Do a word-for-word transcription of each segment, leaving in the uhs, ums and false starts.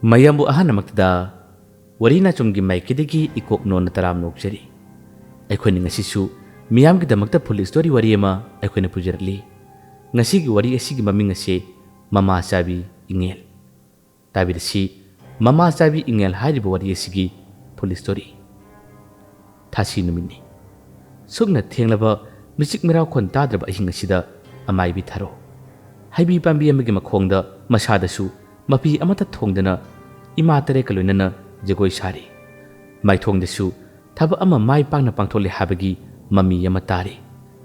ꯃꯌꯥꯝꯕꯨ ꯑꯍꯥꯟꯕꯃꯛꯇꯗ ꯋꯥꯔꯤ ꯅꯥꯆꯣꯝꯒꯤ ꯃꯥꯏꯀꯩꯗꯒꯤ ꯏꯀꯣꯛ ꯅꯣꯟꯅ ꯇꯔꯥꯝꯅ ꯑꯣꯛꯆꯔꯤ꯫ ꯑꯩꯈꯣꯏꯅ ꯉꯁꯤꯁꯨ ꯃꯤꯌꯥꯝꯒꯤꯗꯃꯛꯇ ꯐꯨꯜ ꯁ꯭ꯇꯣꯔꯤ ꯋꯥꯔꯤ ꯑꯃ ꯑꯩꯈꯣꯏꯅ ꯄꯨꯖꯔꯛꯂꯤ꯫ ꯉꯁꯤꯒꯤ ꯋꯥꯔꯤ ꯑꯁꯤꯒꯤ ꯃꯃꯤꯡ ꯑꯁꯤ ꯃꯃꯥ ꯆꯥꯕꯤ ꯏꯉꯦꯜ꯫ ꯇꯥꯕꯤꯔꯁꯤ, ꯃꯃꯥ ꯆꯥꯕꯤ ꯏꯉꯦꯜ ꯍꯥꯏꯔꯤꯕ ꯋꯥꯔꯤ ꯑꯁꯤꯒꯤ ꯐꯨꯜ ꯁ꯭ꯇꯣꯔꯤ꯫ ꯊꯥꯁꯤ ꯅꯨꯃꯤꯠꯅꯤ꯫ ꯁꯨꯛꯅ ꯊꯦꯡꯂꯕ ꯃꯤꯆꯤꯛ ꯃꯤꯔꯥꯎꯈꯣꯟ ꯇꯥꯗ꯭ꯔꯕ ꯑꯍꯤꯡ ꯑꯁꯤꯗ ꯑꯃꯥꯏꯕꯤ ꯊꯥꯔꯣ ꯍꯩꯕꯤ ꯄꯥꯝꯕꯤ ꯑꯃꯒꯤ ꯃꯈꯣꯡꯗ ꯃꯁꯥꯗꯁꯨ ꯃꯄꯤ ꯑꯃꯠꯇ ꯊꯣꯡꯗꯅ ꯏꯃꯥ ꯇꯔꯦꯠꯀ ꯂꯣꯏꯅꯅ ꯖꯒꯣꯏ ꯁꯥꯔꯤ꯫ ꯃꯥꯏꯊꯣꯡꯗꯁꯨ ꯊꯕꯛ ꯑꯃ ꯃꯥꯏ ꯄꯥꯛꯅ ꯄꯥꯡꯊꯣꯛꯂꯦ ꯍꯥꯏꯕꯒꯤ ꯃꯃꯤ ꯑꯃ ꯇꯥꯔꯤ꯫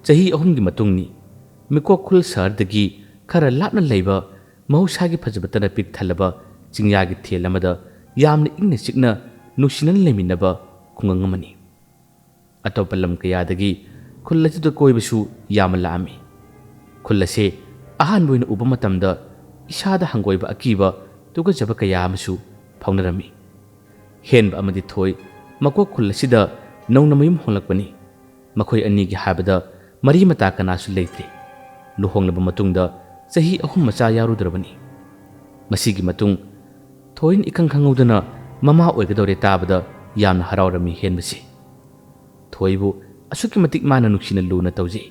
ꯆꯍꯤ ꯑꯍꯨꯝꯒꯤ ꯃꯇꯨꯡꯅꯤ꯫ ꯃꯤꯀꯣꯛ ꯈꯨꯜ ꯁꯍꯔꯗꯒꯤ ꯈꯔ ꯂꯥꯞꯅ ꯂꯩꯕ ꯃꯍꯧꯁꯥꯒꯤ ꯐꯖꯕꯇꯅ ꯄꯤꯛ ꯊꯜꯂꯕ ꯆꯤꯡꯌꯥꯒꯤ ꯊꯦꯜ ꯑꯃꯗ ꯌꯥꯝꯅ ꯏꯪꯅ ꯆꯤꯛꯅ ꯅꯨꯡꯁꯤꯅꯅ ꯂꯩꯃꯤꯟꯅꯕ ꯈꯨꯡꯒꯪ ꯑꯃꯅꯤ꯫ ꯑꯇꯣꯞꯄ ꯂꯝ ꯀꯌꯥꯗꯒꯤ ꯈꯨꯜ ꯑꯁꯤꯗ ꯀꯣꯏꯕꯁꯨ ꯌꯥꯝꯅ ꯂꯥꯛꯑꯝꯃꯤ꯫ ꯈꯨꯜ ꯑꯁꯤ ꯑꯍꯥꯟꯕ ꯑꯣꯏꯅ ꯎꯕ ꯃꯇꯝꯗ ꯏꯁꯥꯗ ꯍꯪꯒꯣꯏꯕ, ꯑꯀꯤꯕ, ꯇꯨꯀꯠꯆꯕ ꯀꯌꯥ ꯑꯃꯁꯨ ꯐꯥꯎꯅꯔꯝꯃꯤ꯫ ꯍꯦꯟꯕ ꯑꯃꯗꯤ ꯊꯣꯏ ꯃꯀꯣꯛ ꯈꯨꯜ ꯑꯁꯤꯗ ꯅꯧꯅ ꯃꯌꯨꯝ ꯍꯣꯡꯂꯛꯄꯅꯤ꯫ ꯃꯈꯣꯏ ꯑꯅꯤꯒꯤ ꯍꯥꯏꯕꯗ ꯃꯔꯤ ꯃꯇꯥ ꯀꯅꯥꯁꯨ ꯂꯩꯇ꯭ꯔꯤ꯫ ꯂꯨꯍꯣꯡꯂꯕ ꯃꯇꯨꯡꯗ ꯆꯍꯤ ꯑꯍꯨꯝ ꯃꯆꯥ ꯌꯥꯎꯔꯨꯗ꯭ꯔꯕꯅꯤ꯫ ꯃꯁꯤꯒꯤ ꯃꯇꯨꯡ ꯊꯣꯏꯅ ꯏꯈꯪ ꯈꯪꯍꯧꯗꯅ ꯃꯃꯥ ꯑꯣꯏꯒꯗꯧꯔꯦ ꯇꯥꯕꯗ ꯌꯥꯝꯅ ꯍꯔꯥꯎꯔꯝꯃꯤ ꯍꯦꯟꯕꯁꯤ꯫ ꯊꯣꯏꯕꯨ ꯑꯁꯨꯛꯀꯤ ꯃꯇꯤꯛ ꯃꯥꯅ ꯅꯨꯡꯁꯤꯅ ꯂꯨꯅ ꯇꯧꯖꯩ꯫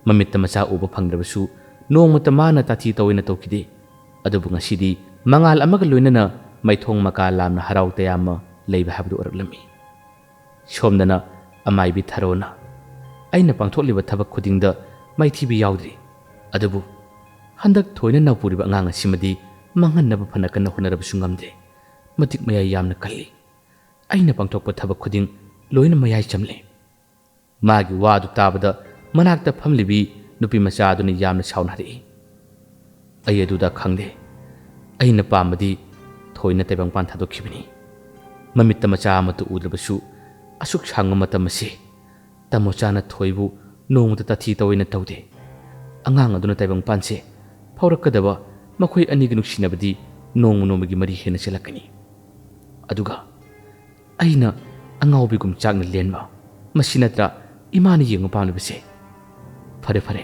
ꯃꯃꯤꯠꯇ ꯃꯆꯥ ꯎꯕ ꯐꯪꯗ꯭ꯔꯕꯁꯨ ꯅꯣꯡꯃꯇ ꯃꯥꯅ ꯇꯥꯊꯤ ꯇꯧꯑꯣꯏꯅ ꯇꯧꯈꯤꯗꯦ꯫ ꯑꯗꯨꯕꯨ ꯉꯁꯤꯗꯤ ꯃꯉꯥꯜ ꯑꯃꯒ ꯂꯣꯏꯅꯅ ꯃꯩꯊꯣꯡ ꯃꯀꯥ ꯂꯥꯝꯅ ꯍꯔꯥꯎ ꯇꯌꯥꯝꯅ ꯂꯩꯕ ꯍꯥꯏꯕꯗꯨ ꯑꯣꯏꯔꯛꯂꯝꯃꯤ꯫ ꯁꯣꯝꯗꯅ ꯑꯃꯥꯏꯕꯤ ꯊꯔꯣꯅ ꯑꯩꯅ ꯄꯥꯡꯊꯣꯛꯂꯤꯕ ꯊꯕꯛ ꯈꯨꯗꯤꯡꯗ ꯃꯥꯏꯊꯤꯕ ꯌꯥꯎꯗ꯭ꯔꯤ꯫ ꯑꯗꯨꯕꯨ ꯍꯟꯗꯛ ꯊꯣꯏꯅ ꯅꯧꯄꯨꯔꯤꯕ ꯑꯉꯥꯡ ꯑꯁꯤꯃꯗꯤ ꯃꯥꯡꯍꯟꯅꯕ ꯐꯅ ꯀꯟꯅ ꯍꯣꯠꯅꯔꯕꯁꯨ ꯉꯝꯗ꯭ꯔꯦ꯫ ꯃꯇꯤꯛ ꯃꯌꯥꯏ ꯌꯥꯝꯅ ꯀꯜꯂꯤ꯫ ꯑꯩꯅ ꯄꯥꯡꯊꯣꯛꯄ ꯊꯕꯛ ꯈꯨꯗꯤꯡ ꯂꯣꯏꯅ ꯃꯌꯥꯏ ꯆꯝꯂꯦ꯫ ꯃꯥꯒꯤ ꯋꯥꯗꯨ ꯇꯥꯕꯗ ꯃꯅꯥꯛꯇ ꯐꯝꯂꯤꯕꯤ ꯅꯨꯄꯤ ꯃꯆꯥ ꯑꯗꯨꯅ ꯌꯥꯝꯅ ꯁꯥꯎꯅ ꯍꯥꯏꯔꯛꯏ, "ꯑꯩ ꯑꯗꯨꯗ ꯈꯪꯗꯦ꯫ ꯑꯩꯅ ꯄꯥꯝꯕꯗꯤ ꯊꯣꯏꯅ ꯇꯥꯏꯕꯪꯄꯥꯟ ꯊꯥꯗꯣꯛꯈꯤꯕꯅꯤ꯫ ꯃꯃꯤꯠꯇ ꯃꯆꯥ ꯑꯃꯠꯇ ꯎꯗ꯭ꯔꯕꯁꯨ ꯑꯁꯨꯛ ꯁꯥꯡꯕ ꯃꯇꯝ ꯑꯁꯤ ꯇꯥꯃꯣꯆꯥꯅ ꯊꯣꯏꯕꯨ ꯅꯣꯡꯃꯇ ꯇꯥꯊꯤ ꯇꯧꯑꯣꯏꯅ ꯇꯧꯗꯦ꯫ ꯑꯉꯥꯡ ꯑꯗꯨꯅ ꯇꯥꯏꯕꯪꯄꯥꯟꯁꯦ ꯐꯥꯎꯔꯛꯀꯗꯕ ꯃꯈꯣꯏ ꯑꯅꯤꯒꯤ ꯅꯨꯡꯁꯤꯅꯕꯗꯤ ꯅꯣꯡꯃ ꯅꯣꯡꯃꯒꯤ ꯃꯔꯤ ꯍꯦꯟꯅ ꯆꯦꯜꯂꯛꯀꯅꯤ꯫ ꯑꯗꯨꯒ ꯑꯩꯅ ꯑꯉꯥꯎꯕꯤꯒꯨꯝ ꯆꯥꯛꯅ ꯂꯦꯟꯕ, ꯃꯁꯤ ꯅꯠꯇ꯭ꯔꯥ ꯏꯃꯥꯅ ꯌꯦꯡꯕ ꯄꯥꯝꯂꯤꯕꯁꯦ? ꯐꯔꯦ, ꯐꯔꯦ,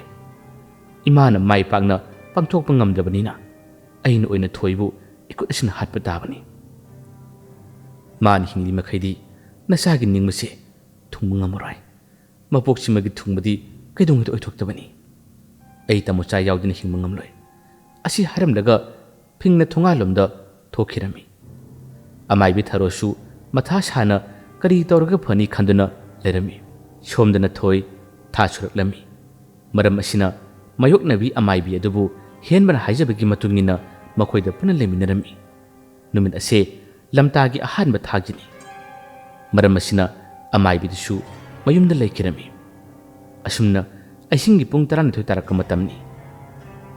ꯏꯃꯥꯅ ꯃꯥꯏ ꯄꯥꯛꯅ ꯄꯥꯡꯊꯣꯛꯄ ꯉꯝꯗ꯭ꯔꯕꯅꯤꯅ ꯑꯩꯅ ꯑꯣꯏꯅ ꯊꯣꯏꯕꯨ ꯏꯈꯨꯠ ꯑꯁꯤꯅ ꯍꯥꯠꯄ ꯇꯥꯕꯅꯤ꯫ ꯃꯥꯅ ꯍꯤꯡꯂꯤ ꯃꯈꯩꯗꯤ ꯅꯆꯥꯒꯤ ꯅꯤꯡꯕꯁꯦ ꯊꯨꯡꯕ ꯉꯝꯃꯔꯣꯏ꯫ ꯃꯄꯣꯛꯁꯤꯃꯒꯤ ꯊꯨꯡꯕꯗꯤ ꯀꯩꯗꯧꯉꯩꯗ ꯑꯣꯏꯊꯣꯛꯇꯕꯅꯤ꯫ ꯑꯩ ꯇꯥꯃꯣꯆꯥ ꯌꯥꯎꯗꯅ ꯍꯤꯡꯕ ꯉꯝꯂꯣꯏ꯫ ꯑꯁꯤ ꯍꯥꯏꯔꯝꯂꯒ ꯐꯤꯡꯅ ꯊꯣꯡꯒꯥꯜꯂꯣꯝꯗ ꯊꯣꯛꯈꯤꯔꯝꯃꯤ꯫ ꯑꯃꯥꯏꯕꯤ ꯊꯔꯣꯁꯨ ꯃꯊꯥ ꯁꯥꯅ ꯀꯔꯤ ꯇꯧꯔꯒ ꯐꯅꯤ ꯈꯟꯗꯨꯅ ꯂꯩꯔꯝꯃꯤ꯫ ꯁꯣꯝꯗꯅ ꯊꯣꯏ ꯊꯥ ꯁꯨꯔꯛꯂꯝꯃꯤ꯫ ꯃꯔꯝ ꯑꯁꯤꯅ ꯃꯥꯌꯣꯛꯅꯕꯤ ꯑꯃꯥꯏꯕꯤ ꯑꯗꯨꯕꯨ ꯍꯦꯟꯕꯅ ꯍꯥꯏꯖꯕꯒꯤ ꯃꯇꯨꯡ ꯏꯟꯅ ꯃꯈꯣꯏꯗ ꯄꯨꯟꯅ ꯂꯩꯃꯤꯟꯅꯔꯝꯃꯤ꯫ ꯅꯨꯃꯤꯠ ꯑꯁꯦ ꯂꯝꯇꯥꯒꯤ ꯑꯍꯥꯟꯕ ꯊꯥꯒꯤꯅꯤ꯫ ꯃꯔꯝ ꯑꯁꯤꯅ ꯑꯃꯥꯏꯕꯤꯗꯨꯁꯨ ꯃꯌꯨꯝꯗ ꯂꯩꯈꯤꯔꯝꯃꯤ꯫ ꯑꯁꯨꯝꯅ ꯑꯍꯤꯡꯒꯤ ꯄꯨꯡ ꯇꯔꯥꯅꯤꯊꯣꯏ ꯇꯥꯔꯛꯄ ꯃꯇꯝꯅꯤ꯫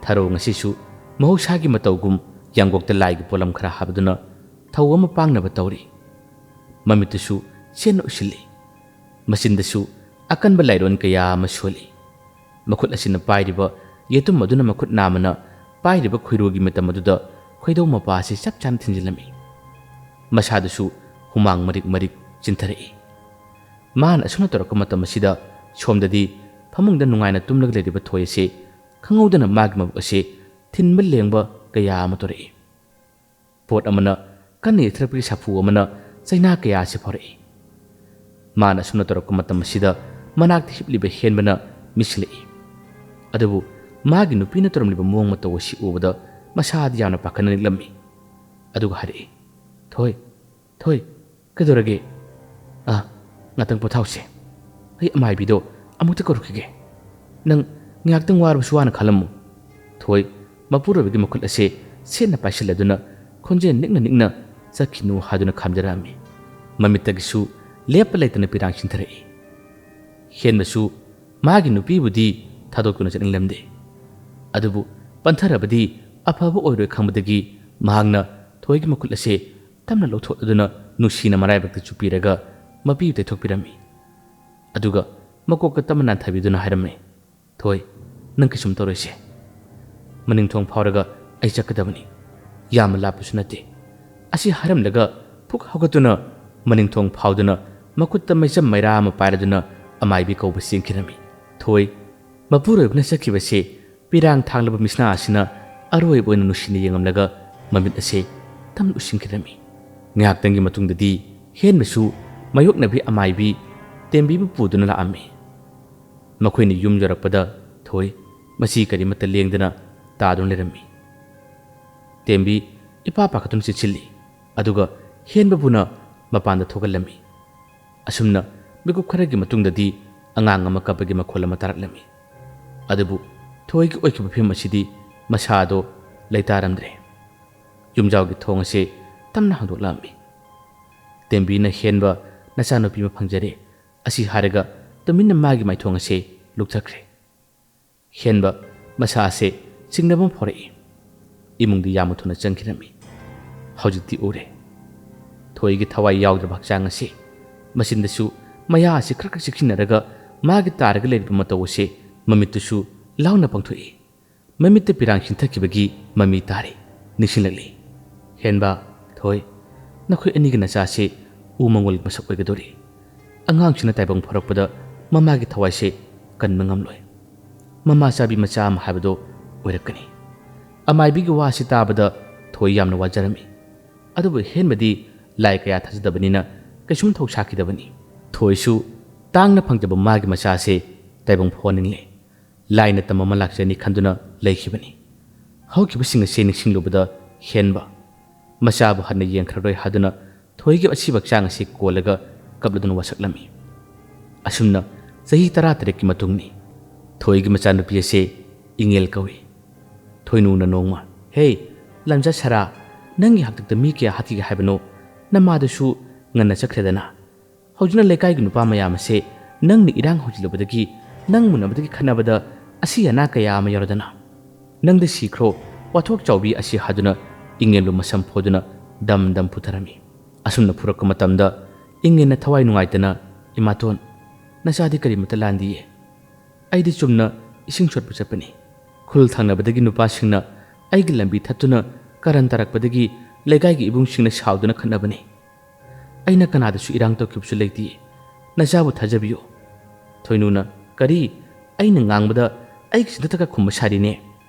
ꯊꯔꯣ ꯉꯁꯤꯁꯨ ꯃꯍꯧꯁꯥꯒꯤ ꯃꯇꯧꯒꯨꯝ ꯌꯥꯡꯒꯣꯛꯇ ꯂꯥꯏꯒꯤ ꯄꯣꯠꯂꯝ ꯈꯔ ꯍꯥꯞꯇꯨꯅ ꯊꯧ ꯑꯃ ꯄꯥꯡꯅꯕ ꯇꯧꯔꯤ꯫ ꯃꯃꯤꯠꯇꯨꯁꯨ ꯁꯦꯟꯅ ꯎꯏꯁꯤꯜꯂꯤ꯫ ꯃꯆꯤꯟꯗꯁꯨ ꯑꯀꯟꯕ ꯂꯥꯏꯔꯣꯟ ꯀꯌꯥ ꯑꯃ ꯁꯣꯜꯂꯤ꯫ ꯃꯈꯨꯠ ꯑꯁꯤꯅ ꯄꯥꯏꯔꯤꯕ ꯌꯦꯇꯨꯝ ꯑꯗꯨꯅ ꯃꯈꯨꯠ ꯅꯥꯝꯃꯅ ꯄꯥꯏꯔꯤꯕ ꯈꯣꯏꯔꯨꯒꯤ ꯃꯇꯝ ꯑꯗꯨꯗ ꯈꯣꯏꯗꯧ ꯃꯄꯥ ꯑꯁꯤ ꯆꯞ ꯆꯥꯅ ꯊꯤꯟꯖꯤꯜꯂꯝꯃꯤ꯫ ꯃꯁꯥꯗꯨꯁꯨ ꯍꯨꯃꯥꯡ ꯃꯔꯤꯛ ꯃꯔꯤꯛ ꯆꯤꯟꯊꯔꯛꯏ꯫ ꯃꯥꯅ ꯑꯁꯨꯝꯅ ꯇꯧꯔꯛꯄ ꯃꯇꯝ ꯑꯁꯤꯗ ꯁꯣꯝꯗꯗꯤ ꯐꯃꯨꯡꯗ ꯅꯨꯡꯉꯥꯏꯅ ꯇꯨꯝꯂꯒ ꯂꯩꯔꯤꯕ ꯊꯣꯏ ꯑꯁꯤ ꯈꯪꯍꯧꯗꯅ ꯃꯥꯒꯤ ꯃꯕꯨꯛ ꯑꯁꯤ ꯊꯤꯟꯕ ꯂꯦꯡꯕ ꯀꯌꯥ ꯑꯃ ꯇꯧꯔꯛꯏ꯫ ꯄꯣꯠ ꯑꯃꯅ ꯀꯟꯅ ꯌꯩꯊꯔꯛꯄꯒꯤ ꯁꯥꯐꯨ ꯑꯃꯅ ꯆꯩꯅꯥ ꯀꯌꯥ ꯑꯁꯤ ꯐꯥꯎꯔꯛꯏ꯫ ꯃꯥꯅ ꯑꯁꯨꯝꯅ ꯇꯧꯔꯛꯄ ꯃꯇꯝ ꯑꯁꯤꯗ ꯃꯅꯥꯛꯇ ꯍꯤꯞꯂꯤꯕ ꯍꯦꯟꯕꯅ ꯃꯤꯠꯁꯤꯜꯂꯛꯏ꯫ ꯑꯗꯨꯕꯨ ꯃꯥꯒꯤ ꯅꯨꯄꯤꯅ ꯇꯧꯔꯝꯂꯤꯕ ꯃꯑꯣꯡ ꯃꯇꯧ ꯑꯁꯤ ꯎꯕꯗ ꯃꯁꯥꯗꯤ ꯌꯥꯝꯅ ꯄꯥꯈꯠꯅ ꯅꯤꯛꯂꯝꯃꯤ꯫ ꯑꯗꯨꯒ ꯍꯥꯏꯔꯛꯏ, "ꯊꯣꯏ, ꯊꯣꯏ, ꯀꯩꯗꯧꯔꯒꯦ? ꯑꯥ, ꯉꯥꯛꯇꯪ ꯄꯣꯊꯥꯎꯁꯦ꯫ ꯑꯩ ꯑꯃꯥꯏꯕꯤꯗꯣ ꯑꯃꯨꯛꯇ ꯀꯧꯔꯛꯈꯤꯒꯦ꯫ ꯅꯪ ꯉꯥꯏꯍꯥꯛꯇꯪ ꯋꯥꯔꯕꯁꯨ ꯋꯥꯅ ꯈꯜꯂꯝꯃꯨ꯫" ꯊꯣꯏ ꯃꯄꯨꯔꯣꯏꯕꯒꯤ ꯃꯈꯨꯠ ꯑꯁꯦ ꯁꯦꯠꯅ ꯄꯥꯏꯁꯤꯜꯂꯗꯨꯅ ꯈꯣꯟꯖꯦꯜ ꯅꯤꯛꯅ ꯅꯤꯛꯅ ꯆꯠꯈꯤꯅꯨ ꯍꯥꯏꯗꯨꯅ ꯈꯥꯝꯖꯔꯛꯑꯝꯃꯤ꯫ ꯃꯃꯤꯠꯇꯒꯤꯁꯨ ꯂꯦꯞꯄ ꯂꯩꯇꯅ ꯄꯤꯔꯥꯡ ꯁꯤꯟꯊꯔꯛꯏ꯫ ꯍꯦꯟꯕꯁꯨ ꯃꯥꯒꯤ ꯅꯨꯄꯤꯕꯨꯗꯤ ꯊꯥꯗꯣꯛꯇꯨꯅ ꯆꯠꯅꯤꯡꯂꯝꯗꯦ꯫ ꯑꯗꯨꯕꯨ ꯄꯟꯊꯔꯕꯗꯤ ꯑꯐꯕ ꯑꯣꯏꯔꯣꯏ ꯈꯪꯕꯗꯒꯤ ꯃꯍꯥꯛꯅ ꯊꯣꯏꯒꯤ ꯃꯈꯨꯠ ꯑꯁꯦ ꯇꯞꯅ ꯂꯧꯊꯣꯛꯂꯗꯨꯅ ꯅꯨꯡꯁꯤꯅ ꯃꯔꯥꯏꯕꯛꯇ ꯆꯨꯞꯄꯤꯔꯒ ꯃꯄꯤ ꯇꯩꯊꯣꯛꯄꯤꯔꯝꯃꯤ꯫ ꯑꯗꯨꯒ ꯃꯀꯣꯛꯇ ꯇꯞꯅ ꯅꯥꯟꯊꯕꯤꯗꯨꯅ ꯍꯥꯏꯔꯝꯃꯤ, "ꯊꯣꯏ, ꯅꯪ ꯀꯩꯁꯨꯝ ꯇꯧꯔꯣꯏꯁꯦ꯫ ꯃꯅꯤꯡꯊꯣꯡ ꯐꯥꯎꯔꯒ ꯑꯩ ꯆꯠꯀꯗꯕꯅꯤ꯫ ꯌꯥꯝꯅ ꯂꯥꯞꯄꯁꯨ ꯅꯠꯇꯦ꯫" ꯑꯁꯤ ꯍꯥꯏꯔꯝꯂꯒ ꯐꯨꯛ ꯍꯧꯒꯠꯇꯨꯅ ꯃꯅꯤꯡꯊꯣꯡ ꯐꯥꯎꯗꯨꯅ ꯃꯈꯨꯠꯇ ꯃꯩꯆꯝ ꯃꯩꯔꯥ ꯑꯃ ꯄꯥꯏꯔꯗꯨꯅ ꯑꯃꯥꯏꯕꯤ ꯀꯧꯕ ꯆꯦꯟꯈꯤꯔꯝꯃꯤ꯫ ꯊꯣꯏ ꯃꯄꯨꯔꯣꯏꯕꯅ ꯆꯠꯈꯤꯕꯁꯦ ꯄꯤꯔꯥꯡ ꯊꯥꯡꯂꯕ ꯃꯤꯁꯅꯥ ꯑꯁꯤꯅ ꯑꯔꯣꯏꯕ ꯑꯣꯏꯅ ꯅꯨꯡꯁꯤꯅ ꯌꯦꯡꯂꯝꯂꯒ ꯃꯃꯤꯠ ꯑꯁꯦ ꯇꯞꯅ ꯎꯏꯁꯤꯟꯈꯤꯔꯝꯃꯤ꯫ ꯉꯥꯏꯍꯥꯛꯇꯪꯒꯤ ꯃꯇꯨꯡꯗꯗꯤ ꯍꯦꯟꯕꯁꯨ ꯃꯥꯌꯣꯛꯅꯕꯤ ꯑꯃꯥꯏꯕꯤ ꯇꯦꯝꯕꯤꯕꯨ ꯄꯨꯗꯨꯅ ꯂꯥꯛꯑꯝꯃꯤ꯫ ꯃꯈꯣꯏꯅ ꯌꯨꯝ ꯌꯧꯔꯛꯄꯗ ꯊꯣꯏ ꯃꯁꯤ ꯀꯔꯤꯃꯠꯇ ꯂꯦꯡꯗꯅ ꯇꯥꯗꯨꯅ ꯂꯩꯔꯝꯃꯤ꯫ ꯇꯦꯝꯕꯤ ꯏꯄꯥ ꯄꯥꯈꯠꯇꯨꯅ ꯆꯦꯟꯁꯤꯜꯂꯤ, ꯑꯗꯨꯒ ꯍꯦꯟꯕꯕꯨꯅ ꯃꯄꯥꯟꯗ ꯊꯣꯛꯍꯜꯂꯝꯃꯤ꯫ ꯑꯁꯨꯝꯅ ꯃꯤꯀꯨꯞ ꯈꯔꯒꯤ ꯃꯇꯨꯡꯗꯗꯤ ꯑꯉꯥꯡ ꯑꯃ ꯀꯞꯄꯒꯤ ꯃꯈꯣꯜ ꯑꯃ ꯇꯥꯔꯛꯂꯝꯃꯤ꯫ ꯑꯗꯨꯕꯨ ꯊꯣꯏꯒꯤ ꯑꯣꯏꯈꯤꯕ ꯐꯤꯕꯝ ꯑꯁꯤꯗꯤ ꯃꯁꯥꯗꯣ ꯂꯩꯇꯥꯔꯝꯗ꯭ꯔꯦ꯫ ꯌꯨꯝꯖꯥꯎꯒꯤ ꯊꯣꯡ ꯑꯁꯦ ꯇꯞꯅ ꯍꯥꯡꯗꯣꯛꯂꯛꯑꯝꯃꯤ꯫ ꯇꯦꯝꯕꯤꯅ ꯍꯦꯟꯕ ꯅꯆꯥꯅꯨꯄꯤ ꯑꯃ ꯐꯪꯖꯔꯦ ꯑꯁꯤ ꯍꯥꯏꯔꯒ ꯇꯨꯃꯤꯟꯅ ꯃꯥꯒꯤ ꯃꯥꯏꯊꯣꯡ ꯑꯁꯦ ꯂꯨꯛꯊꯈ꯭ꯔꯦ꯫ ꯍꯦꯟꯕ ꯃꯁꯥ ꯑꯁꯦ ꯆꯤꯡꯅꯕ ꯑꯃ ꯐꯥꯎꯔꯛꯏ꯫ ꯏꯃꯨꯡꯗꯤ ꯌꯥꯝꯅ ꯊꯨꯅ ꯆꯪꯈꯤꯔꯝꯃꯤ꯫ ꯍꯧꯖꯤꯛꯇꯤ ꯎꯔꯦ꯫ ꯊꯣꯏꯒꯤ ꯊꯋꯥꯏ ꯌꯥꯎꯗ꯭ꯔꯕ ꯍꯛꯆꯥꯡ ꯑꯁꯤ ꯃꯆꯤꯟꯗꯁꯨ ꯃꯌꯥ ꯑꯁꯤ ꯈꯔ ꯈꯔ ꯆꯤꯛꯁꯤꯟꯅꯔꯒ ꯃꯥꯒꯤ ꯇꯥꯔꯒ ꯂꯩꯔꯤꯕ ꯃꯇꯧ ꯑꯁꯤ ꯃꯃꯤꯠꯇꯨꯁꯨ ꯂꯥꯎꯅ ꯄꯥꯡꯊꯣꯛꯏ꯫ ꯃꯃꯤꯠꯇ ꯄꯤꯔꯥꯡ ꯆꯤꯟꯊꯈꯤꯕꯒꯤ ꯃꯃꯤ ꯇꯥꯔꯤ꯫ ꯅꯤꯡꯁꯤꯡꯂꯛꯂꯤ꯫ ꯍꯦꯟꯕ, ꯊꯣꯏ, ꯅꯈꯣꯏ ꯑꯅꯤꯒꯤ ꯅꯆꯥꯁꯤ ꯎ ꯃꯪꯒꯣꯜꯒꯤ ꯃꯁꯛ ꯑꯣꯏꯒꯗꯧꯔꯤ꯫ ꯑꯉꯥꯡꯁꯤꯅ ꯇꯥꯏꯕꯪ ꯐꯥꯎꯔꯛꯄꯗ ꯃꯃꯥꯒꯤ ꯊꯋꯥꯏꯁꯦ ꯀꯟꯕ ꯉꯝꯂꯣꯏ꯫ ꯃꯃꯥ ꯆꯥꯕꯤ ꯃꯆꯥ ꯑꯃ ꯍꯥꯏꯕꯗꯣ ꯑꯣꯏꯔꯛꯀꯅꯤ꯫ ꯑꯃꯥꯏꯕꯤꯒꯤ ꯋꯥꯁꯤ ꯇꯥꯕꯗ ꯊꯣꯏ ꯌꯥꯝꯅ ꯋꯥꯖꯔꯝꯃꯤ꯫ ꯑꯗꯨꯕꯨ ꯍꯦꯟꯕꯗꯤ ꯂꯥꯏ ꯀꯌꯥ ꯊꯥꯖꯗꯕꯅꯤꯅ ꯀꯩꯁꯨꯝ ꯊꯧꯁꯥꯈꯤꯗꯕꯅꯤ꯫ ꯊꯣꯏꯁꯨ ꯇꯥꯡꯅ ꯐꯪꯖꯕ ꯃꯥꯒꯤ ꯃꯆꯥꯁꯦ ꯇꯥꯏꯕꯪ ꯐꯥꯎꯍꯟꯅꯤꯡꯂꯦ꯫ ꯂꯥꯏꯅ ꯇꯝꯕ ꯑꯃ ꯂꯥꯛꯆꯅꯤ ꯈꯟꯗꯨꯅ ꯂꯩꯈꯤꯕꯅꯤ꯫ ꯍꯧꯈꯤꯕꯁꯤꯡ ꯑꯁꯦ ꯅꯤꯡꯁꯤꯡꯂꯨꯕꯗ ꯍꯦꯟꯕ ꯃꯆꯥꯕꯨ ꯍꯟꯅ ꯌꯦꯡꯈ꯭ꯔꯔꯣꯏ ꯍꯥꯏꯗꯨꯅ ꯊꯣꯏꯒꯤ ꯑꯁꯤꯕ ꯍꯛꯆꯥꯡ ꯑꯁꯤ ꯀꯣꯜꯂꯒ ꯀꯞꯂꯗꯨꯅ ꯋꯥꯁꯛꯂꯝꯃꯤ꯫ ꯑꯁꯨꯝꯅ ꯆꯍꯤ ꯇꯔꯥ ꯇꯔꯦꯠꯀꯤ ꯃꯇꯨꯡꯅꯤ꯫ ꯊꯣꯏꯒꯤ ꯃꯆꯥꯅꯨꯄꯤ ꯑꯁꯤ ꯏꯉꯦꯜ ꯀꯧꯏ꯫ ꯊꯣꯏꯅꯨꯅ ꯅꯣꯡꯃ, "ꯍꯦ, ꯂꯝꯖꯥ ꯁꯔꯥ, ꯅꯪꯒꯤ ꯍꯥꯛꯇꯛꯇ ꯃꯤ ꯀꯌꯥ ꯍꯥꯠꯈꯤꯒꯦ ꯍꯥꯏꯕꯅꯣ? ꯅꯃꯥꯗꯨꯁꯨ ꯉꯟꯅ ꯆꯠꯈ꯭ꯔꯦꯗꯅ꯫ ꯍꯧꯖꯤꯛꯅ ꯂꯩꯀꯥꯏꯒꯤ ꯅꯨꯄꯥ ꯃꯌꯥꯝ ꯑꯁꯦ ꯅꯪꯅ ꯏꯔꯥꯡ ꯍꯧꯖꯤꯜꯂꯨꯕꯗꯒꯤ, ꯅꯪ ꯃꯨꯟꯅꯕꯗꯒꯤ ꯈꯠꯅꯕꯗ ꯑꯁꯤ ꯑꯅꯥ ꯀꯌꯥ ꯑꯃ ꯌꯥꯎꯔꯗꯅ꯫ ꯅꯪꯗ ꯁꯤꯈ꯭ꯔꯣ, ꯋꯥꯊꯣꯛ ꯆꯥꯎꯕꯤ" ꯑꯁꯤ ꯍꯥꯏꯗꯨꯅ ꯏꯉꯦꯜꯕꯨ ꯃꯁꯝ ꯐꯣꯏꯗꯨꯅ ꯗꯝ ꯗꯝ ꯐꯨꯊꯔꯝꯃꯤ꯫ ꯑꯁꯨꯝꯅ ꯐꯨꯔꯛꯄ ꯃꯇꯝꯗ ꯏꯉꯦꯜꯅ ꯊꯋꯥꯏ ꯅꯨꯡꯉꯥꯏꯇꯅ, "ꯏꯃꯥꯇꯣꯟ, ꯅꯆꯥꯗꯤ ꯀꯔꯤꯃꯠꯇ ꯂꯥꯟꯗꯤꯌꯦ꯫ ꯑꯩꯗꯤ ꯆꯨꯝꯅ ꯏꯁꯤꯡ ꯁꯣꯠꯄ ꯆꯠꯄꯅꯤ꯫ ꯈꯨꯜ ꯊꯪꯅꯕꯗꯒꯤ ꯅꯨꯄꯥꯁꯤꯡꯅ ꯑꯩꯒꯤ ꯂꯝꯕꯤ ꯊꯠꯇꯨꯅ ꯀꯔꯟ ꯇꯥꯔꯛꯄꯗꯒꯤ ꯂꯩꯀꯥꯏꯒꯤ ꯏꯕꯨꯡꯁꯤꯡꯅ ꯁꯥꯎꯗꯨꯅ ꯈꯠꯅꯕꯅꯤ꯫ ꯑꯩꯅ ꯀꯅꯥꯗꯁꯨ ꯏꯔꯥꯡ ꯇꯧꯈꯤꯕꯁꯨ ꯂꯩꯇꯦ꯫ ꯅꯆꯥꯕꯨ ꯊꯥꯖꯕꯤꯌꯨ꯫" ꯊꯣꯏꯅꯨꯅ, "ꯀꯔꯤ? ꯑꯩꯅ ꯉꯥꯡꯕꯗ ꯑꯩꯒꯤ ꯆꯤꯟꯊꯛꯇꯒ ꯈꯨꯝꯕ ꯁꯥꯔꯤꯅꯦ꯫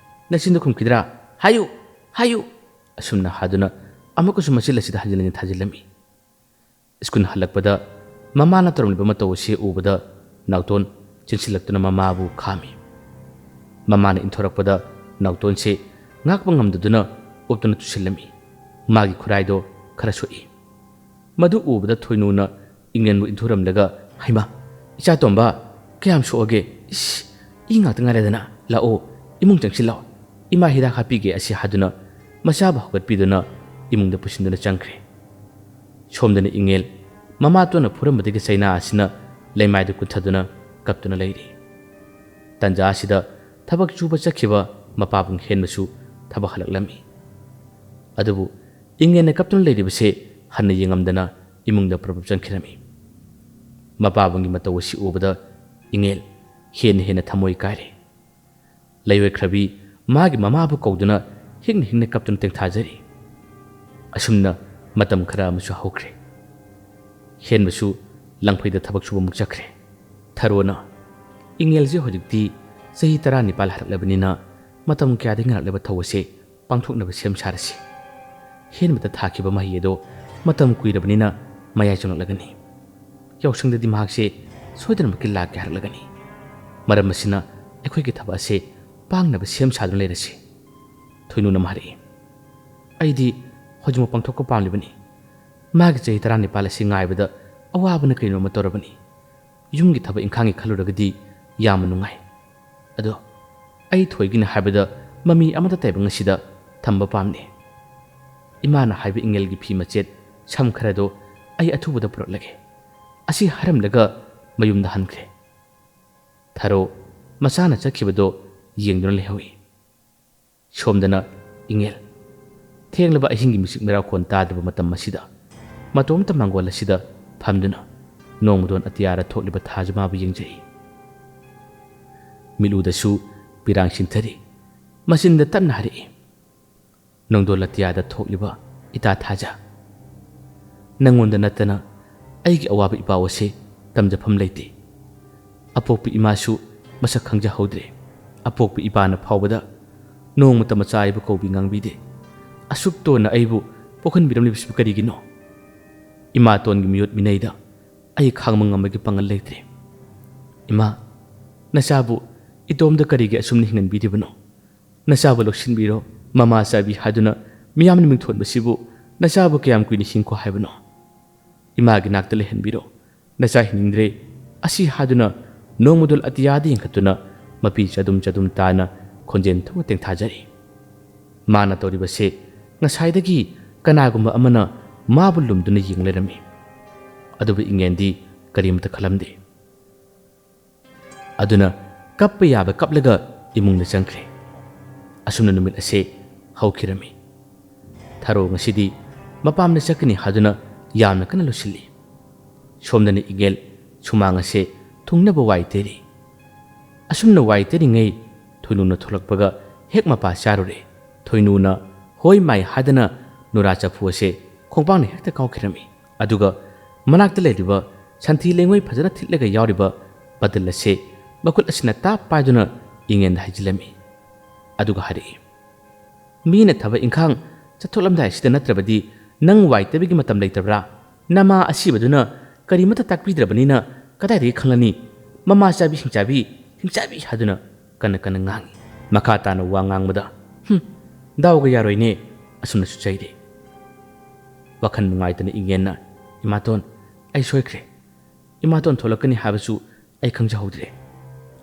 ꯅꯆꯤꯟꯗ ꯈꯨꯝꯈꯤꯗ꯭ꯔꯥ? ꯍꯥꯏꯌꯨ! ꯍꯥꯏꯌꯨ!" ꯑꯁꯨꯝꯅ ꯍꯥꯏꯗꯨꯅ ꯑꯃꯨꯛꯀꯁꯨ ꯃꯆꯤꯜ ꯑꯁꯤꯗ ꯍꯟꯖꯤꯟ ꯍꯟꯖꯤꯟ ꯊꯥꯖꯤꯜꯂꯝꯃꯤ꯫ ꯁ꯭ꯀꯨꯜ ꯍꯜꯂꯛꯄꯗ ꯃꯃꯥꯅ ꯇꯧꯔꯝꯂꯤꯕ ꯃꯇꯧ ꯑꯁꯤ ꯎꯕꯗ ꯅꯥꯎꯇꯣꯟ ꯆꯦꯟꯁꯤꯜꯂꯛꯇꯨꯅ ꯃꯃꯥꯕꯨ ꯈꯥꯝꯃꯤ꯫ ꯃꯃꯥꯅ ꯏꯟꯊꯣꯔꯛꯄꯗ ꯅꯥꯎꯇꯣꯟꯁꯦ ꯉꯥꯛꯄ ꯉꯝꯗꯗꯨꯅ ꯎꯞꯇꯨꯅ ꯇꯨꯁꯤꯜꯂꯝꯃꯤ꯫ ꯃꯥꯒꯤ ꯈꯨꯔꯥꯏꯗꯣ ꯈꯔ ꯁꯣꯛꯏ꯫ ꯃꯗꯨ ꯎꯕꯗ ꯊꯣꯏꯅꯨꯅ ꯏꯪꯂꯦꯟꯕꯨ ꯏꯟꯊꯨꯔꯝꯂꯒ, "ꯍꯩꯃꯥ, ꯏꯆꯥꯇꯣꯝꯕ, ꯀꯌꯥꯝ ꯁꯣꯛꯑꯒꯦ? ꯏꯁ, ꯏ ꯉꯥꯛꯇ ꯉꯥꯏꯔꯗꯅ꯫ ꯂꯥꯛꯑꯣ, ꯏꯃꯨꯡ ꯆꯪꯁꯤꯜꯂꯣ꯫ ꯏꯃꯥ ꯍꯤꯗꯥꯛ ꯍꯥꯞꯄꯤꯒꯦ" ꯑꯁꯤ ꯍꯥꯏꯗꯨꯅ ꯃꯆꯥꯕꯨ ꯍꯧꯒꯠꯄꯤꯗꯨꯅ ꯏꯃꯨꯡꯗ ꯄꯨꯁꯤꯟꯗꯨꯅ ꯆꯪꯈ꯭ꯔꯦ꯫ ꯁꯣꯝꯗꯅ ꯏꯪꯉꯦꯜ ꯃꯃꯥꯇꯣꯟꯅ ꯐꯨꯔꯝꯕꯗꯒꯤ ꯆꯩꯅꯥ ꯑꯁꯤꯅ ꯂꯩꯃꯥꯏꯗ ꯀꯨꯟꯊꯗꯨꯅ ꯀꯞꯇꯨꯅ ꯂꯩꯔꯤ꯫ ꯇꯟꯖꯥ ꯑꯁꯤꯗ ꯊꯕꯛ ꯁꯨꯕ ꯆꯠꯈꯤꯕ ꯃꯄꯥꯕꯨꯡ ꯍꯦꯟꯕꯁꯨ ꯊꯕꯛ ꯍꯜꯂꯛꯂꯝꯃꯤ꯫ ꯑꯗꯨꯕꯨ ꯏꯪꯉꯦꯜꯅ ꯀꯞꯇꯨꯅ ꯂꯩꯔꯤꯕꯁꯦ ꯍꯟꯅ ꯌꯦꯡꯉꯝꯗꯅ ꯏꯃꯨꯡꯗ ꯄ꯭ꯔꯞ ꯄ꯭ꯔꯞ ꯆꯪꯈꯤꯔꯝꯃꯤ꯫ ꯃꯄꯥꯕꯨꯡꯒꯤ ꯃꯇꯧ ꯑꯁꯤ ꯎꯕꯗ ꯏꯪꯉꯦꯜ ꯍꯦꯟꯅ ꯍꯦꯟꯅ ꯊꯃꯣꯏ ꯀꯥꯏꯔꯦ꯫ ꯂꯩꯑꯣꯏꯈ꯭ꯔꯕꯤ ꯃꯥꯒꯤ ꯃꯃꯥꯕꯨ ꯀꯧꯗꯨꯅ ꯍꯤꯡꯅ ꯍꯤꯡꯅ ꯀꯞꯇꯨꯅ ꯇꯦꯡꯊꯥꯖꯔꯤ꯫ ꯑꯁꯨꯝꯅ ꯃꯇꯝ ꯈꯔ ꯑꯃꯁꯨ ꯍꯧꯈ꯭ꯔꯦ꯫ ꯍꯦꯟꯕꯁꯨ ꯂꯪꯐꯩꯗ ꯊꯕꯛ ꯁꯨꯕ ꯑꯃꯨꯛ ꯆꯠꯈ꯭ꯔꯦ꯫ ꯊꯔꯣꯅ, "ꯏꯪꯉꯦꯜꯁꯦ ꯍꯧꯖꯤꯛꯇꯤ ꯆꯍꯤ ꯇꯔꯥꯅꯤꯄꯥꯜ ꯍꯥꯏꯔꯛꯂꯕꯅꯤꯅ ꯃꯇꯝ ꯀꯌꯥꯗꯒꯤ ꯉꯜꯂꯛꯂꯕ ꯊꯧ ꯑꯁꯦ ꯄꯥꯡꯊꯣꯛꯅꯕ ꯁꯦꯝ ꯁꯥꯔꯁꯤ꯫ ꯍꯦꯟꯕꯗ ꯊꯥꯈꯤꯕ ꯃꯍꯩ ꯑꯗꯣ ꯃꯇꯝ ꯀꯨꯏꯔꯕꯅꯤꯅ ꯃꯌꯥꯏ ꯆꯪꯂꯛꯂꯒꯅꯤ꯫ ꯌꯥꯎꯁꯪꯗꯗꯤ ꯃꯍꯥꯛꯁꯦ ꯁꯣꯏꯗꯅꯃꯛꯀꯤ ꯂꯥꯛꯀꯦ ꯍꯥꯏꯔꯛꯂꯒꯅꯤ꯫ ꯃꯔꯝ ꯑꯁꯤꯅ ꯑꯩꯈꯣꯏꯒꯤ ꯊꯕꯛ ꯑꯁꯦ ꯄꯥꯡꯅꯕ ꯁꯦꯝ ꯁꯥꯗꯨꯅ ꯂꯩꯔꯁꯤ"꯫ ꯊꯣꯏꯅꯨꯅ ꯑꯃꯨꯛ ꯍꯥꯏꯔꯛꯏ, "ꯑꯩꯗꯤ ꯍꯧꯖꯤꯛꯃꯛ ꯄꯥꯡꯊꯣꯛꯄ ꯄꯥꯝꯂꯤꯕꯅꯤ꯫ ꯃꯥꯒꯤ ꯆꯍꯤ ꯇꯔꯥꯅꯤꯄꯥꯜ ꯑꯁꯤ ꯉꯥꯏꯕꯗ ꯑꯋꯥꯕꯅ ꯀꯔꯤꯅꯣ ꯑꯃ ꯇꯧꯔꯕꯅꯤ꯫ ꯌꯨꯝꯒꯤ ꯊꯕꯛ ꯏꯪꯈꯥꯡꯒꯤ ꯈꯜꯂꯨꯔꯒꯗꯤ ꯌꯥꯝꯅ ꯅꯨꯡꯉꯥꯏ꯫ ꯑꯗꯣ ꯑꯩ ꯊꯣꯏꯒꯤꯅꯤ ꯍꯥꯏꯕꯗ ꯃꯃꯤ ꯑꯃꯠꯇ ꯇꯥꯏꯕꯪ ꯑꯁꯤꯗ ꯊꯝꯕ ꯄꯥꯝꯗꯦ꯫ ꯏꯃꯥꯅ ꯍꯥꯏꯕ ꯏꯪꯉꯦꯜꯒꯤ ꯐꯤ ꯃꯆꯦꯠ ꯁꯝ ꯈꯔꯗꯣ ꯑꯩ ꯑꯊꯨꯕꯗ ꯄꯨꯔꯛꯂꯒꯦ"꯫ ꯑꯁꯤ ꯍꯥꯏꯔꯝꯂꯒ ꯃꯌꯨꯝꯗ ꯍꯟꯈ꯭ꯔꯦ꯫ ꯊꯔꯣ ꯃꯆꯥꯅ ꯆꯠꯈꯤꯕꯗꯣ ꯌꯦꯡꯗꯨꯅ ꯂꯩꯍꯧꯏ꯫ ꯁꯣꯝꯗꯅ ꯏꯪꯉꯦꯜ ꯊꯦꯡꯂꯕ ꯑꯍꯤꯡꯒꯤ ꯃꯤꯆꯤꯛ ꯃꯤꯔꯥꯎꯈꯣꯟ ꯇꯥꯗ꯭ꯔꯕ ꯃꯇꯝ ꯑꯁꯤꯗ ꯃꯇꯣꯝꯇ ꯃꯥꯡꯒꯣꯜ ꯑꯁꯤꯗ ꯐꯝꯗꯨꯅ ꯅꯣꯡꯃꯗꯣꯟ ꯑꯇꯤꯌꯥꯗ ꯊꯣꯛꯂꯤꯕ ꯊꯥꯖꯃꯥꯕꯨ ꯌꯦꯡꯖꯩ꯫ ꯃꯤꯠꯂꯨꯗꯁꯨ ꯄꯤꯔꯥꯡ ꯁꯤꯟꯊꯔꯤ꯫ ꯃꯆꯤꯟꯗ ꯇꯞꯅ ꯍꯥꯏꯔꯛꯏ, "ꯅꯣꯡꯗꯣꯜ ꯑꯇꯤꯌꯥꯗ ꯊꯣꯛꯂꯤꯕ ꯏꯇꯥ ꯊꯥꯖ, ꯅꯪꯉꯣꯟꯗ ꯅꯠꯇꯅ ꯑꯩꯒꯤ ꯑꯋꯥꯕ ꯏꯄꯥꯎ ꯑꯁꯦ ꯇꯝꯖꯐꯝ ꯂꯩꯇꯦ꯫ ꯑꯄꯣꯛꯄꯤ ꯏꯃꯥꯁꯨ ꯃꯁꯛ ꯈꯪꯖꯍꯧꯗ꯭ꯔꯦ꯫ ꯑꯄꯣꯛꯄꯤ ꯏꯄꯥꯅ ꯐꯥꯎꯕꯗ ꯅꯣꯡꯃꯇ ꯃꯆꯥ ꯑꯩꯕꯨ ꯀꯧꯕꯤ ꯉꯥꯡꯕꯤꯗꯦ꯫ ꯑꯁꯨꯛ ꯇꯣꯟꯅ ꯑꯩꯕꯨ ꯄꯣꯛꯍꯟꯕꯤꯔꯝꯂꯤꯕꯁꯤꯕꯨ ꯀꯔꯤꯒꯤꯅꯣ? ꯏꯃꯥꯇꯣꯟꯒꯤ ꯃꯤꯑꯣꯠ ꯃꯤꯅꯩꯗ ꯑꯩ ꯈꯥꯡꯕ ꯉꯝꯕꯒꯤ ꯄꯥꯡꯒꯜ ꯂꯩꯇ꯭ꯔꯦ꯫ ꯏꯃꯥ, ꯅꯆꯥꯕꯨ ꯏꯇꯣꯝꯗ ꯀꯔꯤꯒꯤ ꯑꯁꯨꯝꯅ ꯍꯤꯡꯍꯟꯕꯤꯔꯤꯕꯅꯣ? ꯅꯆꯥꯕꯨ ꯂꯧꯁꯤꯟꯕꯤꯔꯣ, ꯃꯃꯥ ꯆꯥꯕꯤ ꯍꯥꯏꯗꯨꯅ ꯃꯤꯌꯥꯝꯅ ꯃꯤꯡꯊꯣꯟꯕꯁꯤꯕꯨ ꯅꯆꯥꯕꯨ ꯀꯌꯥꯝ ꯀꯨꯏꯅ ꯍꯤꯡꯈꯣ ꯍꯥꯏꯕꯅꯣ? ꯏꯃꯥꯒꯤ ꯅꯥꯛꯇ ꯂꯩꯍꯟꯕꯤꯔꯣ꯫ ꯅꯆꯥ ꯍꯤꯡꯅꯤꯡꯗ꯭ꯔꯦ ꯑꯁꯤ ꯍꯥꯏꯗꯨꯅ ꯅꯣꯡꯃꯗꯣꯜ ꯑꯇꯤꯌꯥꯗ ꯌꯦꯡꯈꯠꯇꯨꯅ ꯃꯄꯤ ꯆꯗꯨꯝ ꯆꯗꯨꯝ ꯇꯥꯅ ꯈꯣꯟꯖꯦꯜ ꯊꯣꯛꯅ ꯇꯦꯡꯊꯥꯖꯔꯤ꯫ ꯃꯥꯅ ꯇꯧꯔꯤꯕꯁꯦ ꯉꯁꯥꯏꯗꯒꯤ ꯀꯅꯥꯒꯨꯝꯕ ꯑꯃꯅ ꯃꯥꯕꯨ ꯂꯨꯝꯗꯨꯅ ꯌꯦꯡ ꯂꯩꯔꯝꯃꯤ꯫ ꯑꯗꯨꯕꯨ ꯏꯉꯦꯟꯗꯤ ꯀꯔꯤꯃꯇ ꯈꯜꯂꯝꯗꯦ꯫ ꯑꯗꯨꯅ ꯀꯞꯄ ꯌꯥꯕ ꯀꯞꯂꯒ ꯏꯃꯨꯡꯗ ꯆꯪꯈ꯭ꯔꯦ꯫ ꯑꯁꯨꯝꯅ ꯅꯨꯃꯤꯠ ꯑꯁꯦ ꯍꯧꯈꯤꯔꯝꯃꯤ꯫ ꯊꯔꯣ ꯉꯁꯤꯗꯤ ꯃꯄꯥꯝꯗ ꯆꯠꯀꯅꯤ ꯍꯥꯏꯗꯨꯅ ꯌꯥꯝꯅ ꯀꯟꯅ ꯂꯣꯠꯁꯤꯜꯂꯤ꯫ ꯁꯣꯝꯗꯅ ꯏꯉꯦꯜ ꯁꯨꯃꯥꯡ ꯑꯁꯦ ꯊꯨꯡꯅꯕ ꯋꯥꯏ ꯇꯩꯔꯤ꯫ ꯑꯁꯨꯝꯅ ꯋꯥꯏ ꯇꯩꯔꯤꯉꯩ ꯊꯣꯏꯅꯨꯅ ꯊꯣꯛꯂꯛꯄꯒ ꯍꯦꯛ ꯃꯄꯥ ꯆꯥꯔꯨꯔꯦ꯫ ꯊꯣꯏꯅꯨꯅ "ꯍꯣꯏ ꯃꯥꯏ" ꯍꯥꯏꯗꯅ ꯅꯨꯔꯥ ꯆꯐꯨ ꯑꯁꯦ ꯈꯣꯡꯄꯥꯛꯅ ꯍꯦꯛꯇ ꯀꯥꯎꯈꯤꯔꯝꯃꯤ꯫ ꯑꯗꯨꯒ ꯃꯅꯥꯛꯇ ꯂꯩꯔꯤꯕ ꯁꯟꯊꯤ ꯂꯩꯉꯣꯏ ꯐꯖꯅ ꯊꯤꯠꯂꯒ ꯌꯥꯎꯔꯤꯕ ꯕꯇꯜ ꯑꯁꯦ ꯃꯈꯨꯠ ꯑꯁꯤꯅ ꯇꯥꯞ ꯄꯥꯏꯗꯨꯅ ꯏꯉꯦꯟꯗ ꯍꯩꯖꯤꯜꯂꯝꯃꯤ꯫ ꯑꯗꯨꯒ ꯍꯥꯏꯔꯛꯏ, "ꯃꯤꯅ ꯊꯕꯛ ꯏꯪꯈꯥꯡ ꯆꯠꯊꯣꯛꯂꯝꯗꯥꯏꯁꯤꯗ ꯅꯠꯇ꯭ꯔꯕꯗꯤ ꯅꯪ ꯋꯥꯏ ꯇꯩꯕꯒꯤ ꯃꯇꯝ ꯂꯩꯇꯕ꯭ꯔꯥ? ꯅꯃꯥ ꯑꯁꯤꯕꯗꯨꯅ ꯀꯔꯤꯃꯠꯇ ꯇꯥꯛꯄꯤꯗ꯭ꯔꯕꯅꯤꯅ ꯀꯗꯥꯏꯗꯒꯤ ꯈꯪꯂꯅꯤ? ꯃꯃꯥ ꯆꯥꯕꯤ ꯍꯤꯡꯆꯥꯕꯤ, ꯍꯤꯡꯆꯥꯕꯤ" ꯍꯥꯏꯗꯨꯅ ꯀꯟꯅ ꯀꯟꯅ ꯉꯥꯡꯏ꯫ ꯃꯈꯥ ꯇꯥꯅ ꯋꯥ ꯉꯥꯡꯕꯗ, "ꯍꯨꯝ, ꯗꯥꯎꯒ ꯌꯥꯔꯣꯏꯅꯦ"꯫ ꯑꯁꯨꯝꯅꯁꯨ ꯆꯩꯔꯦ꯫ ꯋꯥꯈꯜ ꯅꯨꯡꯉꯥꯏꯇꯅ ꯏꯉꯦꯟꯅ, "ꯏꯃꯥꯇꯣꯟ, ꯑꯩ ꯁꯣꯏꯈ꯭ꯔꯦ꯫ ꯏꯃꯥꯇꯣꯟ ꯊꯣꯛꯂꯛꯀꯅꯤ ꯍꯥꯏꯕꯁꯨ ꯑꯩ ꯈꯪꯖꯍꯧꯗ꯭ꯔꯦ"꯫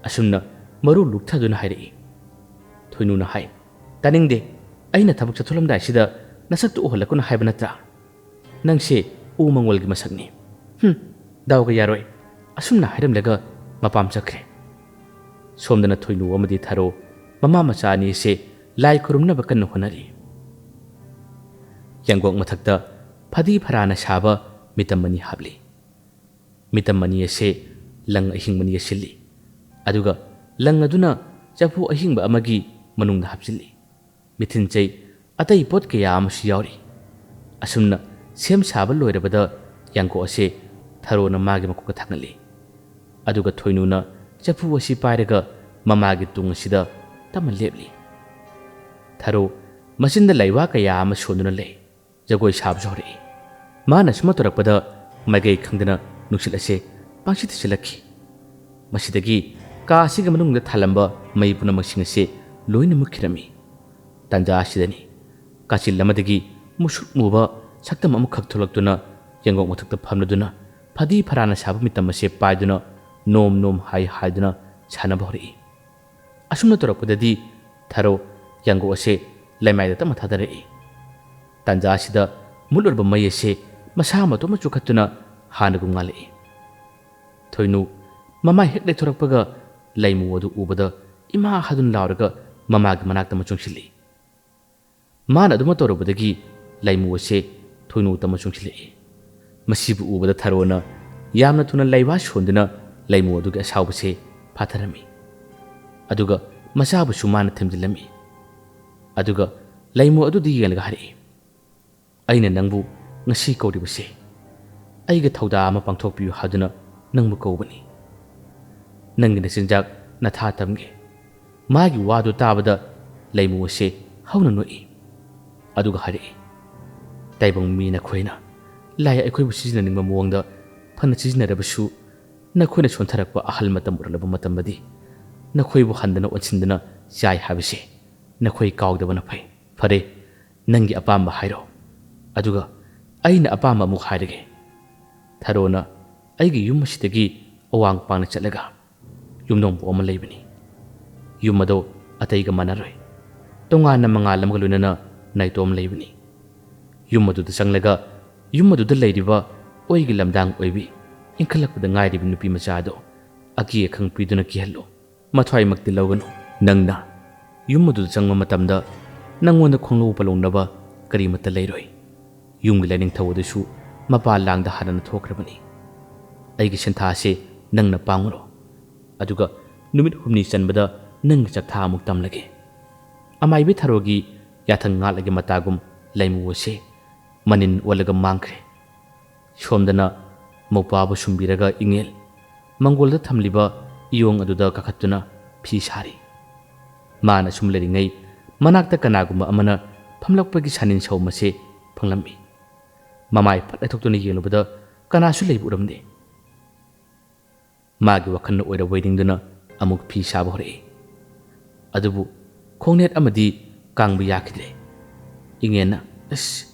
ꯑꯁꯨꯝꯅ ꯃꯔꯨ ꯂꯨꯛꯊꯗꯨꯅ ꯍꯥꯏꯔꯛꯏ꯫ ꯊꯣꯏꯅꯨꯅ ꯍꯥꯏ, "ꯇꯥꯅꯤꯡꯗꯦ꯫ ꯑꯩꯅ ꯊꯕꯛ ꯆꯠꯊꯣꯛꯂꯝꯗꯥꯏꯁꯤꯗ ꯅꯁꯛꯇꯨ ꯎꯍꯜꯂꯛꯀꯅꯨ ꯍꯥꯏꯕ ꯅꯠꯇ꯭ꯔꯥ? ꯅꯪꯁꯦ ꯎ ꯃꯪꯒꯣꯜꯒꯤ ꯃꯁꯛꯅꯤ꯫ ꯍꯨꯝ, ꯗꯥꯎꯒ ꯌꯥꯔꯣꯏ"꯫ ꯑꯁꯨꯝꯅ ꯍꯥꯏꯔꯝꯂꯒ ꯃꯄꯥꯝ ꯆꯠꯈ꯭ꯔꯦ꯫ ꯁꯣꯝꯗꯅ ꯊꯣꯏꯅꯨ ꯑꯃꯗꯤ ꯊꯔꯣ ꯃꯃꯥ ꯃꯆꯥ ꯑꯅꯤ ꯑꯁꯦ ꯂꯥꯏ ꯈꯨꯔꯨꯝꯅꯕ ꯀꯟꯅ ꯍꯣꯠꯅꯔꯤ꯫ ꯌꯥꯡꯒꯣꯛ ꯃꯊꯛꯇ ꯐꯗꯤ ꯐꯔꯥꯅ ꯁꯥꯕ ꯃꯤꯇꯝ ꯑꯅꯤ ꯍꯥꯞꯂꯤ꯫ ꯃꯤꯇꯝ ꯑꯅꯤ ꯑꯁꯦ ꯂꯪ ꯑꯍꯤꯡꯕꯅ ꯌꯦꯠꯁꯤꯜꯂꯤ꯫ ꯑꯗꯨꯒ ꯂꯪ ꯑꯗꯨꯅ ꯆꯐꯨ ꯑꯍꯤꯡꯕ ꯑꯃꯒꯤ ꯃꯅꯨꯡꯗ ꯍꯥꯞꯆꯤꯜꯂꯤ꯫ ꯃꯤꯊꯤꯟ ꯆꯩ, ꯑꯇꯩ ꯄꯣꯠ ꯀꯌꯥ ꯑꯃꯁꯨ ꯌꯥꯎꯔꯤ꯫ ꯑꯁꯨꯝꯅ ꯁꯦꯝ ꯁꯥꯕ ꯂꯣꯏꯔꯕꯗ ꯌꯥꯡꯀꯣꯛ ꯑꯁꯦ ꯊꯔꯣꯅ ꯃꯥꯒꯤ ꯃꯀꯣꯛꯇ ꯊꯥꯡꯒꯠꯂꯤ꯫ ꯑꯗꯨꯒ ꯊꯣꯏꯅꯨꯅ ꯆꯐꯨ ꯑꯁꯤ ꯄꯥꯏꯔꯒ ꯃꯃꯥꯒꯤ ꯇꯨꯡ ꯑꯁꯤꯗ ꯇꯞꯅ ꯂꯦꯞꯂꯤ꯫ ꯊꯔꯣ ꯃꯆꯤꯟꯗ ꯂꯩꯋꯥ ꯀꯌꯥ ꯑꯃ ꯁꯣꯟꯗꯨꯅ ꯂꯩ꯫ ꯖꯒꯣꯏ ꯁꯥꯕꯁꯨ ꯍꯧꯔꯛꯏ꯫ ꯃꯥꯅ ꯁꯨꯝꯅ ꯇꯧꯔꯛꯄꯗ ꯃꯥꯏꯀꯩ ꯈꯪꯗꯅ ꯅꯨꯡꯁꯤꯠ ꯑꯁꯦ ꯄꯪꯁꯤꯠꯇ ꯁꯤꯠꯂꯛꯈꯤ꯫ ꯃꯁꯤꯗꯒꯤ ꯀꯥ ꯑꯁꯤꯒꯤ ꯃꯅꯨꯡꯗ ꯊꯥꯜꯂꯝꯕ ꯃꯩ ꯄꯨꯝꯅꯃꯛꯁꯤꯡ ꯑꯁꯦ ꯂꯣꯏꯅ ꯃꯨꯠꯈꯤꯔꯝꯃꯤ꯫ ꯇꯥꯟꯖꯥ ꯑꯁꯤꯗꯅꯤ ꯀꯥꯆꯤꯜ ꯑꯃꯗꯒꯤ ꯃꯨꯁꯨꯛ ꯃꯨꯕ ꯁꯛꯇꯝ ꯑꯃꯈꯛ ꯊꯣꯛꯂꯛꯇꯨꯅ ꯌꯥꯡꯒꯣꯛ ꯃꯊꯛꯇ ꯐꯝꯂꯗꯨꯅ ꯐꯗꯤ ꯐꯔꯥꯅ ꯁꯥꯕ ꯃꯤꯇꯝ ꯑꯁꯦ ꯄꯥꯏꯗꯨꯅ ꯅꯣꯝ ꯅꯣꯝ ꯍꯥꯏ ꯍꯥꯏꯗꯨꯅ ꯁꯥꯟꯅꯕ ꯍꯧꯔꯛꯏ꯫ ꯑꯁꯨꯝꯅ ꯇꯧꯔꯛꯄꯗꯗꯤ ꯊꯔꯣ ꯌꯥꯡꯒꯣꯛ ꯑꯁꯦ ꯂꯩꯃꯥꯏꯗ ꯇꯞꯅ ꯊꯥꯗꯔꯛꯏ꯫ ꯇꯥꯟꯖꯥ ꯑꯁꯤꯗ ꯃꯨꯠꯂꯨꯔꯕ ꯃꯩ ꯑꯁꯦ ꯃꯁꯥ ꯃꯇꯣꯝꯇ ꯆꯨꯈꯠꯇꯨꯅ ꯍꯥꯟꯅꯒꯨꯝ ꯉꯥꯜꯂꯛꯏ꯫ ꯊꯣꯏꯅꯨ ꯃꯃꯥꯏ ꯍꯦꯛ ꯂꯩꯊꯣꯔꯛꯄꯒ ꯂꯩꯃꯨ ꯑꯗꯨ ꯎꯕꯗ ꯏꯃꯥ ꯍꯥꯏꯗꯨꯅ ꯂꯥꯎꯔꯒ ꯃꯃꯥꯒꯤ ꯃꯅꯥꯛꯇ ꯑꯃ ꯆꯣꯡꯁꯤꯜꯂꯤ꯫ ꯃꯥꯅ ꯑꯗꯨꯃꯛ ꯇꯧꯔꯨꯕꯗꯒꯤ ꯂꯩꯃꯨ ꯑꯁꯦ ꯊꯣꯏꯅꯨ ꯇꯝꯃ ꯆꯣꯡꯁꯤꯜꯂꯛꯏ꯫ ꯃꯁꯤꯕꯨ ꯎꯕꯗ ꯊꯔꯣꯅ ꯌꯥꯝꯅ ꯊꯨꯅ ꯂꯩꯋꯥ ꯁꯣꯟꯗꯨꯅ ꯂꯩꯃꯨ ꯑꯗꯨꯒꯤ ꯑꯁꯥꯎꯕꯁꯦ ꯐꯥꯊꯔꯝꯃꯤ꯫ ꯑꯗꯨꯒ ꯃꯆꯥꯕꯨꯁꯨ ꯃꯥꯅ ꯊꯦꯝꯖꯤꯜꯂꯝꯃꯤ꯫ ꯑꯗꯨꯒ ꯂꯩꯃꯨ ꯑꯗꯨꯗ ꯌꯦꯡꯂꯒ ꯍꯥꯏꯔꯛꯏ, "ꯑꯩꯅ ꯅꯪꯕꯨ ꯉꯁꯤ ꯀꯧꯔꯤꯕꯁꯦ ꯑꯩꯒꯤ ꯊꯧꯗꯥ ꯑꯃ ꯄꯥꯡꯊꯣꯛꯄꯤꯌꯨ ꯍꯥꯏꯗꯨꯅ ꯅꯪꯕꯨ ꯀꯧꯕꯅꯤ꯫ ꯅꯪꯒꯤ ꯅꯆꯤꯟꯖꯥꯛ ꯅꯊꯥ ꯇꯝꯒꯦ꯫" ꯃꯥꯒꯤ ꯋꯥꯗꯨ ꯇꯥꯕꯗ ꯂꯩꯃꯨ ꯑꯁꯦ ꯍꯧꯅ ꯅꯣꯛꯏ꯫ ꯑꯗꯨꯒ ꯍꯥꯏꯔꯛꯏ, "ꯇꯥꯏꯕꯪ ꯃꯤ ꯅꯈꯣꯏꯅ ꯂꯥꯏ ꯑꯩꯈꯣꯏꯕꯨ ꯁꯤꯖꯤꯟꯅꯅꯤꯡꯕ ꯃꯑꯣꯡꯗ ꯐꯅ ꯁꯤꯖꯤꯟꯅꯔꯕꯁꯨ, ꯅꯈꯣꯏꯅ ꯁꯣꯟꯊꯔꯛꯄ ꯑꯍꯜ ꯃꯇꯝ ꯑꯣꯏꯔꯛꯂꯕ ꯃꯇꯝꯗꯗꯤ ꯅꯈꯣꯏꯕꯨ ꯍꯟꯗꯅ ꯑꯣꯟꯁꯤꯟꯗꯅ ꯆꯥꯏ ꯍꯥꯏꯕꯁꯦ ꯅꯈꯣꯏ ꯀꯥꯎꯗꯕꯅ ꯐꯩ꯫ ꯐꯔꯦ, ꯅꯪꯒꯤ ꯑꯄꯥꯝꯕ ꯍꯥꯏꯔꯣ, ꯑꯗꯨꯒ ꯑꯩꯅ ꯑꯄꯥꯝꯕ ꯑꯃꯨꯛ ꯍꯥꯏꯔꯒꯦ꯫" ꯊꯔꯣꯅ ꯑꯩꯒꯤ ꯌꯨꯝ ꯑꯁꯤꯗꯒꯤ ꯑꯋꯥꯡ ꯄꯥꯡꯅ ꯆꯠꯂꯒ ꯌꯨꯝꯊꯣꯡ ꯄꯣꯛ ꯑꯃ ꯂꯩꯕꯅꯤ꯫ ꯌꯨꯝ ꯑꯗꯣ ꯑꯇꯩꯒ ꯃꯥꯟꯅꯔꯣꯏ꯫ ꯇꯣꯉꯥꯟꯅ ꯃꯉꯥꯜ ꯑꯃꯒ ꯂꯣꯏꯅꯅ ꯅꯥꯏꯇꯣꯝ ꯂꯩꯕꯅꯤ꯫ ꯌꯨꯝ ꯑꯗꯨꯗ ꯆꯪꯂꯒ ꯌꯨꯝ ꯑꯗꯨꯗ ꯂꯩꯔꯤꯕ ꯑꯣꯏꯒꯤ ꯂꯝꯗꯥꯡ ꯑꯣꯏꯕꯤ ꯏꯟꯈꯠꯂꯛꯄꯗ ꯉꯥꯏꯔꯤꯕ ꯅꯨꯄꯤ ꯃꯆꯥ ꯑꯗꯣ ꯑꯀꯤ ꯑꯈꯪ ꯄꯤꯗꯨꯅ ꯀꯤꯍꯜꯂꯨ꯫ ꯃꯊ꯭ꯋꯥꯏꯃꯛꯇꯤ ꯂꯧꯒꯅꯨ꯫ ꯅꯪꯅ ꯌꯨꯝ ꯑꯗꯨꯗ ꯆꯪꯕ ꯃꯇꯝꯗ ꯅꯪꯉꯣꯟꯗ ꯈꯣꯡꯂꯧ ꯄꯜꯂꯧꯅꯕ ꯀꯔꯤꯃꯠꯇ ꯂꯩꯔꯣꯏ꯫ ꯌꯨꯝꯒꯤ ꯂꯥꯏꯅꯤꯡꯊꯧ ꯑꯗꯨꯁꯨ ꯃꯄꯥ ꯂꯥꯡꯗ ꯍꯥꯟꯅꯅ ꯊꯣꯛꯈ꯭ꯔꯕꯅꯤ꯫ ꯑꯩꯒꯤ ꯁꯤꯟꯊꯥꯁꯦ ꯅꯪꯅ ꯄꯥꯡꯉꯨꯔꯣ꯫ ꯑꯗꯨꯒ ꯅꯨꯃꯤꯠ ꯍꯨꯝꯅꯤ ꯆꯟꯕꯗ ꯅꯪꯒꯤ ꯆꯥꯛꯊꯥ ꯑꯃꯨꯛ ꯇꯝꯂꯒꯦ꯫ ꯑꯃꯥꯏꯕꯤ ꯊꯔꯣꯒꯤ ꯌꯥꯊꯪ ꯉꯥꯛꯂꯒ ꯃꯇꯥꯒꯨꯝ ꯂꯩꯃꯨ ꯑꯁꯦ ꯃꯅꯤꯟ ꯑꯣꯜꯂꯒ ꯃꯥꯡꯈ꯭ꯔꯦ꯫ ꯁꯣꯝꯗꯅ ꯃꯧꯄ꯭ꯋꯥꯕꯨ ꯁꯨꯝꯕꯤꯔꯒ ꯏꯉꯦꯜ ꯃꯪꯒꯣꯜꯗ ꯊꯝꯂꯤꯕ ꯏꯌꯣꯡ ꯑꯗꯨꯗ ꯀꯥꯈꯠꯇꯨꯅ ꯐꯤ ꯁꯥꯔꯤ꯫ ꯃꯥꯅ ꯁꯨꯝ ꯂꯩꯔꯤꯉꯩ ꯃꯅꯥꯛꯇ ꯀꯅꯥꯒꯨꯝꯕ ꯑꯃꯅ ꯐꯝꯂꯛꯄꯒꯤ ꯁꯥꯅꯤꯟ ꯁꯧ ꯑꯃꯁꯦ ꯐꯪꯂꯝꯃꯤ꯫ ꯃꯃꯥꯏ ꯐꯠ ꯂꯩꯊꯣꯛꯇꯨꯅ ꯌꯦꯡꯂꯨꯕꯗ ꯀꯅꯥꯁꯨ ꯂꯩꯕ ꯎꯔꯝꯗꯦ꯫ ꯃꯥꯒꯤ ꯋꯥꯈꯜꯅ ꯑꯣꯏꯔꯕꯣꯏ ꯅꯤꯡꯗꯨꯅ ꯑꯃꯨꯛ ꯐꯤ ꯁꯥꯕ ꯍꯧꯔꯛꯏ꯫ ꯑꯗꯨꯕꯨ ꯈꯣꯡꯅꯦꯠ ꯑꯃꯗꯤ ꯀꯥꯡꯕ ꯌꯥꯈꯤꯗ꯭ꯔꯦ꯫ ꯏꯉꯦꯟꯅ, "ꯑꯁ,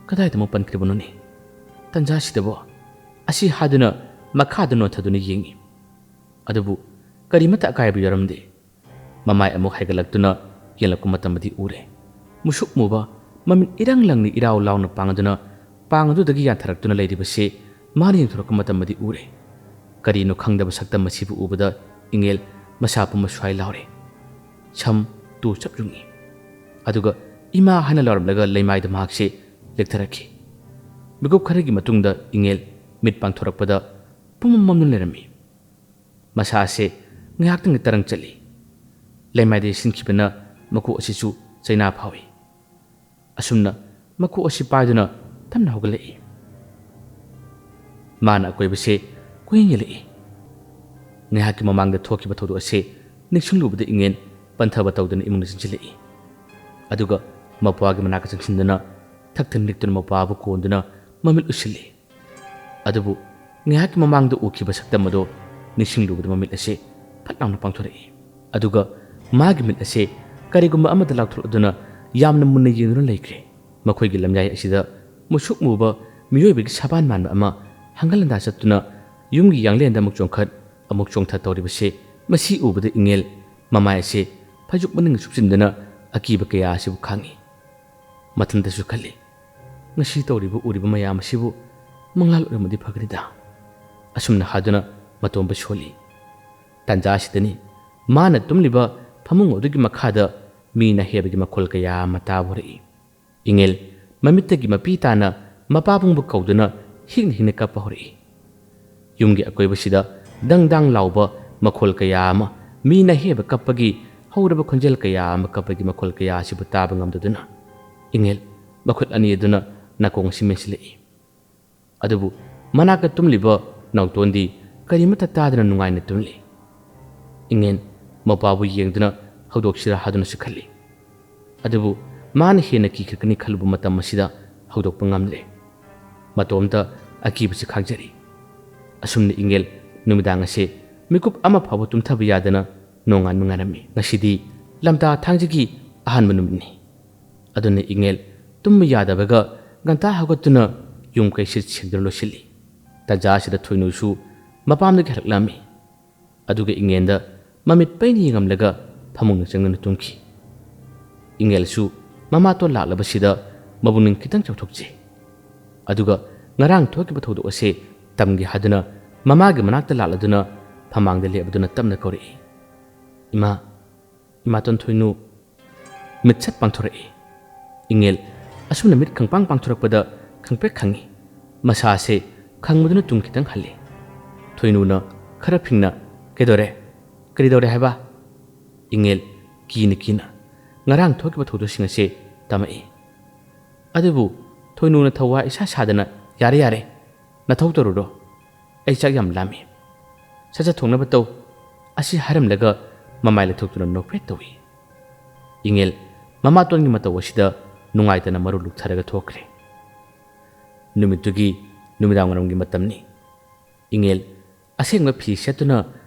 ꯀꯗꯥꯏꯗ ꯑꯃꯨꯛ ꯄꯟꯈ꯭ꯔꯤꯕꯅꯣꯅꯦ? ꯇꯟꯖꯥꯁꯤꯗꯕꯣ?" ꯑꯁꯤ ꯍꯥꯏꯗꯨꯅ ꯃꯈꯥꯗ ꯅꯣꯟꯊꯗꯨꯅ ꯌꯦꯡꯉꯤ꯫ ꯑꯗꯨꯕꯨ ꯀꯔꯤꯃꯠꯇ ꯑꯀꯥꯏꯕ ꯌꯥꯎꯔꯝꯗꯦ꯫ ꯃꯃꯥꯏ ꯑꯃꯨꯛ ꯍꯥꯏꯒꯠꯂꯛꯇꯨꯅ ꯌꯦꯡꯂꯛꯄ ꯃꯇꯝꯗꯗꯤ ꯎꯔꯦ꯫ ꯃꯨꯁꯨꯛ ꯃꯨꯕ, ꯃꯃꯤꯠ ꯏꯔꯪ ꯂꯪꯅ ꯏꯔꯥꯎ ꯂꯥꯎꯅ ꯄꯥꯡꯗꯨꯅ, ꯄꯥꯡ ꯑꯗꯨꯗꯒꯤ ꯌꯥꯟꯊꯔꯛꯇꯨꯅ ꯂꯩꯔꯤꯕꯁꯤ ꯃꯥꯅ ꯌꯦꯡꯊꯣꯔꯛꯄ ꯃꯇꯝꯗꯗꯤ ꯎꯔꯦ꯫ ꯀꯔꯤꯅꯣ ꯈꯪꯗꯕ ꯁꯛꯇꯝ ꯑꯁꯤꯕꯨ ꯎꯕꯗ ꯏꯉꯦꯜ ꯃꯁꯥ ꯄꯨꯝꯕ ꯁ꯭ꯋꯥꯏ ꯂꯥꯎꯔꯦ꯫ ꯁꯝ ꯇꯨ ꯆꯞ ꯌꯨꯡꯉꯤ꯫ ꯑꯗꯨꯒ "ꯏꯃꯥ" ꯍꯥꯏꯅ ꯂꯥꯎꯔꯝꯂꯒ ꯂꯩꯃꯥꯏꯗ ꯃꯍꯥꯛꯁꯦ ꯂꯦꯛꯊꯔꯛꯈꯤ꯫ ꯃꯤꯀꯨꯞ ꯈꯔꯒꯤ ꯃꯇꯨꯡꯗ ꯏꯉꯦꯜ ꯃꯤꯠ ꯄꯥꯡꯊꯣꯔꯛꯄꯗ ꯄꯨꯝꯃꯝ ꯃꯝꯗꯨꯅ ꯂꯩꯔꯝꯃꯤ꯫ ꯃꯁꯥ ꯑꯁꯦ ꯉꯥꯏꯍꯥꯛꯇꯪꯒꯤ ꯇꯔꯪ ꯆꯠꯂꯤ꯫ ꯂꯩꯃꯥꯏꯗ ꯌꯩꯁꯤꯟꯈꯤꯕꯅ ꯃꯀꯣꯛ ꯑꯁꯤꯁꯨ ꯆꯩꯅꯥ ꯐꯥꯎꯏ꯫ ꯑꯁꯨꯝꯅ ꯃꯀꯣꯛ ꯑꯁꯤ ꯄꯥꯏꯗꯨꯅ ꯇꯞꯅ ꯍꯧꯒꯠꯂꯛꯏ꯫ ꯃꯥꯅ ꯑꯀꯣꯏꯕꯁꯦ ꯀꯣꯏꯌꯦꯡ ꯌꯦꯡꯂꯛꯏ꯫ ꯉꯥꯏꯍꯥꯛꯀꯤ ꯃꯃꯥꯡꯗ ꯊꯣꯛꯈꯤꯕ ꯊꯧꯗꯣꯛ ꯑꯁꯤ ꯅꯤꯡꯁꯤꯡꯂꯨꯕꯗ ꯏꯉꯦꯟ ꯄꯟꯊꯕ ꯇꯧꯗꯅ ꯏꯃꯨꯡꯗ ꯆꯪꯁꯤꯜꯂꯛꯏ꯫ ꯑꯗꯨꯒ ꯃꯧꯄ꯭ꯋꯥꯒꯤ ꯃꯅꯥꯛꯇ ꯆꯪꯁꯤꯟꯗꯨꯅ ꯊꯛ ꯊꯛ ꯅꯤꯛꯇꯨꯅ ꯃꯧꯄ꯭ꯋꯥꯕꯨ ꯀꯣꯟꯗꯨꯅ ꯃꯃꯤꯠ ꯎꯏꯁꯤꯜꯂꯤ꯫ ꯑꯗꯨꯕꯨ ꯉꯥꯏꯍꯥꯛꯀꯤ ꯃꯃꯥꯡꯗ ꯎꯈꯤꯕ ꯁꯛꯇꯝ ꯑꯗꯣ ꯅꯤꯡꯁꯤꯡꯂꯨꯕꯗ ꯃꯃꯤꯠ ꯑꯁꯦ ꯐꯠ ꯂꯥꯎꯅ ꯄꯥꯡꯊꯣꯔꯛꯏ꯫ ꯑꯗꯨꯒ ꯃꯥꯒꯤ ꯃꯤꯠ ꯑꯁꯦ ꯀꯔꯤꯒꯨꯝꯕ ꯑꯃꯗ ꯂꯥꯎꯊꯣꯛꯂꯗꯨꯅ ꯌꯥꯝꯅ ꯃꯨꯟꯅ ꯌꯦꯡꯗꯨꯅ ꯂꯩꯈ꯭ꯔꯦ꯫ ꯃꯈꯣꯏꯒꯤ ꯂꯝꯌꯥꯏ ꯑꯁꯤꯗ ꯃꯨꯁꯨꯛ ꯃꯨꯕ ꯃꯤꯑꯣꯏꯕꯒꯤ ꯁꯕꯥꯟ ꯃꯥꯟꯕ ꯑꯃ ꯍꯪꯒꯠ ꯍꯟꯗꯥ ꯆꯠꯇꯨꯅ ꯌꯨꯝꯒꯤ ꯌꯥꯡꯂꯦꯟꯗ ꯑꯃꯨꯛ ꯆꯣꯡꯈꯠ, ꯑꯃꯨꯛ ꯆꯣꯡꯊ ꯇꯧꯔꯤꯕꯁꯦ ꯃꯁꯤ ꯎꯕꯗ ꯏꯉꯦꯜ ꯃꯃꯥꯏ ꯑꯁꯦ ꯐꯩꯖꯨꯞ ꯃꯅꯨꯡꯗ ꯁꯨꯞꯆꯤꯟꯗꯨꯅ ꯑꯀꯤꯕ ꯀꯌꯥ ꯑꯁꯤꯕꯨ ꯈꯥꯡꯉꯤ꯫ ꯃꯊꯟꯇꯁꯨ ꯈꯜꯂꯤ, "ꯉꯁꯤ ꯇꯧꯔꯤꯕ ꯎꯔꯤꯕ ꯃꯌꯥꯝ ꯑꯁꯤꯕꯨ ꯃꯪꯂꯥꯜ ꯑꯣꯏꯔꯝꯃꯗꯤ ꯐꯒꯅꯤꯗ"꯫ ꯑꯁꯨꯝꯅ ꯍꯥꯏꯗꯨꯅ ꯃꯇꯣꯝꯕ ꯁꯣꯜꯂꯤ꯫ ꯇꯥꯟꯖꯥ ꯑꯁꯤꯗꯅꯤ ꯃꯥꯅ ꯇꯨꯝꯂꯤꯕ ꯐꯃꯨꯡ ꯑꯗꯨꯒꯤ ꯃꯈꯥꯗ ꯃꯤ ꯅꯥꯍꯦꯕꯒꯤ ꯃꯈꯣꯜ ꯀꯌꯥ ꯑꯃ ꯇꯥꯕ ꯍꯧꯔꯛꯏ꯫ ꯏꯉꯦꯜ ꯃꯃꯤꯠꯇꯒꯤ ꯃꯄꯤ ꯇꯥꯅ ꯃꯄꯥꯕꯨꯡꯕꯨ ꯀꯧꯗꯨꯅ ꯍꯤꯡꯅ ꯍꯤꯡꯅ ꯀꯞꯄ ꯍꯧꯔꯛꯏ꯫ ꯌꯨꯝꯒꯤ ꯑꯀꯣꯏꯕꯁꯤꯗ ꯗꯪ ꯗꯪ ꯂꯥꯎꯕ ꯃꯈꯣꯜ ꯀꯌꯥ ꯑꯃ, ꯃꯤ ꯅꯥꯍꯦꯕ ꯀꯞꯄꯒꯤ ꯍꯧꯔꯕ ꯈꯣꯟꯖꯦꯜ ꯀꯌꯥ ꯑꯃ, ꯀꯞꯄꯒꯤ ꯃꯈꯣꯜ ꯀꯌꯥ ꯑꯁꯤꯕꯨ ꯇꯥꯕ ꯉꯝꯗꯗꯨꯅ ꯏꯉꯦꯜ ꯃꯈꯨꯠ ꯑꯅꯤ ꯑꯗꯨꯅ ꯅꯥꯀꯣꯡ ꯑꯁꯤ ꯃꯦꯟꯁꯤꯜꯂꯛꯏ꯫ ꯑꯗꯨꯕꯨ ꯃꯅꯥꯛꯇ ꯇꯨꯝꯂꯤꯕ ꯅꯥꯎꯇꯣꯟꯗꯤ ꯀꯔꯤꯃꯠꯇ ꯇꯥꯗꯅ ꯅꯨꯡꯉꯥꯏꯅ ꯇꯨꯝꯂꯤ꯫ ꯏꯉꯦꯟ ꯃꯄꯥꯕꯨ ꯌꯦꯡꯗꯨꯅ ꯍꯧꯗꯣꯛꯁꯤꯔꯥ ꯍꯥꯏꯗꯨꯅꯁꯨ ꯈꯜꯂꯤ꯫ ꯑꯗꯨꯕꯨ ꯃꯥꯅ ꯍꯦꯟꯅ ꯀꯤꯈꯠꯀꯅꯤ ꯈꯜꯂꯨꯕ ꯃꯇꯝ ꯑꯁꯤꯗ ꯍꯧꯗꯣꯛꯄ ꯉꯝꯂꯦ꯫ ꯃꯇꯣꯝꯇ ꯑꯀꯤꯕꯁꯤ ꯈꯥꯡꯖꯔꯤ꯫ ꯑꯁꯨꯝꯅ ꯏꯉꯦꯜ ꯅꯨꯃꯤꯗꯥꯡ ꯑꯁꯦ ꯃꯤꯀꯨꯞ ꯑꯃ ꯐꯥꯎꯕ ꯇꯨꯝꯊꯕ ꯌꯥꯗꯅ ꯅꯣꯡꯉꯥꯟꯕ ꯉꯥꯏꯔꯝꯃꯤ꯫ ꯉꯁꯤꯗꯤ ꯂꯝꯇꯥ ꯊꯥꯡꯖꯒꯤ ꯑꯍꯥꯟꯕ ꯅꯨꯃꯤꯠꯅꯤ꯫ ꯑꯗꯨꯅ ꯏꯉꯦꯜ ꯇꯨꯝꯕ ꯌꯥꯗꯕꯒ ꯉꯟꯇꯥ ꯍꯧꯒꯠꯇꯨꯅ ꯌꯨꯝ ꯀꯩꯁꯤꯠ ꯁꯦꯡꯗꯨꯅ ꯂꯣꯏꯁꯤꯜꯂꯤ꯫ ꯇꯟꯖꯥ ꯑꯁꯤꯗ ꯊꯣꯏꯅꯨꯁꯨ ꯃꯄꯥꯝꯗꯒꯤ ꯍꯜꯂꯛꯂꯝꯃꯤ꯫ ꯑꯗꯨꯒ ꯏꯉꯦꯟꯗ ꯃꯃꯤꯠ ꯄꯩꯅ ꯌꯦꯡꯉꯝꯂꯒ ꯐꯃꯨꯡꯗ ꯆꯪꯗꯨꯅ ꯇꯨꯝꯈꯤ꯫ ꯏꯉꯦꯜꯁꯨ ꯃꯃꯥꯇꯣꯟ ꯂꯥꯛꯂꯕꯁꯤꯗ ꯃꯕꯨꯛꯅꯤꯡ ꯈꯤꯇꯪ ꯆꯥꯎꯊꯣꯛꯆꯩ꯫ ꯑꯗꯨꯒ ꯉꯔꯥꯡ ꯊꯣꯛꯈꯤꯕ ꯊꯧꯗꯣꯛ ꯑꯁꯦ ꯇꯝꯒꯦ ꯍꯥꯏꯗꯨꯅ ꯃꯃꯥꯒꯤ ꯃꯅꯥꯛꯇ ꯂꯥꯛꯂꯗꯨꯅ ꯐꯃꯥꯡꯗ ꯂꯦꯞꯂꯗꯨꯅ ꯇꯞꯅ ꯀꯧꯔꯛꯏ, "ꯏꯃꯥ, ꯏꯃꯥꯇꯣꯟ ꯊꯣꯏꯅꯨ!" ꯃꯤꯠꯁꯠ ꯄꯥꯡꯊꯣꯔꯛꯏ꯫ ꯏꯉꯦꯜ ꯑꯁꯨꯝꯅ ꯃꯤꯠ ꯈꯪꯄꯥꯡ ꯄꯥꯡꯊꯣꯔꯛꯄꯗ ꯈꯪꯄ꯭ꯔꯦꯛ ꯈꯪꯉꯤ꯫ ꯃꯁꯥꯁꯦ ꯈꯪꯕꯗꯨꯅ ꯇꯨꯡ ꯈꯤꯇꯪ ꯍꯜꯂꯤ꯫ ꯊꯣꯏꯅꯨꯅ ꯈꯔ ꯐꯤꯡꯅ, "ꯀꯩꯗꯧꯔꯦ? ꯀꯔꯤꯗꯧꯔꯦ ꯍꯥꯏꯕ?" ꯏꯉꯦꯜ ꯀꯤꯅ ꯀꯤꯅ, ꯉꯔꯥꯡ ꯊꯣꯛꯈꯤꯕ ꯊꯧꯗꯣꯛꯁꯤꯡ ꯑꯁꯦ ꯇꯝꯃꯛꯏ꯫ ꯑꯗꯨꯕꯨ ꯊꯣꯏꯅꯨꯅ ꯊꯧꯋꯥ ꯏꯁꯥ ꯁꯥꯗꯅ, "ꯌꯥꯔꯦ, ꯌꯥꯔꯦ, ꯅꯊꯧ ꯇꯧꯔꯨꯔꯣ꯫ ꯑꯩ ꯆꯥꯛ ꯌꯥꯝ ꯂꯥꯝꯃꯤ꯫ ꯁꯠ ꯁꯠ ꯊꯣꯡꯅꯕ ꯇꯧ"꯫ ꯑꯁꯤ ꯍꯥꯏꯔꯝꯂꯒ ꯃꯃꯥꯏ ꯂꯩꯊꯣꯛꯇꯨꯅ ꯅꯣꯛꯐꯦꯠ ꯇꯧꯏ꯫ ꯏꯉꯦꯜ ꯃꯃꯥꯇꯣꯟꯒꯤ ꯃꯇꯧ ꯑꯁꯤꯗ ꯅꯨꯡꯉꯥꯏꯇꯅ ꯃꯔꯨ ꯂꯨꯛꯊꯔꯒ ꯊꯣꯛꯈ꯭ꯔꯦ꯫ ꯅꯨꯃꯤꯠꯇꯨꯒꯤ ꯅꯨꯃꯤꯗꯥꯡꯋꯥꯏꯔꯝꯒꯤ ꯃꯇꯝꯅꯤ꯫ ꯏꯉꯦꯜ ꯑꯁꯦꯡꯕ ꯐꯤ ꯁꯦꯠꯇꯨꯅ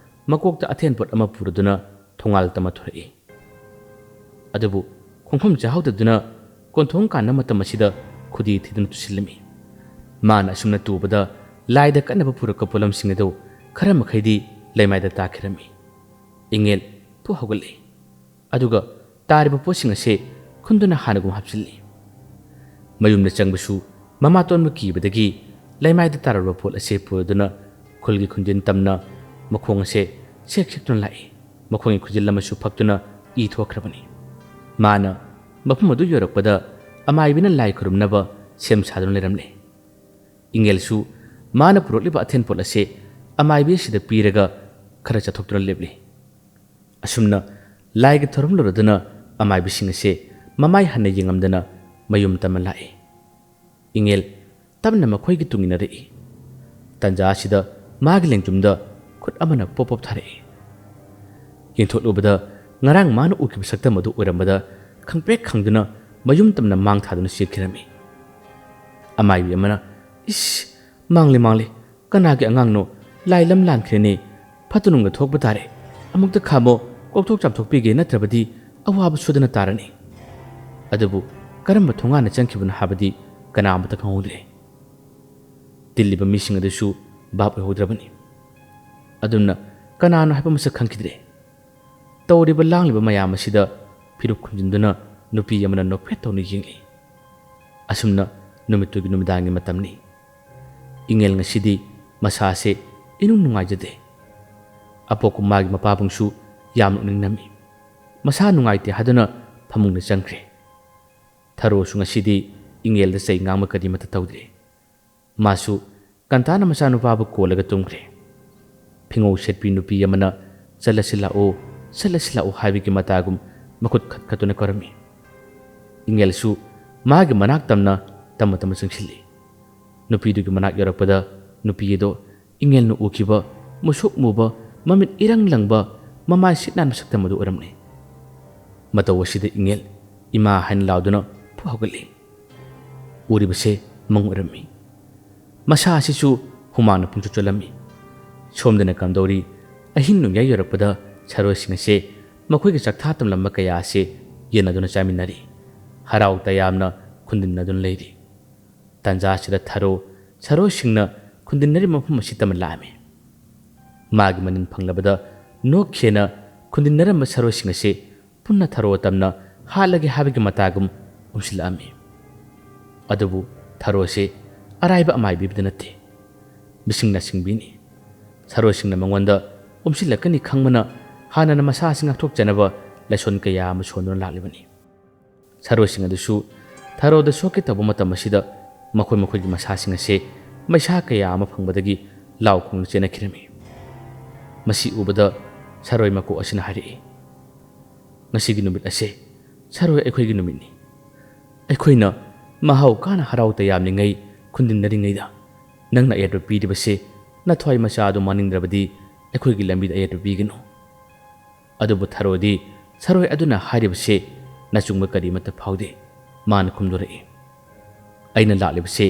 ꯃꯀꯣꯛꯇ ꯑꯊꯦꯟꯄꯣꯠ ꯑꯃ ꯄꯨꯔꯗꯨꯅ ꯊꯣꯡꯒꯥꯜ ꯇꯝꯃ ꯊꯣꯔꯛꯏ꯫ ꯑꯗꯨꯕꯨ ꯈꯣꯡꯐꯝ ꯆꯥꯍꯧꯗꯗꯨꯅ ꯀꯣꯟꯊꯣꯡ ꯀꯥꯟꯅ ꯃꯇꯝ ꯑꯁꯤꯗ ꯈꯨꯗꯤ ꯊꯤꯗꯨꯅ ꯇꯨꯁꯤꯜꯂꯝꯃꯤ꯫ ꯃꯥꯅ ꯑꯁꯨꯝꯅ ꯇꯨꯕꯗ ꯂꯥꯏꯗ ꯀꯠꯅꯕ ꯄꯨꯔꯛꯄ ꯄꯣꯠꯂꯝꯁꯤꯡ ꯑꯗꯨ ꯈꯔ ꯃꯈꯩꯗꯤ ꯂꯩꯃꯥꯏꯗ ꯇꯥꯈꯤꯔꯝꯃꯤ꯫ ꯏꯉꯦꯜ ꯄꯨ ꯍꯧꯒꯠꯂꯛꯏ꯫ ꯑꯗꯨꯒ ꯇꯥꯔꯤꯕ ꯄꯣꯠꯁꯤꯡ ꯑꯁꯦ ꯈꯨꯟꯗꯨꯅ ꯍꯥꯟꯅꯒꯨꯝ ꯍꯥꯞꯆꯤꯜꯂꯤ꯫ ꯃꯌꯨꯝꯗ ꯆꯪꯕꯁꯨ ꯃꯃꯥꯇꯣꯟꯕꯨ ꯀꯤꯕꯗꯒꯤ ꯂꯩꯃꯥꯏꯗ ꯇꯥꯔꯕ ꯄꯣꯠ ꯑꯁꯦ ꯄꯨꯔꯗꯨꯅ ꯈꯨꯜꯒꯤ ꯈꯨꯟꯖꯤꯟ ꯇꯝꯅ ꯃꯈꯣꯡ ꯑꯁꯦ ꯁꯦꯛ ꯁꯦꯛꯇꯨꯅ ꯂꯥꯛꯏ꯫ ꯃꯈꯣꯡꯒꯤ ꯈꯨꯖꯤꯜ ꯑꯃꯁꯨ ꯐꯛꯇꯨꯅ ꯏ ꯊꯣꯛꯈ꯭ꯔꯕꯅꯤ꯫ ꯃꯥꯅ ꯃꯐꯝ ꯑꯗꯨ ꯌꯧꯔꯛꯄꯗ ꯑꯃꯥꯏꯕꯤꯅ ꯂꯥꯏ ꯈꯨꯔꯨꯝꯅꯕ ꯁꯦꯝ ꯁꯥꯗꯨꯅ ꯂꯩꯔꯝꯂꯦ꯫ ꯏꯉꯦꯜꯁꯨ ꯃꯥꯅ ꯄꯨꯔꯛꯂꯤꯕ ꯑꯊꯦꯟꯄꯣꯠ ꯑꯁꯦ ꯑꯃꯥꯏꯕꯤ ꯑꯁꯤꯗ ꯄꯤꯔꯒ ꯈꯔ ꯆꯠꯊꯣꯛꯇꯨꯅ ꯂꯦꯞꯂꯤ꯫ ꯑꯁꯨꯝꯅ ꯂꯥꯏꯒꯤ ꯊꯧꯔꯝ ꯂꯣꯏꯔꯗꯨꯅ ꯑꯃꯥꯏꯕꯤꯁꯤꯡ ꯑꯁꯦ ꯃꯃꯥꯏ ꯍꯟꯅ ꯌꯦꯡꯉꯝꯗꯅ ꯃꯌꯨꯝ ꯇꯝꯅ ꯂꯥꯛꯏ꯫ ꯏꯉꯦꯜ ꯇꯞꯅ ꯃꯈꯣꯏꯒꯤ ꯇꯨꯡ ꯏꯟꯅꯔꯛꯏ꯫ ꯇꯟꯖꯥ ꯑꯁꯤꯗ ꯃꯥꯒꯤ ꯂꯦꯡꯖꯨꯝꯗ ꯈꯨꯠ ꯑꯃꯅ ꯄꯣꯞ ꯄꯣꯞ ꯊꯥꯔꯛꯏ꯫ ꯌꯦꯡꯊꯣꯛꯂꯨꯕꯗ ꯉꯔꯥꯡ ꯃꯥꯅ ꯎꯈꯤꯕ ꯁꯛꯇꯝ ꯑꯗꯨ ꯑꯣꯏꯔꯝꯕꯗ ꯈꯪꯄ꯭ꯔꯦꯛ ꯈꯪꯗꯨꯅ ꯃꯌꯨꯝ ꯇꯝꯅ ꯃꯥꯡ ꯊꯥꯗꯨꯅ ꯆꯦꯟꯈꯤꯔꯝꯃꯤ꯫ ꯑꯃꯥꯏꯕꯤ ꯑꯃꯅ, "ꯏꯁ, ꯃꯥꯡꯂꯦ, ꯃꯥꯡꯂꯦ, ꯀꯅꯥꯒꯤ ꯑꯉꯥꯡꯅꯣ? ꯂꯥꯏ ꯂꯝ ꯂꯥꯟꯈ꯭ꯔꯦꯅꯦ, ꯐꯠꯇ ꯅꯨꯡꯗ ꯊꯣꯛꯄ ꯇꯥꯔꯦ, ꯑꯃꯨꯛꯇ ꯈꯥꯝꯃꯣ, ꯀꯣꯛꯊꯣꯛ ꯆꯥꯝꯊꯣꯛꯄꯤꯒꯦ, ꯅꯠꯇ꯭ꯔꯕꯗꯤ ꯑꯋꯥꯕ ꯁꯣꯏꯗꯅ ꯇꯥꯔꯅꯤ"꯫ ꯑꯗꯨꯕꯨ ꯀꯔꯝꯕ ꯊꯣꯡꯒꯥꯟꯅ ꯆꯪꯈꯤꯕꯅꯣ ꯍꯥꯏꯕꯗꯤ ꯀꯅꯥ ꯑꯃꯠꯇ ꯈꯪꯍꯧꯗ꯭ꯔꯦ꯫ ꯇꯤꯜꯂꯤꯕ ꯃꯤꯁꯤꯡ ꯑꯗꯨꯁꯨ ꯚꯥꯞ ꯑꯣꯏꯍꯧꯗ꯭ꯔꯕꯅꯤ꯫ ꯑꯗꯨꯝꯅ ꯀꯅꯥꯅꯣ ꯍꯥꯏꯕ ꯃꯁꯛ ꯈꯪꯈꯤꯗ꯭ꯔꯦ꯫ ꯇꯧꯔꯤꯕ ꯂꯥꯡꯂꯤꯕ ꯃꯌꯥꯝ ꯑꯁꯤꯗ ꯐꯤꯔꯨꯛ ꯈꯨꯝꯖꯤꯟꯗꯨꯅ ꯅꯨꯄꯤ ꯑꯃꯅ ꯅꯣꯛꯐꯦꯠ ꯇꯧꯅ ꯌꯦꯡꯂꯤ꯫ ꯑꯁꯨꯝꯅ ꯅꯨꯃꯤꯠꯇꯨꯒꯤ ꯅꯨꯃꯤꯗꯥꯡꯒꯤ ꯃꯇꯝꯅꯤ꯫ ꯏꯉꯦꯜ ꯉꯁꯤꯗꯤ ꯃꯁꯥꯁꯦ ꯏꯅꯨꯡ ꯅꯨꯡꯉꯥꯏꯖꯗꯦ꯫ ꯑꯄꯣꯛꯄ ꯃꯥꯒꯤ ꯃꯄꯥꯕꯨꯡꯁꯨ ꯌꯥꯝ ꯅꯣꯛꯅꯤꯡꯂꯝꯃꯤ꯫ ꯃꯁꯥ ꯅꯨꯡꯉꯥꯏꯇꯦ ꯍꯥꯏꯗꯨꯅ ꯐꯃꯨꯡꯗ ꯆꯪꯈ꯭ꯔꯦ꯫ ꯊꯔꯣꯁꯨ ꯉꯁꯤꯗꯤ ꯏꯉꯦꯜꯗ ꯆꯩ ꯉꯥꯡꯕ ꯀꯔꯤꯃꯠꯇ ꯇꯧꯗ꯭ꯔꯦ꯫ ꯃꯥꯁꯨ ꯀꯟꯇꯥꯅ ꯃꯆꯥꯅꯨꯄꯥꯕꯨ ꯀꯣꯜꯂꯒ ꯇꯨꯝꯈ꯭ꯔꯦ꯫ ꯐꯤꯉꯧ ꯁꯦꯠꯄꯤ ꯅꯨꯄꯤ ꯑꯃꯅ "ꯆꯠꯂꯁꯤ ꯂꯥꯛꯑꯣ, ꯆꯠꯂꯁꯤ ꯂꯥꯛꯑꯣ" ꯍꯥꯏꯕꯒꯤ ꯃꯇꯥꯒꯨꯝ ꯃꯈꯨꯠ ꯈꯠ ꯈꯠꯇꯨꯅ ꯀꯧꯔꯝꯃꯤ꯫ ꯏꯉꯦꯜꯁꯨ ꯃꯥꯒꯤ ꯃꯅꯥꯛ ꯇꯝꯅ ꯇꯝꯃ ꯇꯝꯃ ꯆꯪꯁꯤꯜꯂꯤ꯫ ꯅꯨꯄꯤꯗꯨꯒꯤ ꯃꯅꯥꯛ ꯌꯧꯔꯛꯄꯗ ꯅꯨꯄꯤ ꯑꯗꯣ ꯏꯉꯦꯜꯅ ꯎꯈꯤꯕ ꯃꯨꯁꯨꯛ ꯃꯨꯕ, ꯃꯃꯤꯠ ꯏꯔꯪ ꯂꯪꯕ, ꯃꯃꯥꯏ ꯁꯤꯠ ꯅꯥꯟꯕ ꯁꯛꯇꯝ ꯑꯗꯨ ꯑꯣꯏꯔꯝꯂꯦ꯫ ꯃꯇꯧ ꯑꯁꯤꯗ ꯏꯉꯦꯜ "ꯏꯃꯥ" ꯍꯥꯏꯅ ꯂꯥꯎꯗꯨꯅ ꯐꯨꯛ ꯍꯧꯒꯠꯂꯤ꯫ ꯎꯔꯤꯕꯁꯦ ꯃꯪ ꯑꯣꯏꯔꯝꯃꯤ꯫ ꯃꯁꯥ ꯑꯁꯤꯁꯨ ꯍꯨꯃꯥꯡꯅ ꯄꯨꯡꯆꯣꯠ ꯆꯣꯠꯂꯝꯃꯤ꯫ ꯁꯣꯝꯗꯅ ꯀꯝꯗꯧꯔꯤ, ꯑꯍꯤꯡ ꯅꯣꯡꯌꯥꯏ ꯌꯧꯔꯛꯄꯗ ꯁꯥꯔꯣꯏꯁꯤꯡ ꯑꯁꯦ ꯃꯈꯣꯏꯒꯤ ꯆꯥꯛꯊꯥ ꯇꯝꯂꯝꯕ ꯀꯌꯥ ꯑꯁꯦ ꯌꯦꯟꯅꯗꯨꯅ ꯆꯥꯃꯤꯟꯅꯔꯤ꯫ ꯍꯔꯥꯎ ꯇꯌꯥꯝꯅ ꯈꯨꯟꯗꯤꯟꯅꯗꯨꯅ ꯂꯩꯔꯤ꯫ ꯇꯥꯟꯖꯥ ꯑꯁꯤꯗ ꯊꯔꯣ ꯁꯥꯔꯣꯏꯁꯤꯡꯅ ꯈꯨꯟꯗꯤꯟꯅꯔꯤꯕ ꯃꯐꯝ ꯑꯁꯤꯗ ꯑꯃ ꯂꯥꯛꯑꯝꯃꯤ꯫ ꯃꯥꯒꯤ ꯃꯅꯤꯟ ꯐꯪꯂꯕꯗ ꯅꯣꯛꯈꯤꯅ ꯈꯨꯟꯗꯤꯟꯅꯔꯝꯕ ꯁꯥꯔꯣꯏꯁꯤꯡ ꯑꯁꯦ ꯄꯨꯟꯅ ꯊꯔꯣ ꯇꯝꯅ ꯍꯥꯠꯂꯒꯦ ꯍꯥꯏꯕꯒꯤ ꯃꯇꯥꯒꯨꯝ ꯎꯝꯁꯤꯜꯂꯛꯑꯝꯃꯤ꯫ ꯑꯗꯨꯕꯨ ꯊꯔꯣꯁꯦ ꯑꯔꯥꯏꯕ ꯑꯃꯥꯏꯕꯤꯕꯗ ꯅꯠꯇꯦ, ꯃꯤꯁꯤꯡ ꯅꯥꯁꯤꯡꯕꯤꯅꯤ꯫ ꯁꯥꯔꯣꯏꯁꯤꯡꯅ ꯃꯉꯣꯟꯗ ꯎꯝꯁꯤꯜꯂꯛꯀꯅꯤ ꯈꯪꯕꯅ ꯍꯥꯟꯅꯅ ꯃꯁꯥ ꯑꯁꯤ ꯉꯥꯛꯊꯣꯛꯆꯅꯕ ꯂꯥꯏꯁꯣꯟ ꯀꯌꯥ ꯑꯃ ꯁꯣꯟꯗꯨꯅ ꯂꯥꯛꯂꯤꯕꯅꯤ꯫ ꯁꯥꯔꯣꯏꯁꯤꯡ ꯑꯗꯨꯁꯨ ꯊꯔꯣꯗ ꯁꯣꯛꯀꯦ ꯇꯧꯕ ꯃꯇꯝ ꯑꯁꯤꯗ ꯃꯈꯣꯏ ꯃꯈꯣꯏꯒꯤ ꯃꯁꯥꯁꯤꯡ ꯑꯁꯦ ꯃꯩꯁꯥ ꯀꯌꯥ ꯑꯃ ꯐꯪꯕꯗꯒꯤ ꯂꯥꯎ ꯈꯣꯡꯅ ꯆꯦꯟꯅꯈꯤꯔꯝꯃꯤ꯫ ꯃꯁꯤ ꯎꯕꯗ ꯁꯥꯔꯣꯏ ꯃꯀꯣꯛ ꯑꯁꯤꯅ ꯍꯥꯏꯔꯛꯏ, "ꯉꯁꯤꯒꯤ ꯅꯨꯃꯤꯠ ꯑꯁꯦ ꯁꯥꯔꯣꯏ ꯑꯩꯈꯣꯏꯒꯤ ꯅꯨꯃꯤꯠꯅꯤ꯫ ꯑꯩꯈꯣꯏꯅ ꯃꯍꯥꯎ ꯀꯥꯅ ꯍꯔꯥꯎ ꯇꯌꯥꯝꯂꯤꯉꯩ, ꯈꯨꯟꯗꯤꯟꯅꯔꯤꯉꯩꯗ ꯅꯪꯅ ꯑꯌꯦꯠꯄ ꯄꯤꯔꯤꯕꯁꯦ ꯅꯊ꯭ꯋꯥꯏ ꯃꯆꯥ ꯑꯗꯨ ꯃꯥꯡꯅꯤꯡꯗ꯭ꯔꯕꯗꯤ ꯑꯩꯈꯣꯏꯒꯤ ꯂꯝꯕꯤꯗ ꯑꯌꯦꯠꯄ ꯄꯤꯒꯅꯨ"꯫ ꯑꯗꯨꯕꯨ ꯊꯔꯣꯗꯤ ꯁꯥꯔꯣꯏ ꯑꯗꯨꯅ ꯍꯥꯏꯔꯤꯕꯁꯦ "ꯅꯆꯨꯡꯕ ꯀꯔꯤꯃꯠꯇ ꯐꯥꯎꯗꯦ," ꯃꯥꯅ ꯈꯨꯝꯗꯣꯔꯛꯏ꯫ "ꯑꯩꯅ ꯂꯥꯛꯂꯤꯕꯁꯤ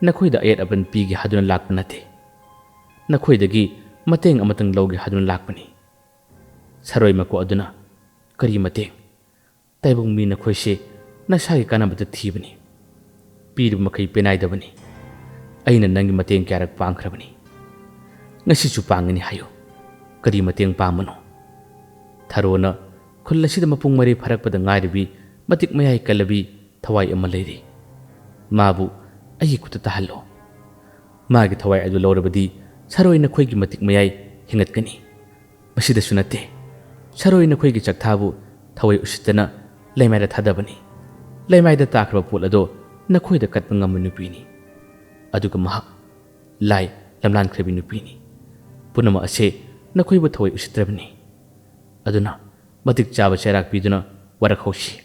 ꯅꯈꯣꯏꯗ ꯑꯌꯦꯠ ꯑꯄꯟ ꯄꯤꯒꯦ ꯍꯥꯏꯗꯨꯅ ꯂꯥꯛꯄ ꯅꯠꯇꯦ꯫ ꯅꯈꯣꯏꯗꯒꯤ ꯃꯇꯦꯡ ꯑꯃꯇꯪ ꯂꯧꯒꯦ ꯍꯥꯏꯗꯨꯅ ꯂꯥꯛꯄꯅꯤ꯫" ꯁꯔꯣꯏ ꯃꯀꯣꯛ ꯑꯗꯨꯅ, "ꯀꯔꯤ ꯃꯇꯦꯡ? ꯇꯥꯏꯕꯪ ꯃꯤ ꯅꯈꯣꯏꯁꯦ ꯅꯁꯥꯒꯤ ꯀꯥꯟꯅꯕꯇ ꯊꯤꯕꯅꯤ꯫ ꯄꯤꯔꯤꯕ ꯃꯈꯩ ꯄꯦꯅꯥꯏꯗꯕꯅꯤ꯫ ꯑꯩꯅ ꯅꯪꯒꯤ ꯃꯇꯦꯡ ꯀꯌꯥꯔꯛ ꯄꯥꯡꯈ꯭ꯔꯕꯅꯤ꯫ ꯉꯁꯤꯁꯨ ꯄꯥꯡꯒꯅꯤ ꯍꯥꯏꯌꯨ꯫ ꯀꯔꯤ ꯃꯇꯦꯡ ꯄꯥꯝꯕꯅꯣ?" ꯊꯔꯣꯅ ꯈꯨꯜ ꯑꯁꯤꯗ ꯃꯄꯨꯡ ꯃꯔꯩ ꯐꯥꯔꯛꯄꯗ ꯉꯥꯏꯔꯤꯕꯤ, ꯃꯇꯤꯛ ꯃꯌꯥꯏ ꯀꯜꯂꯕꯤ ꯊꯋꯥꯏ ꯑꯃ ꯂꯩꯔꯤ꯫ ꯃꯥꯕꯨ ꯑꯩꯒꯤ ꯈꯨꯠꯇ ꯇꯥꯍꯜꯂꯣ꯫ ꯃꯥꯒꯤ ꯊꯋꯥꯏ ꯑꯗꯨ ꯂꯧꯔꯕꯗꯤ ꯁꯔꯣꯏ ꯅꯈꯣꯏꯒꯤ ꯃꯇꯤꯛ ꯃꯌꯥꯏ ꯍꯦꯟꯒꯠꯀꯅꯤ꯫ ꯃꯁꯤꯗꯁꯨ ꯅꯠꯇꯦ, ꯁꯔꯣꯏ ꯅꯈꯣꯏꯒꯤ ꯆꯥꯛꯊꯥꯕꯨ ꯊꯋꯥꯏ ꯎꯁꯤꯠꯇꯅ ꯂꯩꯃꯥꯏꯗ ꯊꯥꯗꯕꯅꯤ꯫ ꯂꯩꯃꯥꯏꯗ ꯇꯥꯈ꯭ꯔꯕ ꯄꯣꯠ ꯑꯗꯣ ꯅꯈꯣꯏꯗ ꯀꯠꯄ ꯉꯝꯕ ꯅꯨꯄꯤꯅꯤ꯫ ꯑꯗꯨꯒ ꯃꯍꯥꯛ ꯂꯥꯏ ꯂꯝꯂꯥꯟꯈ꯭ꯔꯕꯤ ꯅꯨꯄꯤꯅꯤ꯫ ꯄꯨꯝꯅꯃꯛ ꯑꯁꯦ ꯅꯈꯣꯏꯕꯨ ꯊꯋꯥꯏ ꯎꯁꯤꯠꯇ꯭ꯔꯕꯅꯤ꯫ ꯑꯗꯨꯅ ꯃꯇꯤꯛ ꯆꯥꯕ ꯆꯩꯔꯥꯛ ꯄꯤꯗꯨꯅ ꯋꯥꯔꯛ ꯍꯧꯁꯤ꯫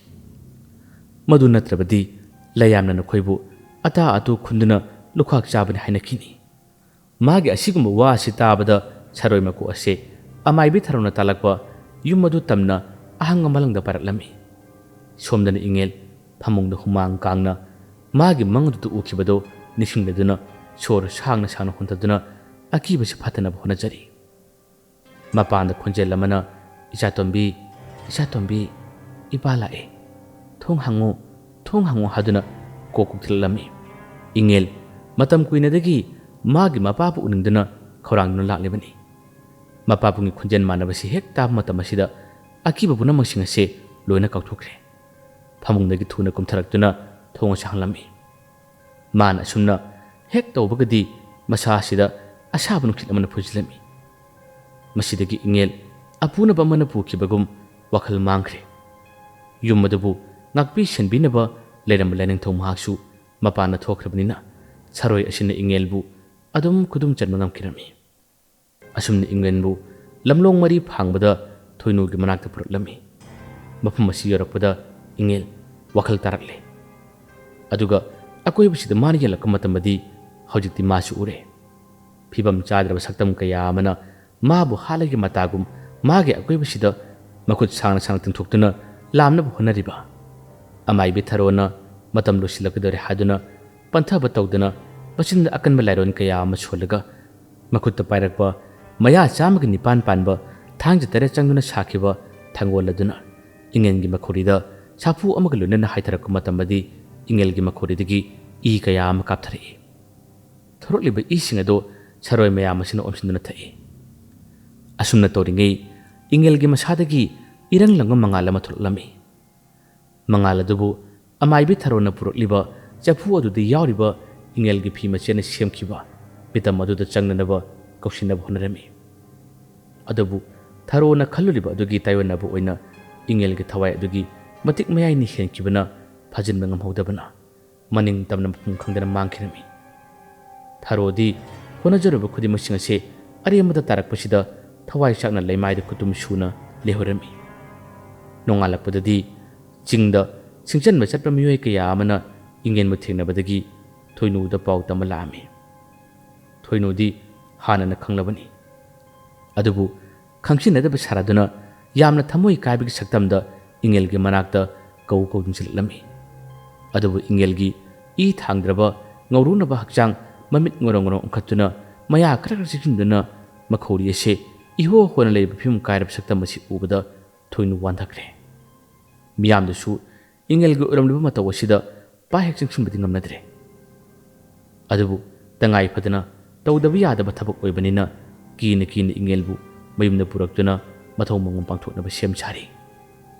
ꯃꯗꯨ ꯅꯠꯇ꯭ꯔꯕꯗꯤ ꯂꯩꯌꯥꯝꯅ ꯅꯈꯣꯏꯕꯨ ꯑꯇꯥ ꯑꯇꯨ ꯈꯨꯟꯗꯨꯅ ꯂꯨꯈꯥꯛ ꯆꯥꯕꯅꯤ ꯍꯥꯏꯅꯈꯤꯅꯤ꯫ ꯃꯥꯒꯤ ꯑꯁꯤꯒꯨꯝꯕ ꯋꯥ ꯑꯁꯤ ꯇꯥꯕꯗ ꯁꯔꯣꯏ ꯃꯀꯣꯛ ꯑꯁꯦ ꯑꯃꯥꯏꯕꯤ ꯊꯔꯣꯅ ꯇꯥꯜꯂꯛꯄ ꯌꯨꯝ ꯑꯗꯨ ꯇꯝꯅ ꯑꯍꯪ ꯑꯃꯂꯪꯗ ꯄꯥꯏꯔꯛꯂꯝꯃꯤ꯫ ꯁꯣꯝꯗꯅ ꯏꯉꯦꯜ ꯐꯃꯨꯡꯗ ꯍꯨꯃꯥꯡ ꯀꯥꯡꯅ ꯃꯥꯒꯤ ꯃꯪ ꯑꯗꯨꯗ ꯎꯈꯤꯕꯗꯨ ꯅꯤꯡꯁꯤꯡꯂꯗꯨꯅ ꯁꯣꯔ ꯁꯥꯡꯅ ꯁꯥꯡꯅ ꯍꯣꯟꯊꯗꯨꯅ ꯑꯀꯤꯕꯁꯤ ꯐꯥꯊꯅꯕ ꯍꯣꯠꯅꯖꯔꯤ꯫ ꯃꯄꯥꯟꯗ ꯈꯣꯟꯖꯦꯜ ꯑꯃꯅ, "ꯏꯆꯥꯇꯣꯝꯕꯤ, ꯏꯆꯥꯇꯣꯝꯕꯤ, ꯏꯄꯥ ꯂꯥꯛꯑꯦ꯫ ꯊꯣꯡ ꯍꯥꯡꯉꯨ, ꯊꯣꯡ ꯍꯥꯡꯉꯨ" ꯍꯥꯏꯗꯨꯅ ꯀꯣꯛ ꯀꯣꯛꯊꯤꯜꯂꯛꯂꯝꯃꯤ꯫ ꯏꯉꯦꯜ ꯃꯇꯝ ꯀꯨꯏꯅꯗꯒꯤ ꯃꯥꯒꯤ ꯃꯄꯥꯕꯨ ꯎꯅꯤꯡꯗꯨꯅ ꯈꯧꯔꯥꯡꯗꯨꯅ ꯂꯥꯛꯂꯤꯕꯅꯤ꯫ ꯃꯄꯥꯕꯨꯡꯒꯤ ꯈꯣꯟꯖꯦꯜ ꯃꯥꯟꯅꯕꯁꯤ ꯍꯦꯛ ꯇꯥꯕ ꯃꯇꯝ ꯑꯁꯤꯗ ꯑꯀꯤꯕ ꯄꯨꯝꯅꯃꯛꯁꯤꯡ ꯑꯁꯤ ꯂꯣꯏꯅ ꯀꯥꯎꯊꯣꯛꯈ꯭ꯔꯦ꯫ ꯐꯃꯨꯡꯗꯒꯤ ꯊꯨꯅ ꯀꯨꯝꯊꯔꯛꯇꯨꯅ ꯊꯣꯡ ꯑꯁꯤ ꯍꯥꯡꯂꯝꯃꯤ꯫ ꯃꯥꯅ ꯑꯁꯨꯝꯅ ꯍꯦꯛ ꯇꯧꯕꯒꯗꯤ ꯃꯁꯥ ꯑꯁꯤꯗ ꯑꯁꯥꯕ ꯅꯨꯡꯁꯤꯠ ꯑꯃꯅ ꯐꯨꯖꯤꯜꯂꯝꯃꯤ꯫ ꯃꯁꯤꯗꯒꯤ ꯏꯉꯦꯜ ꯑꯄꯨꯅꯕ ꯑꯃꯅ ꯄꯨꯈꯤꯕꯒꯨꯝ ꯋꯥꯈꯜ ꯃꯥꯡꯈ꯭ꯔꯦ꯫ ꯌꯨꯝ ꯑꯗꯨꯕꯨ ꯉꯥꯛꯄꯤ ꯁꯦꯟꯕꯤꯅꯕ ꯂꯩꯔꯝꯕ ꯂꯥꯏꯅꯤꯡꯊꯧ ꯃꯍꯥꯛꯁꯨ ꯃꯄꯥꯟꯗ ꯊꯣꯛꯈ꯭ꯔꯕꯅꯤꯅ ꯁꯔꯣꯏ ꯑꯁꯤꯅ ꯏꯉꯦꯜꯕꯨ ꯑꯗꯨꯝ ꯈꯨꯗꯨꯝ ꯆꯟꯕ ꯉꯝꯈꯤꯔꯝꯃꯤ꯫ ꯑꯁꯨꯝꯅ ꯏꯪꯂꯦꯟꯕꯨ ꯂꯝꯂꯣꯡ ꯃꯔꯤ ꯐꯥꯡꯕꯗ ꯊꯣꯏꯅꯨꯒꯤ ꯃꯅꯥꯛꯇ ꯄꯨꯔꯛꯂꯝꯃꯤ꯫ ꯃꯐꯝ ꯑꯁꯤ ꯌꯧꯔꯛꯄꯗ ꯏꯪꯂꯦꯟ ꯋꯥꯈꯜ ꯇꯥꯔꯛꯂꯦ꯫ ꯑꯗꯨꯒ ꯑꯀꯣꯏꯕꯁꯤꯗ ꯃꯥꯅ ꯌꯦꯡꯂꯛꯄ ꯃꯇꯝꯗꯗꯤ ꯍꯧꯖꯤꯛꯇꯤ ꯃꯥꯁꯨ ꯎꯔꯦ꯫ ꯐꯤꯕꯝ ꯆꯥꯗ꯭ꯔꯕ ꯁꯛꯇꯝ ꯀꯌꯥ ꯑꯃꯅ ꯃꯥꯕꯨ ꯍꯥꯠꯂꯒꯤ ꯃꯇꯥꯒꯨꯝ ꯃꯥꯒꯤ ꯑꯀꯣꯏꯕꯁꯤꯗ ꯃꯈꯨꯠ ꯁꯥꯡꯅ ꯁꯥꯡꯅ ꯇꯤꯡꯊꯣꯛꯇꯨꯅ ꯂꯥꯝꯅꯕ ꯍꯣꯠꯅꯔꯤꯕ꯫ ꯑꯃꯥꯏꯕꯤ ꯊꯔꯣꯅ ꯃꯇꯝ ꯂꯣꯏꯁꯤꯜꯂꯛꯀꯗꯧꯔꯦ ꯍꯥꯏꯗꯨꯅ ꯄꯟꯊꯕ ꯇꯧꯗꯅ ꯃꯆꯤꯟꯗ ꯑꯀꯟꯕ ꯂꯥꯏꯔꯣꯟ ꯀꯌꯥ ꯑꯃ ꯁꯣꯜꯂꯒ ꯃꯈꯨꯠꯇ ꯄꯥꯏꯔꯛꯄ ꯃꯌꯥ ꯆꯥꯝꯃꯒ ꯅꯤꯄꯥꯟ ꯄꯥꯟꯕ ꯊꯥꯡꯖ ꯇꯔꯦꯠ ꯆꯪꯗꯨꯅ ꯁꯥꯈꯤꯕ ꯊꯥꯡꯒꯣꯜ ꯑꯗꯨꯅ ꯏꯉꯦꯜꯒꯤ ꯃꯈꯧꯔꯤꯗ ꯁꯥꯐꯨ ꯑꯃꯒ ꯂꯣꯏꯅꯅ ꯍꯥꯏꯊꯔꯛꯄ ꯃꯇꯝꯗꯗꯤ ꯏꯉꯦꯜꯒꯤ ꯃꯈꯧꯔꯤꯗꯒꯤ ꯏ ꯀꯌꯥ ꯑꯃ ꯀꯥꯞꯊꯔꯛꯏ꯫ ꯊꯣꯔꯛꯂꯤꯕ ꯏꯁꯤꯡ ꯑꯗꯨ ꯁꯔꯣꯏ ꯃꯌꯥꯝ ꯑꯁꯤꯅ ꯑꯣꯝꯁꯤꯟꯗꯨꯅ ꯊꯛꯏ꯫ ꯑꯁꯨꯝꯅ ꯇꯧꯔꯤꯉꯩ ꯏꯉꯦꯜꯒꯤ ꯃꯁꯥꯗꯒꯤ ꯏꯔꯪ ꯂꯪꯕ ꯃꯉꯥꯜ ꯑꯃ ꯊꯣꯛꯂꯛꯂꯝꯃꯤ꯫ ꯃꯉꯥꯜ ꯑꯗꯨꯕꯨ ꯑꯃꯥꯏꯕꯤ ꯊꯔꯣꯅ ꯄꯨꯔꯛꯂꯤꯕ ꯆꯐꯨ ꯑꯗꯨꯗ ꯌꯥꯎꯔꯤꯕ ꯏꯉꯦꯜꯒꯤ ꯐꯤ ꯃꯆꯦꯅ ꯁꯦꯝꯈꯤꯕ ꯃꯤꯇꯝ ꯑꯗꯨꯗ ꯆꯪꯅꯅꯕ ꯀꯧꯁꯤꯟꯅꯕ ꯍꯣꯠꯅꯔꯝꯃꯤ꯫ ꯑꯗꯨꯕꯨ ꯊꯔꯣꯅ ꯈꯜꯂꯨꯔꯤꯕ ꯑꯗꯨꯒꯤ ꯇꯥꯏꯑꯣꯟꯅꯕ ꯑꯣꯏꯅ ꯏꯉꯦꯜꯒꯤ ꯊꯋꯥꯏ ꯑꯗꯨꯒꯤ ꯃꯇꯤꯛ ꯃꯌꯥꯏꯅ ꯍꯦꯟꯈꯤꯕꯅ ꯐꯥꯖꯤꯟꯕ ꯉꯝꯍꯧꯗꯕꯅ ꯃꯅꯤꯡ ꯇꯝꯅ ꯃꯐꯝ ꯈꯪꯗꯅ ꯃꯥꯡꯈꯤꯔꯝꯃꯤ꯫ ꯊꯔꯣꯗꯤ ꯍꯣꯠꯅꯖꯔꯨꯕ ꯈꯨꯗꯤꯡꯃꯛꯁꯤꯡ ꯑꯁꯤ ꯑꯔꯦꯝꯕꯗ ꯇꯥꯔꯛꯄꯁꯤꯗ ꯊꯋꯥꯏ ꯆꯥꯛꯅ ꯂꯩꯃꯥꯏꯗ ꯈꯨꯇꯨꯝ ꯁꯨꯅ ꯂꯩꯍꯧꯔꯝꯃꯤ꯫ ꯅꯣꯡꯉꯥꯜꯂꯛꯄꯗꯗꯤ ꯆꯤꯡꯗ ꯁꯤꯡꯆꯟꯕ ꯆꯠꯄ ꯃꯤꯑꯣꯏ ꯀꯌꯥ ꯑꯃꯅ ꯏꯉꯦꯟꯕꯨ ꯊꯦꯡꯅꯕꯗꯒꯤ ꯊꯣꯏꯅꯨꯗ ꯄꯥꯎ ꯇꯝꯕ ꯂꯥꯛꯑꯝꯃꯤ꯫ ꯊꯣꯏꯅꯨꯗꯤ ꯍꯥꯟꯅꯅ ꯈꯪꯂꯕꯅꯤ꯫ ꯑꯗꯨꯕꯨ ꯈꯪꯁꯤꯟꯅꯗꯕ ꯁꯥꯔꯗꯨꯅ ꯌꯥꯝꯅ ꯊꯃꯣꯏ ꯀꯥꯏꯕꯒꯤ ꯁꯛꯇꯝꯗ ꯏꯉꯦꯜꯒꯤ ꯃꯅꯥꯛꯇ ꯀꯧ ꯀꯧꯗꯨꯅ ꯆꯠꯂꯛꯂꯝꯃꯤ꯫ ꯑꯗꯨꯕꯨ ꯏꯉꯦꯜꯒꯤ ꯏ ꯊꯥꯡꯗ꯭ꯔꯕ ꯉꯧꯔꯨꯅꯕ ꯍꯛꯆꯥꯡ ꯃꯃꯤꯠ ꯉꯣꯔꯣꯡ ꯉꯣꯔꯣꯡ ꯎꯪꯈꯠꯇꯨꯅ ꯃꯌꯥ ꯈꯔ ꯈꯔ ꯆꯤꯛꯁꯤꯟꯗꯨꯅ ꯃꯈꯧꯔꯤ ꯑꯁꯤ ꯏꯍꯣ ꯍꯣꯅ ꯂꯩꯕ ꯐꯤꯕꯝ ꯀꯥꯏꯔꯕ ꯁꯛꯇꯝ ꯑꯁꯤ ꯎꯕꯗ ꯊꯣꯏꯅꯨ ꯋꯥꯟꯊꯈ꯭ꯔꯦ꯫ ꯃꯤꯌꯥꯝꯗꯨꯁꯨ ꯏꯉꯦꯜꯒꯤ ꯑꯣꯏꯔꯝꯂꯤꯕ ꯃꯇꯧ ꯑꯁꯤꯗ ꯄꯥꯛ ꯍꯦꯛ ꯆꯪꯁꯤꯟꯕꯗꯤ ꯉꯝꯅꯗ꯭ꯔꯦ꯫ ꯑꯗꯨꯕꯨ ꯇꯉꯥꯏ ꯐꯗꯅ ꯇꯧꯗꯕ ꯌꯥꯗꯕ ꯊꯕꯛ ꯑꯣꯏꯕꯅꯤꯅ ꯀꯤꯅ ꯀꯤꯅ ꯏꯉꯦꯜꯕꯨ ꯃꯌꯨꯝꯗ ꯄꯨꯔꯛꯇꯨꯅ ꯃꯊꯧ ꯃꯉꯝ ꯄꯥꯡꯊꯣꯛꯅꯕ ꯁꯦꯝ ꯁꯥꯔꯤ꯫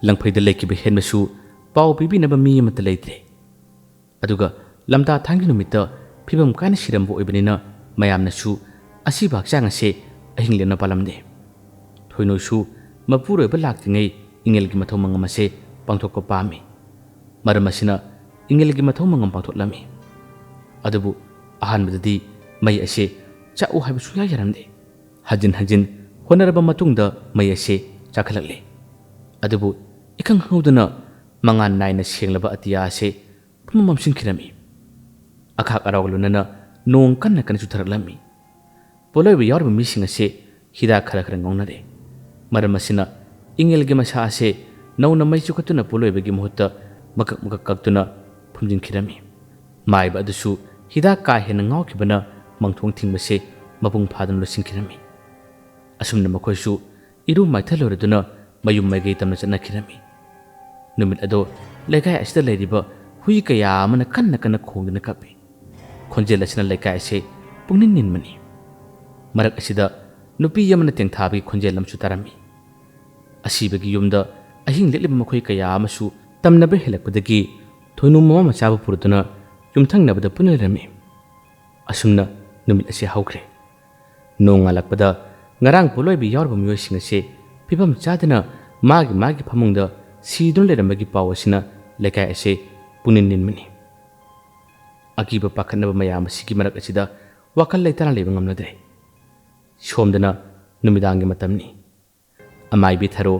ꯂꯪꯐꯩꯗ ꯂꯩꯈꯤꯕ ꯍꯦꯟꯕꯁꯨ ꯄꯥꯎ ꯄꯤꯕꯤꯅꯕ ꯃꯤ ꯑꯃꯠꯇ ꯂꯩꯇ꯭ꯔꯦ꯫ ꯑꯗꯨꯒ ꯂꯝꯇꯥ ꯊꯥꯡꯒꯤ ꯅꯨꯃꯤꯠꯇ ꯐꯤꯕꯝ ꯀꯥꯏꯅ ꯁꯤꯔꯝꯕ ꯑꯣꯏꯕꯅꯤꯅ ꯃꯌꯥꯝꯅꯁꯨ ꯑꯁꯤꯕ ꯍꯛꯆꯥꯡ ꯑꯁꯦ ꯑꯍꯤꯡ ꯂꯦꯟꯅ ꯄꯥꯜꯂꯝꯗꯦ꯫ ꯊꯣꯏꯅꯨꯁꯨ ꯃꯄꯨꯔꯣꯏꯕ ꯂꯥꯛꯇ꯭ꯔꯤꯉꯩ ꯏꯉꯦꯜꯒꯤ ꯃꯊꯧ ꯃꯉꯝ ꯑꯁꯦ ꯄꯥꯡꯊꯣꯛꯄ ꯄꯥꯝꯃꯤ꯫ ꯃꯔꯝ ꯑꯁꯤꯅ ꯏꯉꯦꯜꯒꯤ ꯃꯊꯧ ꯃꯉꯝ ꯄꯥꯡꯊꯣꯛꯂꯝꯃꯤ꯫ ꯑꯗꯨꯕꯨ ꯑꯍꯥꯟꯕꯗꯗꯤ ꯃꯩ ꯑꯁꯦ ꯆꯥꯛꯎ ꯍꯥꯏꯕ ꯁꯨꯡꯌꯥ ꯌꯥꯔꯝꯗꯦ꯫ ꯍꯟꯖꯤꯟ ꯍꯟꯖꯤꯟ ꯍꯣꯠꯅꯔꯕ ꯃꯇꯨꯡꯗ ꯃꯩ ꯑꯁꯦ ꯆꯥꯛꯈꯠꯂꯛꯂꯦ꯫ ꯑꯗꯨꯕꯨ ꯏꯈꯪ ꯈꯪꯍꯧꯗꯅ ꯃꯉꯥꯜ ꯅꯥꯏꯅ ꯁꯦꯡꯂꯕ ꯑꯇꯤꯌꯥ ꯑꯁꯦ ꯄꯨꯝꯃꯝ ꯃꯝꯁꯤꯟꯈꯤꯔꯝꯃꯤ꯫ ꯑꯈꯥꯛ ꯑꯔꯥꯎꯒ ꯂꯣꯏꯅꯅ ꯅꯣꯡ ꯀꯟꯅ ꯀꯟꯅ ꯆꯨꯊꯔꯛꯂꯝꯃꯤ꯫ ꯄꯣꯠꯂꯣꯏꯕ ꯌꯥꯎꯔꯤꯕ ꯃꯤꯁꯤꯡ ꯑꯁꯦ ꯍꯤꯗꯥꯛ ꯈꯔ ꯈꯔ ꯉꯧꯅꯔꯦ꯫ ꯃꯔꯝ ꯑꯁꯤꯅ ꯏꯉꯦꯜꯒꯤ ꯃꯁꯥ ꯑꯁꯦ ꯅꯧꯅ ꯃꯩ ꯆꯨꯈꯠꯇꯨꯅ ꯄꯣꯠꯂꯣꯏꯕꯒꯤ ꯃꯍꯨꯠꯇ ꯃꯀꯛ ꯃꯀꯛ ꯀꯛꯇꯨꯅ ꯐꯨꯝꯖꯤꯟꯈꯤꯔꯝꯃꯤ꯫ ꯃꯥꯏꯕ ꯑꯗꯨꯁꯨ ꯍꯤꯗꯥꯛ ꯀꯥ ꯍꯦꯟꯅ ꯉꯥꯎꯈꯤꯕꯅ ꯃꯪꯊꯣꯡ ꯊꯤꯡꯕꯁꯦ ꯃꯄꯨꯡ ꯐꯥꯗꯨꯅ ꯂꯣꯏꯁꯤꯟꯈꯤꯔꯝꯃꯤ꯫ ꯑꯁꯨꯝꯅ ꯃꯈꯣꯏꯁꯨ ꯏꯔꯨ ꯃꯥꯏꯊ ꯂꯣꯏꯔꯗꯨꯅ ꯃꯌꯨꯝ ꯃꯥꯏꯀꯩ ꯇꯝꯅ ꯆꯠꯅꯈꯤꯔꯝꯃꯤ꯫ ꯅꯨꯃꯤꯠ ꯑꯗꯣ ꯂꯩꯀꯥꯏ ꯑꯁꯤꯗ ꯂꯩꯔꯤꯕ ꯍꯨꯏ ꯀꯌꯥ ꯑꯃꯅ ꯀꯟꯅ ꯀꯟꯅ ꯈꯣꯡꯗꯨꯅ ꯀꯞꯄꯤ꯫ ꯈꯣꯟꯖꯦꯜ ꯑꯁꯤꯅ ꯂꯩꯀꯥꯏ ꯑꯁꯤ ꯄꯨꯡꯅꯤꯟ ꯅꯤꯟꯕꯅꯤ꯫ ꯃꯔꯛ ꯑꯁꯤꯗ ꯅꯨꯄꯤ ꯑꯃꯅ ꯇꯦꯡꯊꯥꯕꯒꯤ ꯈꯣꯟꯖꯦꯜ ꯑꯃꯁꯨ ꯇꯥꯔꯝꯃꯤ꯫ ꯑꯁꯤꯕꯒꯤ ꯌꯨꯝꯗ ꯑꯍꯤꯡ ꯂꯦꯛꯂꯤꯕ ꯃꯈꯣꯏ ꯀꯌꯥ ꯑꯃꯁꯨ ꯇꯝꯅꯕ ꯍꯦꯜꯂꯛꯄꯗꯒꯤ ꯊꯣꯏꯅꯨ ꯃꯃꯥ ꯃꯆꯥꯕꯨ ꯄꯨꯔꯗꯨꯅ ꯌꯨꯝꯊꯪꯅꯕꯗ ꯄꯨꯟꯅ ꯂꯩꯔꯝꯃꯤ꯫ ꯑꯁꯨꯝꯅ ꯅꯨꯃꯤꯠ ꯑꯁꯤ ꯍꯧꯈ꯭ꯔꯦ꯫ ꯅꯣꯡꯉꯥꯜꯂꯛꯄꯗ ꯉꯔꯥꯡ ꯄꯣꯠꯂꯣꯏꯕ ꯌꯥꯎꯔꯕ ꯃꯤꯑꯣꯏꯁꯤꯡ ꯑꯁꯤ ꯐꯤꯕꯝ ꯆꯥꯗꯅ ꯃꯥꯒꯤ ꯃꯥꯒꯤ ꯐꯃꯨꯡꯗ ꯁꯤꯗꯨꯅ ꯂꯩꯔꯝꯕꯒꯤ ꯄꯥꯎ ꯑꯁꯤꯅ ꯂꯩꯀꯥꯏ ꯑꯁꯤ ꯄꯨꯛꯅꯤꯡ ꯅꯤꯟꯕꯅꯤ꯫ ꯑꯀꯤꯕ ꯄꯥꯈꯠꯅꯕ ꯃꯌꯥꯝ ꯑꯁꯤꯒꯤ ꯃꯔꯛ ꯑꯁꯤꯗ ꯋꯥꯈꯜ ꯂꯩꯇꯥꯅ ꯂꯩꯕ ꯉꯝꯅꯗ꯭ꯔꯦ꯫ ꯁꯣꯝꯗꯅ ꯅꯨꯃꯤꯗꯥꯡꯒꯤ ꯃꯇꯝꯅꯤ꯫ ꯑꯃꯥꯏꯕꯤ ꯊꯔꯣ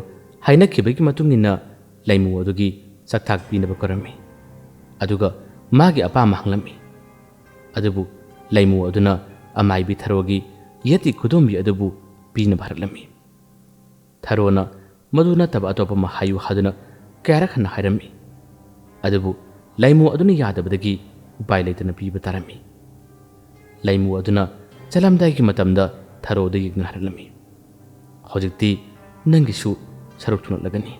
ꯍꯥꯏꯅꯈꯤꯕꯒꯤ ꯃꯇꯨꯡ ꯏꯟꯅ ꯂꯩꯃꯨ ꯑꯗꯨꯒꯤ ꯆꯥꯛꯊꯥꯛ ꯄꯤꯅꯕ ꯀꯧꯔꯝꯃꯤ꯫ ꯑꯗꯨꯒ ꯃꯥꯒꯤ ꯑꯄꯥꯝꯕ ꯍꯪꯂꯝꯃꯤ꯫ ꯑꯗꯨꯕꯨ ꯂꯩꯃꯨ ꯑꯗꯨꯅ ꯑꯃꯥꯏꯕꯤ ꯊꯔꯣꯒꯤ ꯌꯦꯠꯀꯤ ꯈꯨꯗꯣꯝꯕꯤ ꯑꯗꯨꯕꯨ ꯄꯤꯅꯕ ꯍꯥꯏꯔꯛꯂꯝꯃꯤ꯫ ꯊꯔꯣꯅ ꯃꯗꯨ ꯅꯠꯇꯕ ꯑꯇꯣꯞꯄ ꯑꯃ ꯍꯥꯏꯌꯨ ꯍꯥꯏꯗꯨꯅ ꯀꯌꯥꯔꯛ ꯍꯟꯅ ꯍꯥꯏꯔꯝꯃꯤ꯫ ꯑꯗꯨꯕꯨ ꯂꯩꯃꯨ ꯑꯗꯨꯅ ꯌꯥꯗꯕꯗꯒꯤ ꯎꯄꯥꯏ ꯂꯩꯇꯅ ꯄꯤꯕ ꯇꯥꯔꯝꯃꯤ꯫ ꯂꯩꯃꯨ ꯑꯗꯨꯅ ꯆꯠꯂꯝꯗꯥꯏꯒꯤ ꯃꯇꯝꯗ ꯊꯔꯣꯗ ꯌꯦꯡꯗꯨꯅ ꯍꯥꯏꯔꯛꯂꯝꯃꯤ, "ꯍꯧꯖꯤꯛꯇꯤ ꯅꯪꯒꯤꯁꯨ ꯁꯔꯨꯛ ꯊꯨꯡꯂꯛꯂꯒꯅꯤ꯫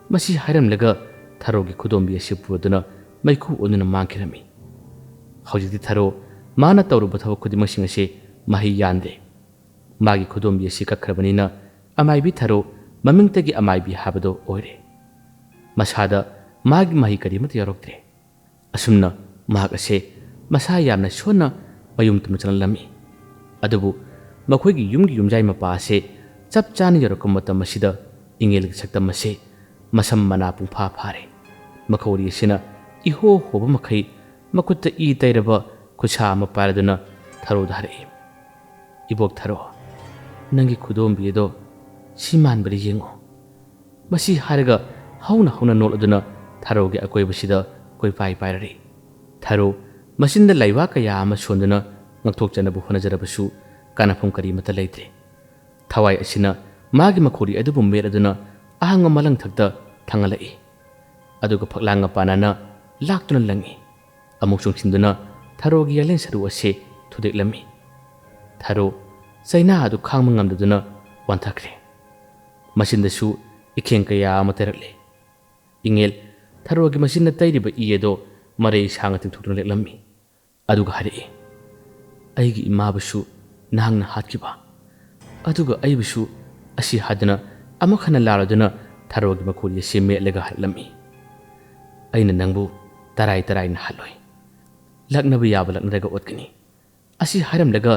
ꯃꯁꯤ ꯍꯥꯏꯔꯝꯂꯒ ꯊꯔꯣꯒꯤ ꯈꯨꯗꯣꯝꯕꯤ ꯑꯁꯤ ꯄꯨꯔꯗꯨꯅ ꯃꯩꯈꯨ ꯑꯣꯟꯗꯨꯅ ꯃꯥꯡꯈꯤꯔꯝꯃꯤ꯫ ꯍꯧꯖꯤꯛꯇꯤ ꯊꯔꯣ ꯃꯥꯅ ꯇꯧꯔꯨꯕ ꯊꯕꯛ ꯈꯨꯗꯤꯡꯃꯛꯁꯤꯡ ꯑꯁꯤ ꯃꯍꯩ ꯌꯥꯟꯗ꯭ꯔꯦ꯫ ꯃꯥꯒꯤ ꯈꯨꯗꯣꯝꯕꯤ ꯑꯁꯤ ꯀꯛꯈ꯭ꯔꯕꯅꯤꯅ ꯑꯃꯥꯏꯕꯤ ꯊꯔꯣ ꯃꯃꯤꯡꯇꯒꯤ ꯑꯃꯥꯏꯕꯤ ꯍꯥꯏꯕꯗꯣ ꯑꯣꯏꯔꯦ꯫ ꯃꯁꯥꯗ ꯃꯥꯒꯤ ꯃꯍꯩ ꯀꯔꯤꯃꯠꯇ ꯌꯥꯎꯔꯛꯇ꯭ꯔꯦ꯫ ꯑꯁꯨꯝꯅ ꯃꯍꯥꯛ ꯑꯁꯦ ꯃꯁꯥ ꯌꯥꯝꯅ ꯁꯣꯟꯅ ꯃꯌꯨꯝ ꯇꯝꯅ ꯆꯪꯂꯝꯃꯤ꯫ ꯑꯗꯨꯕꯨ ꯃꯈꯣꯏꯒꯤ ꯌꯨꯝꯒꯤ ꯌꯨꯝꯖꯥꯏ ꯃꯄꯥ ꯑꯁꯦ ꯆꯞ ꯆꯥꯅ ꯌꯧꯔꯛꯄ ꯃꯇꯝ ꯑꯁꯤꯗ ꯏꯪꯉꯦꯜꯒꯤ ꯁꯛꯇꯝ ꯑꯁꯦ ꯃꯁꯝ ꯃꯅꯥ ꯄꯨꯡꯐꯥ ꯐꯥꯔꯦ꯫ ꯃꯈꯧꯔꯤ ꯑꯁꯤꯅ ꯏꯍꯣ ꯍꯣꯕ ꯃꯈꯩ ꯃꯈꯨꯠꯇ ꯏ ꯇꯩꯔꯕ ꯈꯨꯠꯁꯥ ꯑꯃ ꯄꯥꯏꯔꯗꯨꯅ ꯊꯔꯣꯗ ꯍꯥꯏꯔꯛꯏ, "ꯏꯕꯣꯛ ꯊꯔꯣ, ꯅꯪꯒꯤ ꯈꯨꯗꯣꯝꯕꯤ ꯑꯗꯣ ꯁꯤ ꯃꯥꯟꯕꯗ ꯌꯦꯡꯉꯣ꯫" ꯃꯁꯤ ꯍꯥꯏꯔꯒ ꯍꯧꯅ ꯍꯧꯅ ꯅꯣꯛꯂꯗꯨꯅ ꯊꯔꯣꯒꯤ ꯑꯀꯣꯏꯕꯁꯤꯗ ꯀꯣꯏꯄꯥꯏ ꯄꯥꯏꯔꯔꯤ꯫ ꯊꯔꯣ ꯃꯆꯤꯟꯗ ꯂꯩꯋꯥ ꯀꯌꯥ ꯑꯃ ꯁꯣꯟꯗꯨꯅ ꯉꯥꯛꯊꯣꯛꯆꯅꯕ ꯍꯣꯠꯅꯖꯔꯕꯁꯨ ꯀꯥꯟꯅꯐꯝ ꯀꯔꯤꯃꯠꯇ ꯂꯩꯇ꯭ꯔꯦ꯫ ꯊꯋꯥꯏ ꯑꯁꯤꯅ ꯃꯥꯒꯤ ꯃꯈꯧꯔꯤ ꯑꯗꯨꯕꯨ ꯃꯦꯠꯂꯗꯨꯅ ꯑꯍꯥꯡꯕ ꯃꯂꯪꯊꯛꯇ ꯊꯥꯡꯒꯠꯂꯛꯏ꯫ ꯑꯗꯨꯒ ꯐꯛꯂꯥꯡꯒ ꯄꯥꯟꯅꯅ ꯂꯥꯛꯇꯨꯅ ꯂꯪꯏ꯫ ꯑꯃꯨꯛ ꯆꯣꯡꯁꯤꯟꯗꯨꯅ ꯊꯔꯣꯒꯤ ꯌꯥꯂꯦꯟ ꯁꯔꯨ ꯑꯁꯤ ꯊꯨꯗꯦꯛꯂꯝꯃꯤ꯫ ꯊꯔꯣ ꯆꯩꯅꯥ ꯑꯗꯨ ꯈꯥꯡꯕ ꯉꯝꯗꯗꯨꯅ ꯋꯥꯟꯊꯈ꯭ꯔꯦ꯫ ꯃꯆꯤꯟꯗꯁꯨ ꯏꯈꯦꯡ ꯀꯌꯥ ꯑꯃ ꯇꯩꯔꯛꯂꯦ꯫ ꯏꯉꯦꯜ ꯊꯔꯣꯒꯤ ꯃꯆꯤꯟꯅ ꯇꯩꯔꯤꯕ ꯏ ꯑꯗꯣ ꯃꯔꯩ ꯁꯥꯡꯅ ꯇꯤꯡꯊꯣꯛꯇꯨꯅ ꯂꯦꯛꯂꯝꯃꯤ꯫ ꯑꯗꯨꯒ ꯍꯥꯏꯔꯛꯏ, "ꯑꯩꯒꯤ ꯏꯃꯥꯕꯨꯁꯨ ꯅꯍꯥꯛꯅ ꯍꯥꯠꯈꯤꯕ, ꯑꯗꯨꯒ ꯑꯩꯕꯨꯁꯨ ꯑꯁꯤ ꯍꯥꯏꯗꯨꯅ ꯑꯃꯨꯛ ꯍꯟꯅ ꯂꯥꯎꯔꯗꯨꯅ ꯊꯔꯣꯒꯤ ꯃꯈꯣꯔꯤ ꯑꯁꯤ ꯃꯦꯠꯂꯒ ꯍꯥꯏꯔꯛꯂꯝꯃꯤ꯫ ꯑꯩꯅ ꯅꯪꯕꯨ ꯇꯔꯥꯏ ꯇꯔꯥꯏꯅ ꯍꯥꯠꯂꯣꯏ꯫ ꯂꯛꯅꯕ ꯌꯥꯕ ꯂꯛꯅꯔꯒ ꯑꯣꯠꯀꯅꯤ꯫" ꯑꯁꯤ ꯍꯥꯏꯔꯝꯂꯒ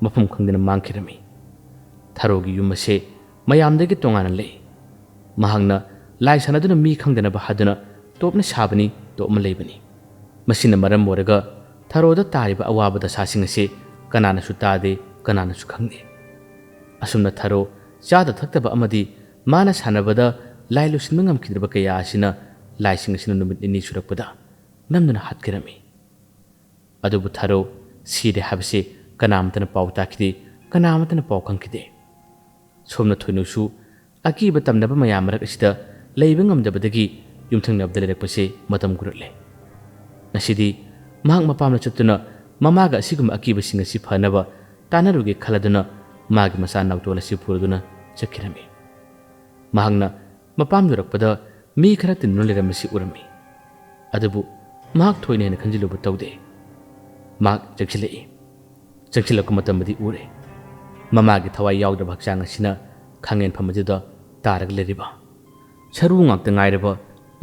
ꯃꯐꯝ ꯈꯪꯗꯅ ꯃꯥꯡꯈꯤꯔꯝꯃꯤ꯫ ꯊꯔꯣꯒꯤ ꯌꯨꯝ ꯑꯁꯦ ꯃꯌꯥꯝꯗꯒꯤ ꯇꯣꯉꯥꯟꯅ ꯂꯩ꯫ ꯃꯍꯥꯛꯅ ꯂꯥꯏ ꯁꯥꯟꯅꯗꯨꯅ ꯃꯤ ꯈꯪꯗꯅꯕ ꯍꯥꯏꯗꯨꯅ ꯇꯣꯞꯅ ꯁꯥꯕꯅꯤ, ꯇꯣꯞꯅ ꯂꯩꯕꯅꯤ꯫ ꯃꯁꯤꯅ ꯃꯔꯝ ꯑꯣꯏꯔꯒ ꯊꯔꯣꯗ ꯇꯥꯔꯤꯕ ꯑꯋꯥꯕ ꯗꯁꯥꯁꯤꯡ ꯑꯁꯤ ꯀꯅꯥꯅꯁꯨ ꯇꯥꯗꯦ, ꯀꯅꯥꯅꯁꯨ ꯈꯪꯗꯦ꯫ ꯑꯁꯨꯝꯅ ꯊꯔꯣ ꯆꯥꯗ ꯊꯛꯇꯕ ꯑꯃꯗꯤ ꯃꯥꯅ ꯁꯥꯟꯅꯕꯗ ꯂꯥꯏ ꯂꯣꯏꯁꯤꯟꯕ ꯉꯝꯈꯤꯗ꯭ꯔꯕ ꯀꯌꯥ ꯑꯁꯤꯅ ꯂꯥꯏꯁꯤꯡ ꯑꯁꯤꯅ ꯅꯨꯃꯤꯠ ꯅꯤꯅꯤ ꯁꯨꯔꯛꯄꯗ ꯅꯝꯗꯨꯅ ꯍꯥꯠꯈꯤꯔꯝꯃꯤ꯫ ꯑꯗꯨꯕꯨ ꯊꯔꯣ ꯁꯤꯔꯦ ꯍꯥꯏꯕꯁꯤ ꯀꯅꯥꯃꯠꯇꯅ ꯄꯥꯎ ꯇꯥꯈꯤꯗꯦ, ꯀꯅꯥꯃꯠꯇꯅ ꯄꯥꯎ ꯈꯪꯈꯤꯗꯦ꯫ ꯁꯣꯝꯅ ꯊꯣꯏꯅꯨꯁꯨ ꯑꯀꯤꯕ ꯇꯝꯅꯕ ꯃꯌꯥꯝ ꯃꯔꯛ ꯑꯁꯤꯗ ꯂꯩꯕ ꯉꯝꯗꯕꯗꯒꯤ ꯌꯨꯝꯊꯪꯅꯕꯗ ꯂꯩꯔꯛꯄꯁꯤ ꯃꯇꯝ ꯀꯨꯏꯔꯛꯂꯦ꯫ ꯉꯁꯤꯗꯤ ꯃꯍꯥꯛ ꯃꯄꯥꯝꯗ ꯆꯠꯇꯨꯅ ꯃꯃꯥꯒ ꯑꯁꯤꯒꯨꯝꯕ ꯑꯀꯤꯕꯁꯤꯡ ꯑꯁꯤ ꯐꯅꯕ ꯇꯥꯟꯅꯔꯨꯒꯦ ꯈꯜꯂꯗꯨꯅ ꯃꯥꯒꯤ ꯃꯆꯥ ꯅꯥꯎꯇꯣꯜ ꯑꯁꯤ ꯄꯨꯔꯗꯨꯅ ꯆꯠꯈꯤꯔꯝꯃꯤ꯫ ꯃꯍꯥꯛꯅ ꯃꯄꯥꯝ ꯌꯧꯔꯛꯄꯗ ꯃꯤ ꯈꯔ ꯇꯤꯟꯗꯨꯅ ꯂꯩꯔꯝꯕꯁꯤ ꯎꯔꯝꯃꯤ꯫ ꯑꯗꯨꯕꯨ ꯃꯍꯥꯛ ꯊꯣꯏꯅ ꯍꯦꯟꯅ ꯈꯟꯖꯤꯜꯂꯨꯕ ꯇꯧꯗꯦ꯫ ꯃꯍꯥꯛ ꯆꯪꯁꯤꯜꯂꯛꯏ꯫ ꯆꯪꯁꯤꯜꯂꯛꯄ ꯃꯇꯝꯗꯗꯤ ꯎꯔꯦ꯫ ꯃꯃꯥꯒꯤ ꯊꯋꯥꯏ ꯌꯥꯎꯗ꯭ꯔꯕ ꯍꯛꯆꯥꯡ ꯑꯁꯤꯅ ꯈꯥꯡꯉꯦꯟꯐꯝ ꯑꯗꯨꯗ ꯇꯥꯔꯒ ꯂꯩꯔꯤꯕ꯫ ꯁꯔꯨ ꯉꯥꯛꯇ ꯉꯥꯏꯔꯕ,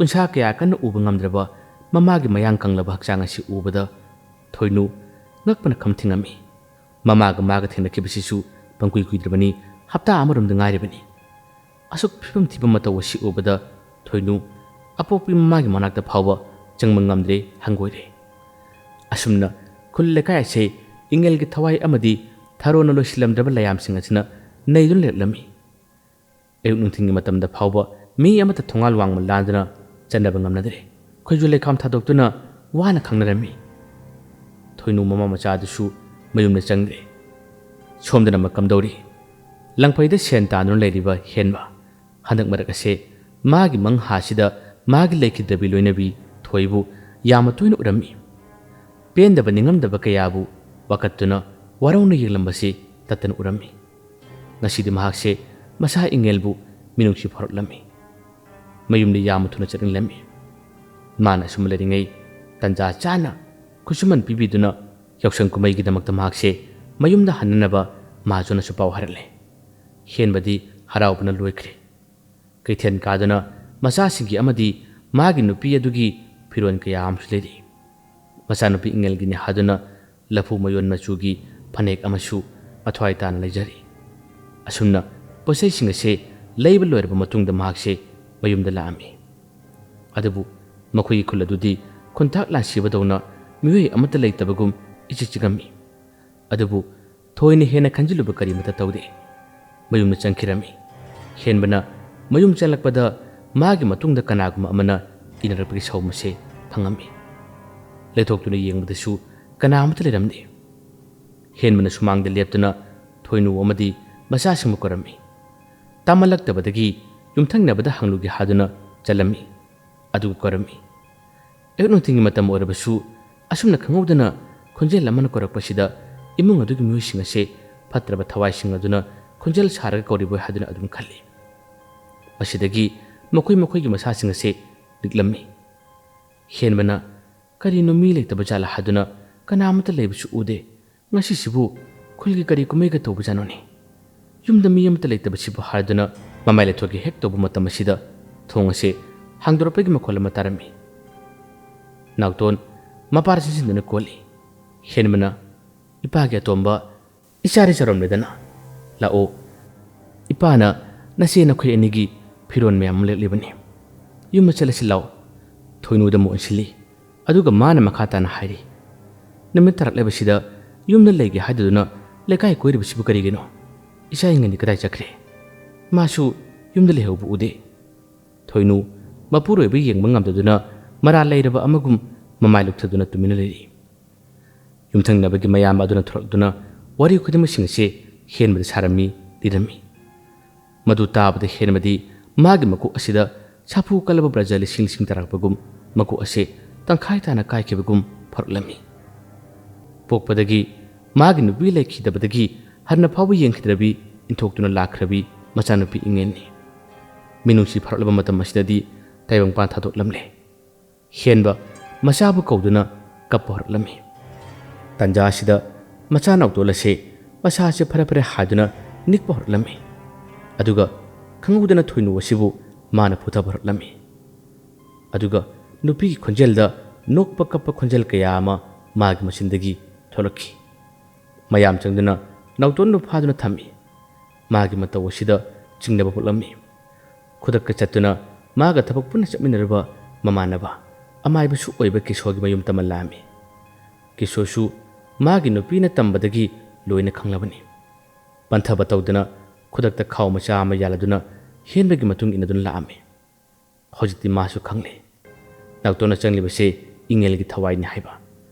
ꯎꯟꯁꯥ ꯀꯌꯥ ꯀꯟꯅ ꯎꯕ ꯉꯝꯗ꯭ꯔꯕ ꯃꯃꯥꯒꯤ ꯃꯌꯥꯡ ꯀꯪꯂꯕ ꯍꯛꯆꯥꯡ ꯑꯁꯤ ꯎꯕꯗ ꯊꯣꯏꯅꯨ ꯉꯛꯄꯅ ꯈꯝ ꯊꯤꯡꯉꯝꯃꯤ꯫ ꯃꯃꯥꯒ ꯃꯥꯒ ꯊꯦꯡꯅꯈꯤꯕꯁꯤꯁꯨ ꯄꯪꯀꯨꯏ ꯀꯨꯏꯗ꯭ꯔꯕꯅꯤ, ꯍꯞꯇꯥ ꯑꯃꯔꯣꯝꯗ ꯉꯥꯏꯔꯤꯕꯅꯤ꯫ ꯑꯁꯨꯛ ꯐꯤꯕꯝ ꯊꯤꯕ ꯃꯇꯧ ꯑꯁꯤ ꯎꯕꯗ ꯊꯣꯏꯅꯨ ꯑꯄꯣꯛꯄꯤ ꯃꯃꯥꯒꯤ ꯃꯅꯥꯛꯇ ꯐꯥꯎꯕ ꯆꯪꯕ ꯉꯝꯗ꯭ꯔꯦ, ꯍꯪꯒꯣꯏꯔꯦ꯫ ꯑꯁꯨꯝꯅ ꯈꯨꯜ ꯂꯩꯀꯥꯏ ꯑꯁꯦ ꯏꯉꯦꯜꯒꯤ ꯊꯋꯥꯏ ꯑꯃꯗꯤ ꯊꯔꯣꯅ ꯂꯣꯏꯁꯤꯜꯂꯝꯗ꯭ꯔꯕ ꯂꯩꯌꯥꯝꯁꯤꯡ ꯑꯁꯤꯅ ꯅꯩꯗꯨꯅ ꯂꯩꯔꯛꯂꯝꯃꯤ꯫ ꯑꯌꯨꯛ ꯅꯨꯡꯊꯤꯜꯒꯤ ꯃꯇꯝꯗ ꯐꯥꯎꯕ ꯃꯤ ꯑꯃꯠꯇ ꯊꯣꯡꯒꯥꯜ ꯋꯥꯡꯃ ꯂꯥꯟꯗꯨꯅ ꯆꯠꯅꯕ ꯉꯝꯅꯗ꯭ꯔꯦ꯫ ꯈꯣꯏꯖꯨ ꯂꯩꯈꯥꯝ ꯊꯥꯗꯣꯛꯇꯨꯅ ꯋꯥꯅ ꯈꯪꯅꯔꯝꯃꯤ꯫ ꯊꯣꯏꯅꯨ ꯃꯃꯥ ꯃꯆꯥꯗꯨꯁꯨ ꯃꯌꯨꯝꯗ ꯆꯪꯗ꯭ꯔꯦ꯫ ꯁꯣꯝꯗꯅ ꯑꯃ ꯀꯝꯗꯧꯔꯤ? ꯂꯪꯐꯩꯗ ꯁꯦꯟ ꯇꯥꯟꯗꯨꯅ ꯂꯩꯔꯤꯕ ꯍꯦꯟꯕ, ꯍꯟꯗꯛ ꯃꯔꯛ ꯑꯁꯦ ꯃꯥꯒꯤ ꯃꯪꯍꯥꯁꯤꯗ ꯃꯥꯒꯤ ꯂꯩꯈꯤꯗ꯭ꯔꯕꯤ ꯂꯣꯏꯅꯕꯤ ꯊꯣꯏꯕꯨ ꯌꯥꯝꯅ ꯇꯣꯏꯅ ꯎꯔꯝꯃꯤ꯫ ꯄꯦꯟꯗꯕ ꯅꯤꯡꯉꯝꯗꯕ ꯀꯌꯥꯕꯨ ꯋꯥꯀꯠꯇꯨꯅ ꯋꯥꯔꯧꯅ ꯌꯦꯡꯂꯝꯕꯁꯤ ꯇꯠꯇꯅ ꯎꯔꯝꯃꯤ꯫ ꯉꯁꯤꯗꯤ ꯃꯍꯥꯛꯁꯦ ꯃꯁꯥ ꯏꯪꯉꯦꯜꯕꯨ ꯃꯤꯅꯨꯡꯁꯤ ꯐꯥꯎꯔꯛꯂꯝꯃꯤ꯫ ꯃꯌꯨꯝꯗ ꯌꯥꯝꯅ ꯊꯨꯅ ꯆꯠꯅꯤꯡꯂꯝꯃꯤ꯫ ꯃꯥꯅ ꯑꯁꯨꯝ ꯂꯩꯔꯤꯉꯩ ꯇꯟꯖꯥ ꯆꯥꯅ ꯈꯨꯠꯁꯨꯃꯟ ꯄꯤꯕꯤꯗꯨꯅ ꯌꯥꯎꯁꯪ ꯀꯨꯝꯍꯩꯒꯤꯗꯃꯛꯇ ꯃꯍꯥꯛꯁꯦ ꯃꯌꯨꯝꯗ ꯍꯟꯅꯅꯕ ꯃꯍꯥꯖꯣꯟꯅꯁꯨ ꯄꯥꯎ ꯍꯥꯏꯔꯛꯂꯦ꯫ ꯍꯦꯟꯕꯗꯤ ꯍꯔꯥꯎꯕꯅ ꯂꯣꯏꯈ꯭ꯔꯦ꯫ ꯀꯩꯊꯦꯜ ꯀꯥꯗꯨꯅ ꯃꯆꯥꯁꯤꯡꯒꯤ ꯑꯃꯗꯤ ꯃꯥꯒꯤ ꯅꯨꯄꯤ ꯑꯗꯨꯒꯤ ꯐꯤꯔꯣꯜ ꯀꯌꯥ ꯑꯃꯁꯨ ꯂꯩꯔꯤ꯫ ꯃꯆꯥꯅꯨꯄꯤ ꯏꯪꯉꯦꯜꯒꯤꯅꯤ ꯍꯥꯏꯗꯨꯅ ꯂꯐꯨ ꯃꯌꯣꯟ ꯃꯆꯨꯒꯤ ꯐꯅꯦꯛ ꯑꯃꯁꯨ ꯃꯊ꯭ꯋꯥꯏ ꯇꯥꯅ ꯂꯩꯖꯔꯤ꯫ ꯑꯁꯨꯝꯅ ꯄꯣꯠꯆꯩꯁꯤꯡ ꯑꯁꯦ ꯂꯩꯕ ꯂꯣꯏꯔꯕ ꯃꯇꯨꯡꯗ ꯃꯍꯥꯛꯁꯦ ꯃꯌꯨꯝꯗ ꯂꯥꯛꯑꯝꯃꯤ꯫ ꯑꯗꯨꯕꯨ ꯃꯈꯣꯏꯒꯤ ꯈꯨꯜ ꯑꯗꯨꯗꯤ ꯈꯨꯟꯊꯥꯛ ꯂꯥꯟꯁꯤꯕꯗꯧꯅ ꯃꯤꯑꯣꯏ ꯑꯃꯠꯇ ꯂꯩꯇꯕꯒꯨꯝ ꯏꯆꯤꯛ ꯆꯤꯛꯑꯝꯃꯤ꯫ ꯑꯗꯨꯕꯨ ꯊꯣꯏꯅ ꯍꯦꯟꯅ ꯈꯟꯖꯤꯜꯂꯨꯕ ꯀꯔꯤꯃꯠꯇ ꯇꯧꯗꯦ꯫ ꯃꯌꯨꯝꯗ ꯆꯪꯈꯤꯔꯝꯃꯤ꯫ ꯍꯦꯟꯕꯅ ꯃꯌꯨꯝ ꯆꯪꯂꯛꯄꯗ ꯃꯥꯒꯤ ꯃꯇꯨꯡꯗ ꯀꯅꯥꯒꯨꯝꯕ ꯑꯃꯅ ꯏꯟꯅꯔꯛꯄꯒꯤ ꯁꯥꯎꯝ ꯑꯁꯦ ꯐꯪꯉꯝꯃꯤ꯫ ꯂꯩꯊꯣꯛꯇꯨꯅ ꯌꯦꯡꯕꯗꯁꯨ ꯀꯅꯥ ꯑꯃꯠꯇ ꯂꯩꯔꯝꯗꯦ꯫ ꯍꯦꯟꯕꯅ ꯁꯨꯃꯥꯡꯗ ꯂꯦꯞꯇꯨꯅ ꯊꯣꯏꯅꯨ ꯑꯃꯗꯤ ꯃꯆꯥꯁꯤꯡꯕꯨ ꯀꯧꯔꯝꯃꯤ꯫ ꯇꯥꯃꯜꯂꯛꯇꯕꯗꯒꯤ ꯌꯨꯝꯊꯪꯅꯕꯗ ꯍꯪꯂꯨꯒꯦ ꯍꯥꯏꯗꯨꯅ ꯆꯠꯂꯝꯃꯤ꯫ ꯑꯗꯨꯒ ꯀꯧꯔꯝꯃꯤ꯫ ꯑꯌꯨꯛ ꯅꯨꯡꯊꯤꯜꯒꯤ ꯃꯇꯝ ꯑꯣꯏꯔꯕꯁꯨ ꯑꯁꯨꯝꯅ ꯈꯪꯍꯧꯗꯅ ꯈꯣꯟꯖꯦꯜ ꯑꯃꯅ ꯀꯧꯔꯛꯄꯁꯤꯗ ꯏꯃꯨꯡ ꯑꯗꯨꯒꯤ ꯃꯤꯑꯣꯏꯁꯤꯡ ꯑꯁꯦ ꯐꯠꯇ꯭ꯔꯕ ꯊꯋꯥꯏꯁꯤꯡ ꯑꯗꯨꯅ ꯈꯣꯟꯖꯦꯜ ꯁꯥꯔꯒ ꯀꯧꯔꯤꯕꯣꯏ ꯍꯥꯏꯗꯨꯅ ꯑꯗꯨꯝ ꯈꯜꯂꯤ꯫ ꯃꯁꯤꯗꯒꯤ ꯃꯈꯣꯏ ꯃꯈꯣꯏꯒꯤ ꯃꯁꯥꯁꯤꯡ ꯑꯁꯦ ꯂꯤꯛꯂꯝꯃꯤ꯫ ꯍꯦꯟꯕꯅ "ꯀꯔꯤꯅꯣ, ꯃꯤ ꯂꯩꯇꯕ ꯖꯥꯠꯂ?" ꯍꯥꯏꯗꯨꯅ ꯀꯅꯥ ꯑꯃꯠꯇ ꯂꯩꯕꯁꯨ ꯎꯗꯦ꯫ "ꯉꯁꯤꯁꯤꯕꯨ ꯈꯨꯜꯒꯤ ꯀꯔꯤ ꯀꯨꯝꯍꯩꯒ ꯇꯧꯕꯖꯥꯠꯅꯣꯅꯦ? ꯌꯨꯝꯗ ꯃꯤ ꯑꯃꯠꯇ ꯂꯩꯇꯕꯁꯤꯕꯨ" ꯍꯥꯏꯗꯨꯅ ꯃꯃꯥꯏ ꯂꯩꯊꯣꯛꯀꯦ ꯍꯦꯛ ꯇꯧꯕ ꯃꯇꯝ ꯑꯁꯤꯗ ꯊꯣꯡ ꯑꯁꯦ ꯍꯥꯡꯗꯣꯔꯛꯄꯒꯤ ꯃꯈꯣꯜ ꯑꯃ ꯇꯥꯔꯝꯃꯤ꯫ ꯅꯥꯎꯇꯣꯟ ꯃꯄꯥꯔ ꯆꯪꯁꯤꯟꯗꯨꯅ ꯀꯣꯜꯂꯤ꯫ ꯍꯦꯟꯕꯅ, "ꯏꯄꯥꯒꯤ ꯑꯇꯣꯝꯕ, ꯏꯆꯥꯗꯤ ꯆꯥꯎꯔꯝꯂꯦꯗꯅ꯫ ꯂꯥꯛꯑꯣ, ꯏꯄꯥꯅ ꯅꯆꯦ ꯅꯈꯣꯏ ꯑꯅꯤꯒꯤ ꯐꯤꯔꯣꯜ ꯃꯌꯥꯝ ꯑꯃ ꯂꯦꯛꯂꯤꯕꯅꯤ꯫ ꯌꯨꯝꯗ ꯆꯠꯂꯁꯤ ꯂꯥꯛꯑꯣ꯫" ꯊꯣꯏꯅꯨꯗ ꯑꯃꯨꯛ ꯑꯣꯟꯁꯤꯜꯂꯤ꯫ ꯑꯗꯨꯒ ꯃꯥꯅ ꯃꯈꯥ ꯇꯥꯅ ꯍꯥꯏꯔꯤ, "ꯅꯨꯃꯤꯠ ꯇꯥꯔꯛꯂꯤꯕꯁꯤꯗ ꯌꯨꯝꯗ ꯂꯩꯒꯦ ꯍꯥꯏꯗꯗꯨꯅ ꯂꯩꯀꯥꯏ ꯀꯣꯏꯔꯤꯕꯁꯤꯕꯨ ꯀꯔꯤꯒꯤꯅꯣ? ꯏꯆꯥ ꯏꯪꯉꯦꯟꯗꯤ ꯀꯗꯥꯏ ꯆꯠꯈ꯭ꯔꯦ? ꯃꯥꯁꯨ ꯌꯨꯝꯗ ꯂꯩꯍꯧꯕ ꯎꯗꯦ꯫" ꯊꯣꯏꯅꯨ ꯃꯄꯨꯔꯣꯏꯕ ꯌꯦꯡꯕ ꯉꯝꯗꯗꯨꯅ ꯃꯔꯥꯜ ꯂꯩꯔꯕ ꯑꯃꯒꯨꯝ ꯃꯃꯥꯏ ꯂꯨꯞꯊꯗꯨꯅ ꯇꯨꯃꯤꯟꯅ ꯂꯩꯔꯤ꯫ ꯌꯨꯝꯊꯪꯅꯕꯒꯤ ꯃꯌꯥꯝꯕ ꯑꯗꯨꯅ ꯊꯣꯔꯛꯇꯨꯅ ꯋꯥꯔꯤ ꯈꯨꯗꯤꯡꯃꯛꯁꯤꯡ ꯑꯁꯤ ꯍꯦꯟꯕꯗ ꯁꯥꯔꯝꯃꯤ, ꯂꯤꯔꯝꯃꯤ꯫ ꯃꯗꯨ ꯇꯥꯕꯗ ꯍꯦꯟꯕꯗꯤ ꯃꯥꯒꯤ ꯃꯀꯣꯛ ꯑꯁꯤꯗ ꯁꯥꯐꯨ ꯀꯜꯂꯕ ꯕ꯭ꯔꯖ ꯂꯤꯁꯤꯡ ꯂꯤꯁꯤꯡ ꯇꯥꯔꯛꯄꯒꯨꯝ ꯃꯀꯣꯛ ꯑꯁꯤ ꯇꯪꯈꯥꯏ ꯇꯥꯅ ꯀꯥꯏꯈꯤꯕꯒꯨꯝ ꯐꯥꯎꯔꯛꯂꯝꯃꯤ꯫ ꯄꯣꯛꯄꯗꯒꯤ ꯃꯥꯒꯤ ꯅꯨꯄꯤ ꯂꯩꯈꯤꯗꯕꯗꯒꯤ ꯍꯟꯅ ꯐꯥꯎꯕ ꯌꯦꯡꯈꯤꯗ꯭ꯔꯕꯤ, ꯏꯟꯊꯣꯛꯇꯨꯅ ꯂꯥꯛꯈ꯭ꯔꯕꯤ ꯃꯆꯥꯅꯨꯄꯤ ꯏꯉꯦꯜꯅꯤ꯫ ꯃꯤꯅꯨꯡꯁꯤ ꯐꯥꯎꯔꯛꯂꯕ ꯃꯇꯝ ꯑꯁꯤꯗꯗꯤ ꯇꯥꯏꯕꯪꯄꯥꯟ ꯊꯥꯗꯣꯛꯂꯝꯂꯦ꯫ ꯍꯦꯟꯕ ꯃꯆꯥꯕꯨ ꯀꯧꯗꯨꯅ ꯀꯞꯄ ꯍꯧꯔꯛꯂꯝꯃꯤ꯫ ꯇꯟꯖꯥ ꯑꯁꯤꯗ ꯃꯆꯥ ꯅꯥꯎꯇꯣꯜ ꯑꯁꯤ ꯃꯁꯥꯁꯦ ꯐꯔꯦ ꯐꯔꯦ ꯍꯥꯏꯗꯨꯅ ꯅꯤꯛꯄ ꯍꯧꯔꯛꯂꯝꯃꯤ꯫ ꯑꯗꯨꯒ ꯈꯪꯍꯧꯗꯅ ꯊꯣꯏꯅꯨ ꯑꯁꯤꯕꯨ ꯃꯥꯅ ꯐꯨꯊꯕ ꯍꯧꯔꯛꯂꯝꯃꯤ꯫ ꯑꯗꯨꯒ ꯅꯨꯄꯤꯒꯤ ꯈꯣꯟꯖꯦꯜꯗ ꯅꯣꯛꯄ ꯀꯞꯄ ꯈꯣꯟꯖꯦꯜ ꯀꯌꯥ ꯑꯃ ꯃꯥꯒꯤ ꯃꯆꯤꯟꯗꯒꯤ ꯊꯣꯛꯂꯛꯈꯤ꯫ ꯃꯌꯥꯝ ꯆꯪꯗꯨꯅ ꯅꯥꯎꯇꯣꯟꯕꯨ ꯐꯥꯗꯨꯅ ꯊꯝꯃꯤ꯫ ꯃꯥꯒꯤ ꯃꯇꯧ ꯑꯁꯤꯗ ꯆꯤꯡꯅꯕ ꯄꯣꯛꯂꯝꯃꯤ꯫ ꯈꯨꯗꯛꯇ ꯆꯠꯇꯨꯅ ꯃꯥꯒ ꯊꯕꯛ ꯄꯨꯟꯅ ꯆꯠꯃꯤꯟꯅꯔꯨꯕ ꯃꯃꯥꯟꯅꯕ ꯑꯃꯥꯏꯕꯁꯨ ꯑꯣꯏꯕ ꯀꯤꯁꯣꯔꯒꯤ ꯃꯌꯨꯝ ꯇꯝꯃ ꯂꯥꯛꯑꯝꯃꯤ꯫ ꯀꯤꯁꯣꯔꯁꯨ ꯃꯥꯒꯤ ꯅꯨꯄꯤꯅ ꯇꯝꯕꯗꯒꯤ ꯂꯣꯏꯅ ꯈꯪꯂꯕꯅꯤ꯫ ꯄꯟꯊꯕ ꯇꯧꯗꯅ ꯈꯨꯗꯛꯇ ꯈꯥꯎ ꯃꯆꯥ ꯑꯃ ꯌꯥꯜꯂꯗꯨꯅ ꯍꯦꯟꯕꯒꯤ ꯃꯇꯨꯡ ꯏꯟꯅꯗꯨꯅ ꯂꯥꯛꯑꯝꯃꯤ꯫ ꯍꯧꯖꯤꯛꯇꯤ ꯃꯥꯁꯨ ꯈꯪꯂꯦ꯫ ꯅꯥꯎꯇꯣꯟꯅ ꯆꯪꯂꯤꯕꯁꯦ ꯏꯉꯦꯜꯒꯤ ꯊꯋꯥꯏꯅꯤ ꯍꯥꯏꯕ꯫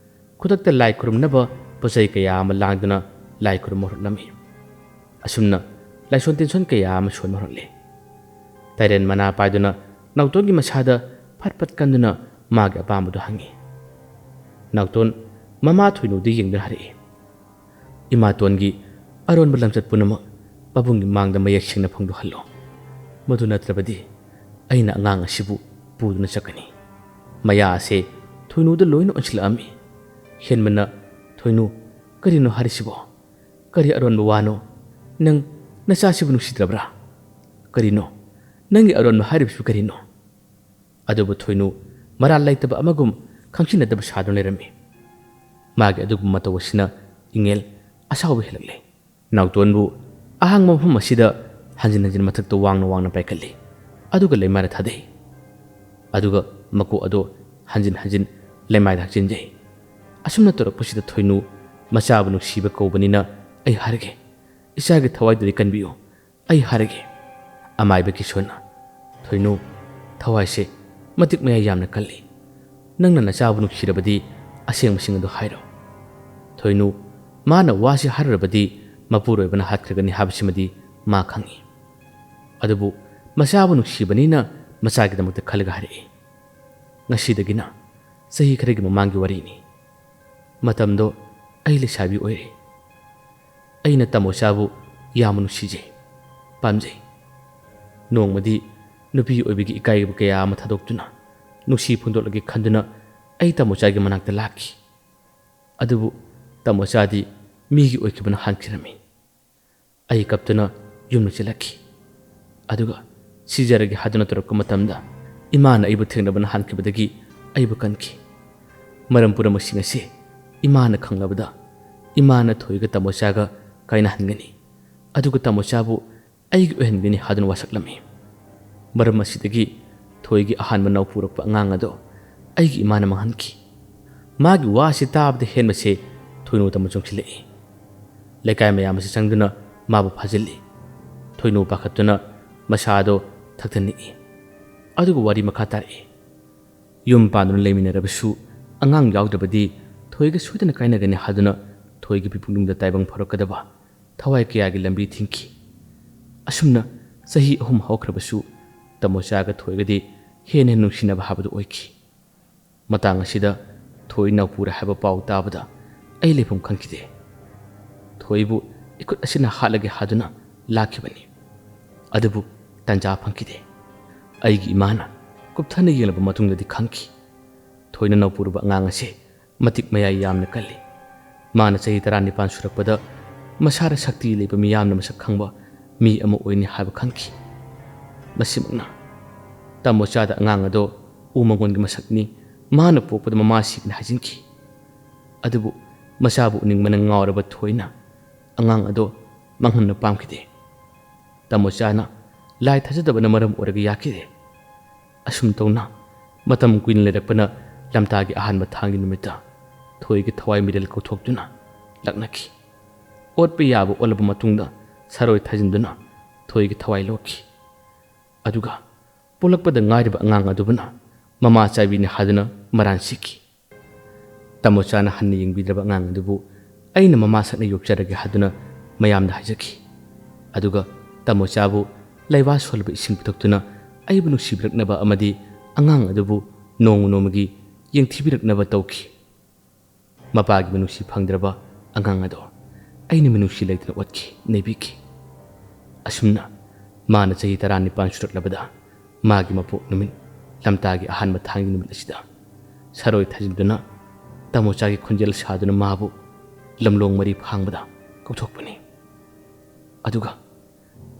ꯈꯨꯗꯛꯇ ꯂꯥꯏ ꯈꯨꯔꯨꯝꯅꯕ ꯄꯣꯠꯆꯩ ꯀꯌꯥ ꯑꯃ ꯂꯥꯡꯗꯨꯅ ꯂꯥꯏ ꯈꯨꯔꯨꯝꯕ ꯍꯧꯔꯛꯂꯝꯃꯤ꯫ ꯑꯁꯨꯝꯅ ꯂꯥꯏꯁꯣꯟ ꯇꯤꯟꯁꯣꯟ ꯀꯌꯥ ꯑꯃ ꯁꯣꯟꯕ ꯍꯧꯔꯛꯂꯦ꯫ ꯇꯥꯏꯔꯦꯟ ꯃꯅꯥ ꯄꯥꯏꯗꯨꯅ ꯅꯥꯎꯇꯣꯟꯒꯤ ꯃꯁꯥꯗ ꯐꯠ ꯐꯠ ꯀꯟꯗꯨꯅ ꯃꯥꯒꯤ ꯑꯄꯥꯝꯕꯗꯨ ꯍꯪꯉꯤ꯫ ꯅꯥꯎꯇꯣꯟ ꯃꯃꯥ ꯊꯣꯏꯅꯨꯗ ꯌꯦꯡꯗꯨꯅ ꯍꯥꯏꯔꯛꯏ, "ꯏꯃꯥꯇꯣꯟꯒꯤ ꯑꯔꯣꯟꯕ ꯂꯝꯆꯠ ꯄꯨꯝꯅꯃꯛ ꯄꯥꯕꯨꯡꯒꯤ ꯃꯥꯡꯗ ꯃꯌꯦꯛ ꯁꯦꯡꯅ ꯐꯣꯡꯗꯣꯛꯍꯜꯂꯣ꯫ ꯃꯗꯨ ꯅꯠꯇ꯭ꯔꯕꯗꯤ ꯑꯩꯅ ꯑꯉꯥꯡ ꯑꯁꯤꯕꯨ ꯄꯨꯗꯨꯅ ꯆꯠꯀꯅꯤ꯫" ꯃꯌꯥ ꯑꯁꯦ ꯊꯣꯏꯅꯨꯗ ꯂꯣꯏꯅ ꯑꯣꯟꯁꯤꯜꯂꯛꯑꯝꯃꯤ꯫ ꯍꯦꯟꯕꯅ, "ꯊꯣꯏꯅꯨ, ꯀꯔꯤꯅꯣ ꯍꯥꯏꯔꯤꯁꯤꯕꯣ? ꯀꯔꯤ ꯑꯔꯣꯟꯕ ꯋꯥꯅꯣ? ꯅꯪ ꯅꯆꯥꯁꯤꯕꯨ ꯅꯨꯡꯁꯤꯗ꯭ꯔꯕ꯭ꯔꯥ? ꯀꯔꯤꯅꯣ? ꯅꯪꯒꯤ ꯑꯔꯣꯟꯕ ꯍꯥꯏꯔꯤꯕꯁꯤꯕꯨ ꯀꯔꯤꯅꯣ?" ꯑꯗꯨꯕꯨ ꯊꯣꯏꯅꯨ ꯃꯔꯥꯜ ꯂꯩꯇꯕ ꯑꯃꯒꯨꯝ ꯈꯪꯁꯤꯟꯅꯗꯕ ꯁꯥꯗꯨꯅ ꯂꯩꯔꯝꯃꯤ꯫ ꯃꯥꯒꯤ ꯑꯗꯨꯒꯨꯝꯕ ꯃꯇꯧ ꯑꯁꯤꯅ ꯏꯉꯦꯜ ꯑꯁꯥꯎꯕ ꯍꯦꯜꯂꯛꯂꯦ꯫ ꯅꯥꯎꯇꯣꯟꯕꯨ ꯑꯍꯥꯡꯕ ꯃꯐꯝ ꯑꯁꯤꯗ ꯍꯟꯖꯤꯟ ꯍꯟꯖꯤꯟ ꯃꯊꯛꯇ ꯋꯥꯡꯅ ꯋꯥꯡꯅ ꯄꯥꯏꯈꯠꯂꯤ꯫ ꯑꯗꯨꯒ ꯂꯩꯃꯥꯏꯗ ꯊꯥꯗꯩ꯫ ꯑꯗꯨꯒ ꯃꯀꯣꯛ ꯑꯗꯨ ꯍꯟꯖꯤꯟ ꯍꯟꯖꯤꯟ ꯂꯩꯃꯥꯏꯗ ꯍꯛꯆꯤꯟꯖꯩ꯫ ꯑꯁꯨꯝꯅ ꯇꯧꯔꯛꯄꯁꯤꯗ ꯊꯣꯏꯅꯨ, "ꯃꯆꯥꯕꯨ ꯅꯨꯡꯁꯤꯕ ꯀꯧꯕꯅꯤꯅ ꯑꯩ ꯍꯥꯏꯔꯒꯦ, ꯏꯆꯥꯒꯤ ꯊꯋꯥꯏꯗꯨꯗꯤ ꯀꯟꯕꯤꯌꯨ, ꯑꯩ ꯍꯥꯏꯔꯒꯦ꯫" ꯑꯃꯥꯏꯕ ꯀꯤꯁꯣꯟꯅ, "ꯊꯣꯏꯅꯨ, ꯊꯋꯥꯏꯁꯦ ꯃꯇꯤꯛ ꯃꯌꯥꯏ ꯌꯥꯝꯅ ꯀꯜꯂꯤ꯫ ꯅꯪꯅ ꯅꯆꯥꯕꯨ ꯅꯨꯡꯁꯤꯔꯕꯗꯤ ꯑꯁꯦꯡꯕꯁꯤꯡ ꯑꯗꯨ ꯍꯥꯏꯔꯣ꯫" ꯊꯣꯏꯅꯨ, ꯃꯥꯅ ꯋꯥꯁꯤ ꯍꯥꯏꯔꯨꯔꯕꯗꯤ ꯃꯄꯨꯔꯣꯏꯕꯅ ꯍꯥꯠꯈ꯭ꯔꯒꯅꯤ ꯍꯥꯏꯕꯁꯤꯃꯗꯤ ꯃꯥ ꯈꯪꯏ꯫ ꯑꯗꯨꯕꯨ ꯃꯆꯥꯕꯨ ꯅꯨꯡꯁꯤꯕꯅꯤꯅ ꯃꯆꯥꯒꯤꯗꯃꯛꯇ ꯈꯜꯂꯒ ꯍꯥꯏꯔꯛꯏ꯫ ꯉꯁꯤꯗꯒꯤꯅ ꯆꯍꯤ ꯈꯔꯒꯤ ꯃꯃꯥꯡꯒꯤ ꯋꯥꯔꯤꯅꯤ꯫ ꯃꯇꯝꯗꯣ ꯑꯩ ꯂꯩꯁꯥꯕꯤ ꯑꯣꯏꯔꯤ꯫ ꯑꯩꯅ ꯇꯥꯃꯣꯆꯥꯕꯨ ꯌꯥꯝꯅ ꯅꯨꯡꯁꯤꯖꯩ, ꯄꯥꯝꯖꯩ꯫ ꯅꯣꯡꯃꯗꯤ ꯅꯨꯄꯤ ꯑꯣꯏꯕꯒꯤ ꯏꯀꯥꯏꯕ ꯀꯌꯥ ꯑꯃ ꯊꯥꯗꯣꯛꯇꯨꯅ ꯅꯨꯡꯁꯤ ꯐꯣꯡꯗꯣꯛꯂꯒꯦ ꯈꯟꯗꯨꯅ ꯑꯩ ꯇꯥꯃꯣꯆꯥꯒꯤ ꯃꯅꯥꯛꯇ ꯂꯥꯛꯈꯤ꯫ ꯑꯗꯨꯕꯨ ꯇꯥꯃꯣꯆꯥꯗꯤ ꯃꯤꯒꯤ ꯑꯣꯏꯈꯤꯕꯅ ꯍꯥꯟꯈꯤꯔꯝꯃꯤ꯫ ꯑꯩ ꯀꯞꯇꯨꯅ ꯌꯨꯝꯗ ꯆꯦꯜꯂꯛꯈꯤ꯫ ꯑꯗꯨꯒ ꯁꯤꯖꯔꯒꯦ ꯍꯥꯏꯗꯨꯅ ꯇꯧꯔꯛꯄ ꯃꯇꯝꯗ ꯏꯃꯥꯅ ꯑꯩꯕꯨ ꯊꯦꯡꯅꯕꯅ ꯍꯥꯟꯈꯤꯕꯗꯒꯤ ꯑꯩꯕꯨ ꯀꯟꯈꯤ꯫ ꯃꯔꯝ ꯄꯨꯝꯅꯃꯛꯁꯤꯡ ꯑꯁꯤ ꯏꯃꯥꯅ ꯈꯪꯂꯕꯗ ꯏꯃꯥꯅ ꯊꯣꯏꯒ ꯇꯥꯃꯣꯆꯥꯒ ꯀꯥꯏꯅꯍꯟꯒꯅꯤ꯫ ꯑꯗꯨꯒ ꯇꯥꯃꯣꯆꯥꯕꯨ ꯑꯩꯒꯤ ꯑꯣꯏꯍꯟꯒꯅꯤ ꯍꯥꯏꯗꯨꯅ ꯋꯥꯁꯛꯂꯝꯃꯤ꯫ ꯃꯔꯝ ꯑꯁꯤꯗꯒꯤ ꯊꯣꯏꯒꯤ ꯑꯍꯥꯟꯕ ꯅꯧꯄꯨꯔꯛꯄ ꯑꯉꯥꯡ ꯑꯗꯣ ꯑꯩꯒꯤ ꯏꯃꯥꯅ ꯃꯥꯡꯍꯟꯈꯤ꯫ ꯃꯥꯒꯤ ꯋꯥꯁꯤ ꯇꯥꯕꯗ ꯍꯦꯟꯕꯁꯦ ꯊꯣꯏꯅꯨ ꯇꯝꯕ ꯆꯣꯡꯁꯤꯜꯂꯛꯏ꯫ ꯂꯩꯀꯥꯏ ꯃꯌꯥꯝ ꯑꯁꯤ ꯆꯪꯗꯨꯅ ꯃꯥꯕꯨ ꯐꯥꯖꯤꯜꯂꯤ꯫ ꯊꯣꯏꯅꯨ ꯄꯥꯈꯠꯇꯨꯅ ꯃꯁꯥꯗꯣ ꯊꯛꯇ ꯅꯤꯛꯏ꯫ ꯑꯗꯨꯒ ꯋꯥꯔꯤ ꯃꯈꯥ ꯇꯥꯔꯛꯏ꯫ ꯌꯨꯝ ꯄꯥꯟꯗꯨꯅ ꯂꯩꯃꯤꯟꯅꯔꯕꯁꯨ ꯑꯉꯥꯡ ꯌꯥꯎꯗ꯭ꯔꯕꯗꯤ ꯊꯣꯏꯒ ꯁꯣꯏꯗꯅ ꯀꯥꯏꯅꯒꯅꯤ ꯍꯥꯏꯗꯨꯅ ꯊꯣꯏꯒꯤ ꯄꯨꯛꯅꯤꯡꯗ ꯇꯥꯏꯕꯪ ꯐꯥꯎꯔꯛꯀꯗꯕ ꯊꯋꯥꯏ ꯀꯌꯥꯒꯤ ꯂꯝꯕꯤ ꯊꯤꯡꯈꯤ꯫ ꯑꯁꯨꯝꯅ ꯆꯍꯤ ꯑꯍꯨꯝ ꯍꯧꯈ꯭ꯔꯕꯁꯨ ꯇꯥꯃꯣꯆꯥꯒ ꯊꯣꯏꯒꯗꯤ ꯍꯦꯟꯅ ꯅꯨꯡꯁꯤꯅꯕ ꯍꯥꯏꯕꯗꯨ ꯑꯣꯏꯈꯤ꯫ ꯃꯇꯥꯡ ꯑꯁꯤꯗ ꯊꯣꯏ ꯅꯥꯎꯄꯨꯔꯦ ꯍꯥꯏꯕ ꯄꯥꯎ ꯇꯥꯕꯗ ꯑꯩ ꯂꯩꯐꯝ ꯈꯪꯈꯤꯗꯦ꯫ ꯊꯣꯏꯕꯨ ꯏꯈꯨꯠ ꯑꯁꯤꯅ ꯍꯥꯠꯂꯒꯦ ꯍꯥꯏꯗꯨꯅ ꯂꯥꯛꯈꯤꯕꯅꯤ꯫ ꯑꯗꯨꯕꯨ ꯇꯟꯖꯥ ꯐꯪꯈꯤꯗꯦ꯫ ꯑꯩꯒꯤ ꯏꯃꯥꯅ ꯀꯨꯞꯊꯅ ꯌꯦꯡꯂꯕ ꯃꯇꯨꯡꯗꯗꯤ ꯈꯪꯈꯤ꯫ ꯊꯣꯏꯅ ꯅꯧꯄꯨꯔꯕ ꯑꯉꯥꯡ ꯑꯁꯦ ꯃꯇꯤꯛ ꯃꯌꯥꯏ ꯌꯥꯝꯅ ꯀꯜꯂꯤ꯫ ꯃꯥꯅ ꯆꯍꯤ ꯇꯔꯥꯅꯤꯄꯥꯟ ꯁꯨꯔꯛꯄꯗ ꯃꯁꯥꯗ ꯁꯛꯇꯤ ꯂꯩꯕ ꯃꯤꯌꯥꯝꯅ ꯃꯁꯛ ꯈꯪꯕ ꯃꯤ ꯑꯃ ꯑꯣꯏꯅꯤ ꯍꯥꯏꯕ ꯈꯪꯈꯤ꯫ ꯃꯁꯤꯃꯛꯅ ꯇꯥꯃꯣꯆꯥꯗ ꯑꯉꯥꯡ ꯑꯗꯣ ꯎ ꯃꯪꯒꯣꯟꯒꯤ ꯃꯁꯛꯅꯤ, ꯃꯥꯅ ꯄꯣꯛꯄꯗ ꯃꯃꯥ ꯁꯤꯒꯅꯤ ꯍꯥꯏꯖꯤꯟꯈꯤ꯫ ꯑꯗꯨꯕꯨ ꯃꯆꯥꯕꯨ ꯎꯅꯤꯡꯕꯅ ꯉꯥꯎꯔꯕ ꯊꯣꯏꯅ ꯑꯉꯥꯡ ꯑꯗꯣ ꯃꯥꯡꯍꯟꯕ ꯄꯥꯝꯈꯤꯗꯦ꯫ ꯇꯥꯃꯣꯆꯥꯅ ꯂꯥꯏ ꯊꯥꯖꯗꯕꯅ ꯃꯔꯝ ꯑꯣꯏꯔꯒ ꯌꯥꯈꯤꯗꯦ꯫ ꯑꯁꯨꯝ ꯇꯧꯅ ꯃꯇꯝ ꯀꯨꯏꯅ ꯂꯩꯔꯛꯄꯅ ꯂꯝꯇꯥꯒꯤ ꯑꯍꯥꯟꯕ ꯊꯥꯡꯒꯤ ꯅꯨꯃꯤꯠꯇ ꯊꯣꯏꯒꯤ ꯊꯋꯥꯏ ꯃꯤꯔꯦꯜ ꯀꯧꯊꯣꯛꯇꯨꯅ ꯂꯥꯛꯅꯈꯤ꯫ ꯑꯣꯠꯄ ꯌꯥꯕ ꯑꯣꯠꯂꯕ ꯃꯇꯨꯡꯗ ꯁꯔꯣꯏ ꯊꯥꯖꯤꯟꯗꯨꯅ ꯊꯣꯏꯒꯤ ꯊꯋꯥꯏ ꯂꯣꯛꯈꯤ꯫ ꯑꯗꯨꯒ ꯄꯣꯛꯂꯛꯄꯗ ꯉꯥꯏꯔꯤꯕ ꯑꯉꯥꯡ ꯑꯗꯨꯕꯨꯅ ꯃꯃꯥ ꯆꯥꯏꯕꯤꯅꯤ ꯍꯥꯏꯗꯨꯅ ꯃꯔꯥꯟ ꯁꯤꯈꯤ꯫ ꯇꯥꯃꯣꯆꯥꯅ ꯍꯟꯅ ꯌꯦꯡꯕꯤꯗ꯭ꯔꯕ ꯑꯉꯥꯡ ꯑꯗꯨꯕꯨ ꯑꯩꯅ ꯃꯃꯥ ꯁꯛꯅ ꯌꯣꯛꯆꯔꯒꯦ ꯍꯥꯏꯗꯨꯅ ꯃꯌꯥꯝꯗ ꯍꯥꯏꯖꯈꯤ꯫ ꯑꯗꯨꯒ ꯇꯥꯃꯣꯆꯥꯕꯨ ꯂꯩꯋꯥ ꯁꯣꯜꯂꯕ ꯏꯁꯤꯡ ꯄꯤꯊꯛꯇꯨꯅ ꯑꯩꯕꯨ ꯅꯨꯡꯁꯤꯕꯤꯔꯛꯅꯕ ꯑꯃꯗꯤ ꯑꯉꯥꯡ ꯑꯗꯨꯕꯨ ꯅꯣꯡꯃ ꯅꯣꯡꯃꯒꯤ ꯌꯦꯡꯊꯤꯕꯤꯔꯛꯅꯕ ꯇꯧꯈꯤ꯫ ꯃꯄꯥꯒꯤ ꯃꯤꯅꯨꯡꯁꯤ ꯐꯪꯗ꯭ꯔꯕ ꯑꯉꯥꯡ ꯑꯗꯣ ꯑꯩꯅ ꯃꯤꯅꯨꯡꯁꯤ ꯂꯩꯇꯅ ꯑꯣꯠꯈꯤ, ꯅꯩꯕꯤꯈꯤ꯫ ꯑꯁꯨꯝꯅ ꯃꯥꯅ ꯆꯍꯤ ꯇꯔꯥꯅꯤꯄꯥꯟ ꯁꯨꯔꯛꯂꯕꯗ ꯃꯥꯒꯤ ꯃꯄꯣꯛ ꯅꯨꯃꯤꯠ, ꯂꯝꯇꯥꯒꯤ ꯑꯍꯥꯟꯕ ꯊꯥꯡꯒꯤ ꯅꯨꯃꯤꯠ ꯑꯁꯤꯗ ꯁꯔꯣꯏ ꯊꯥꯖꯤꯟꯗꯨꯅ ꯇꯥꯃꯣꯆꯥꯒꯤ ꯈꯣꯟꯖꯦꯜ ꯁꯥꯗꯨꯅ ꯃꯥꯕꯨ ꯂꯝꯂꯣꯡ ꯃꯔꯤ ꯐꯥꯡꯕꯗ ꯀꯧꯊꯣꯛꯄꯅꯤ꯫ ꯑꯗꯨꯒ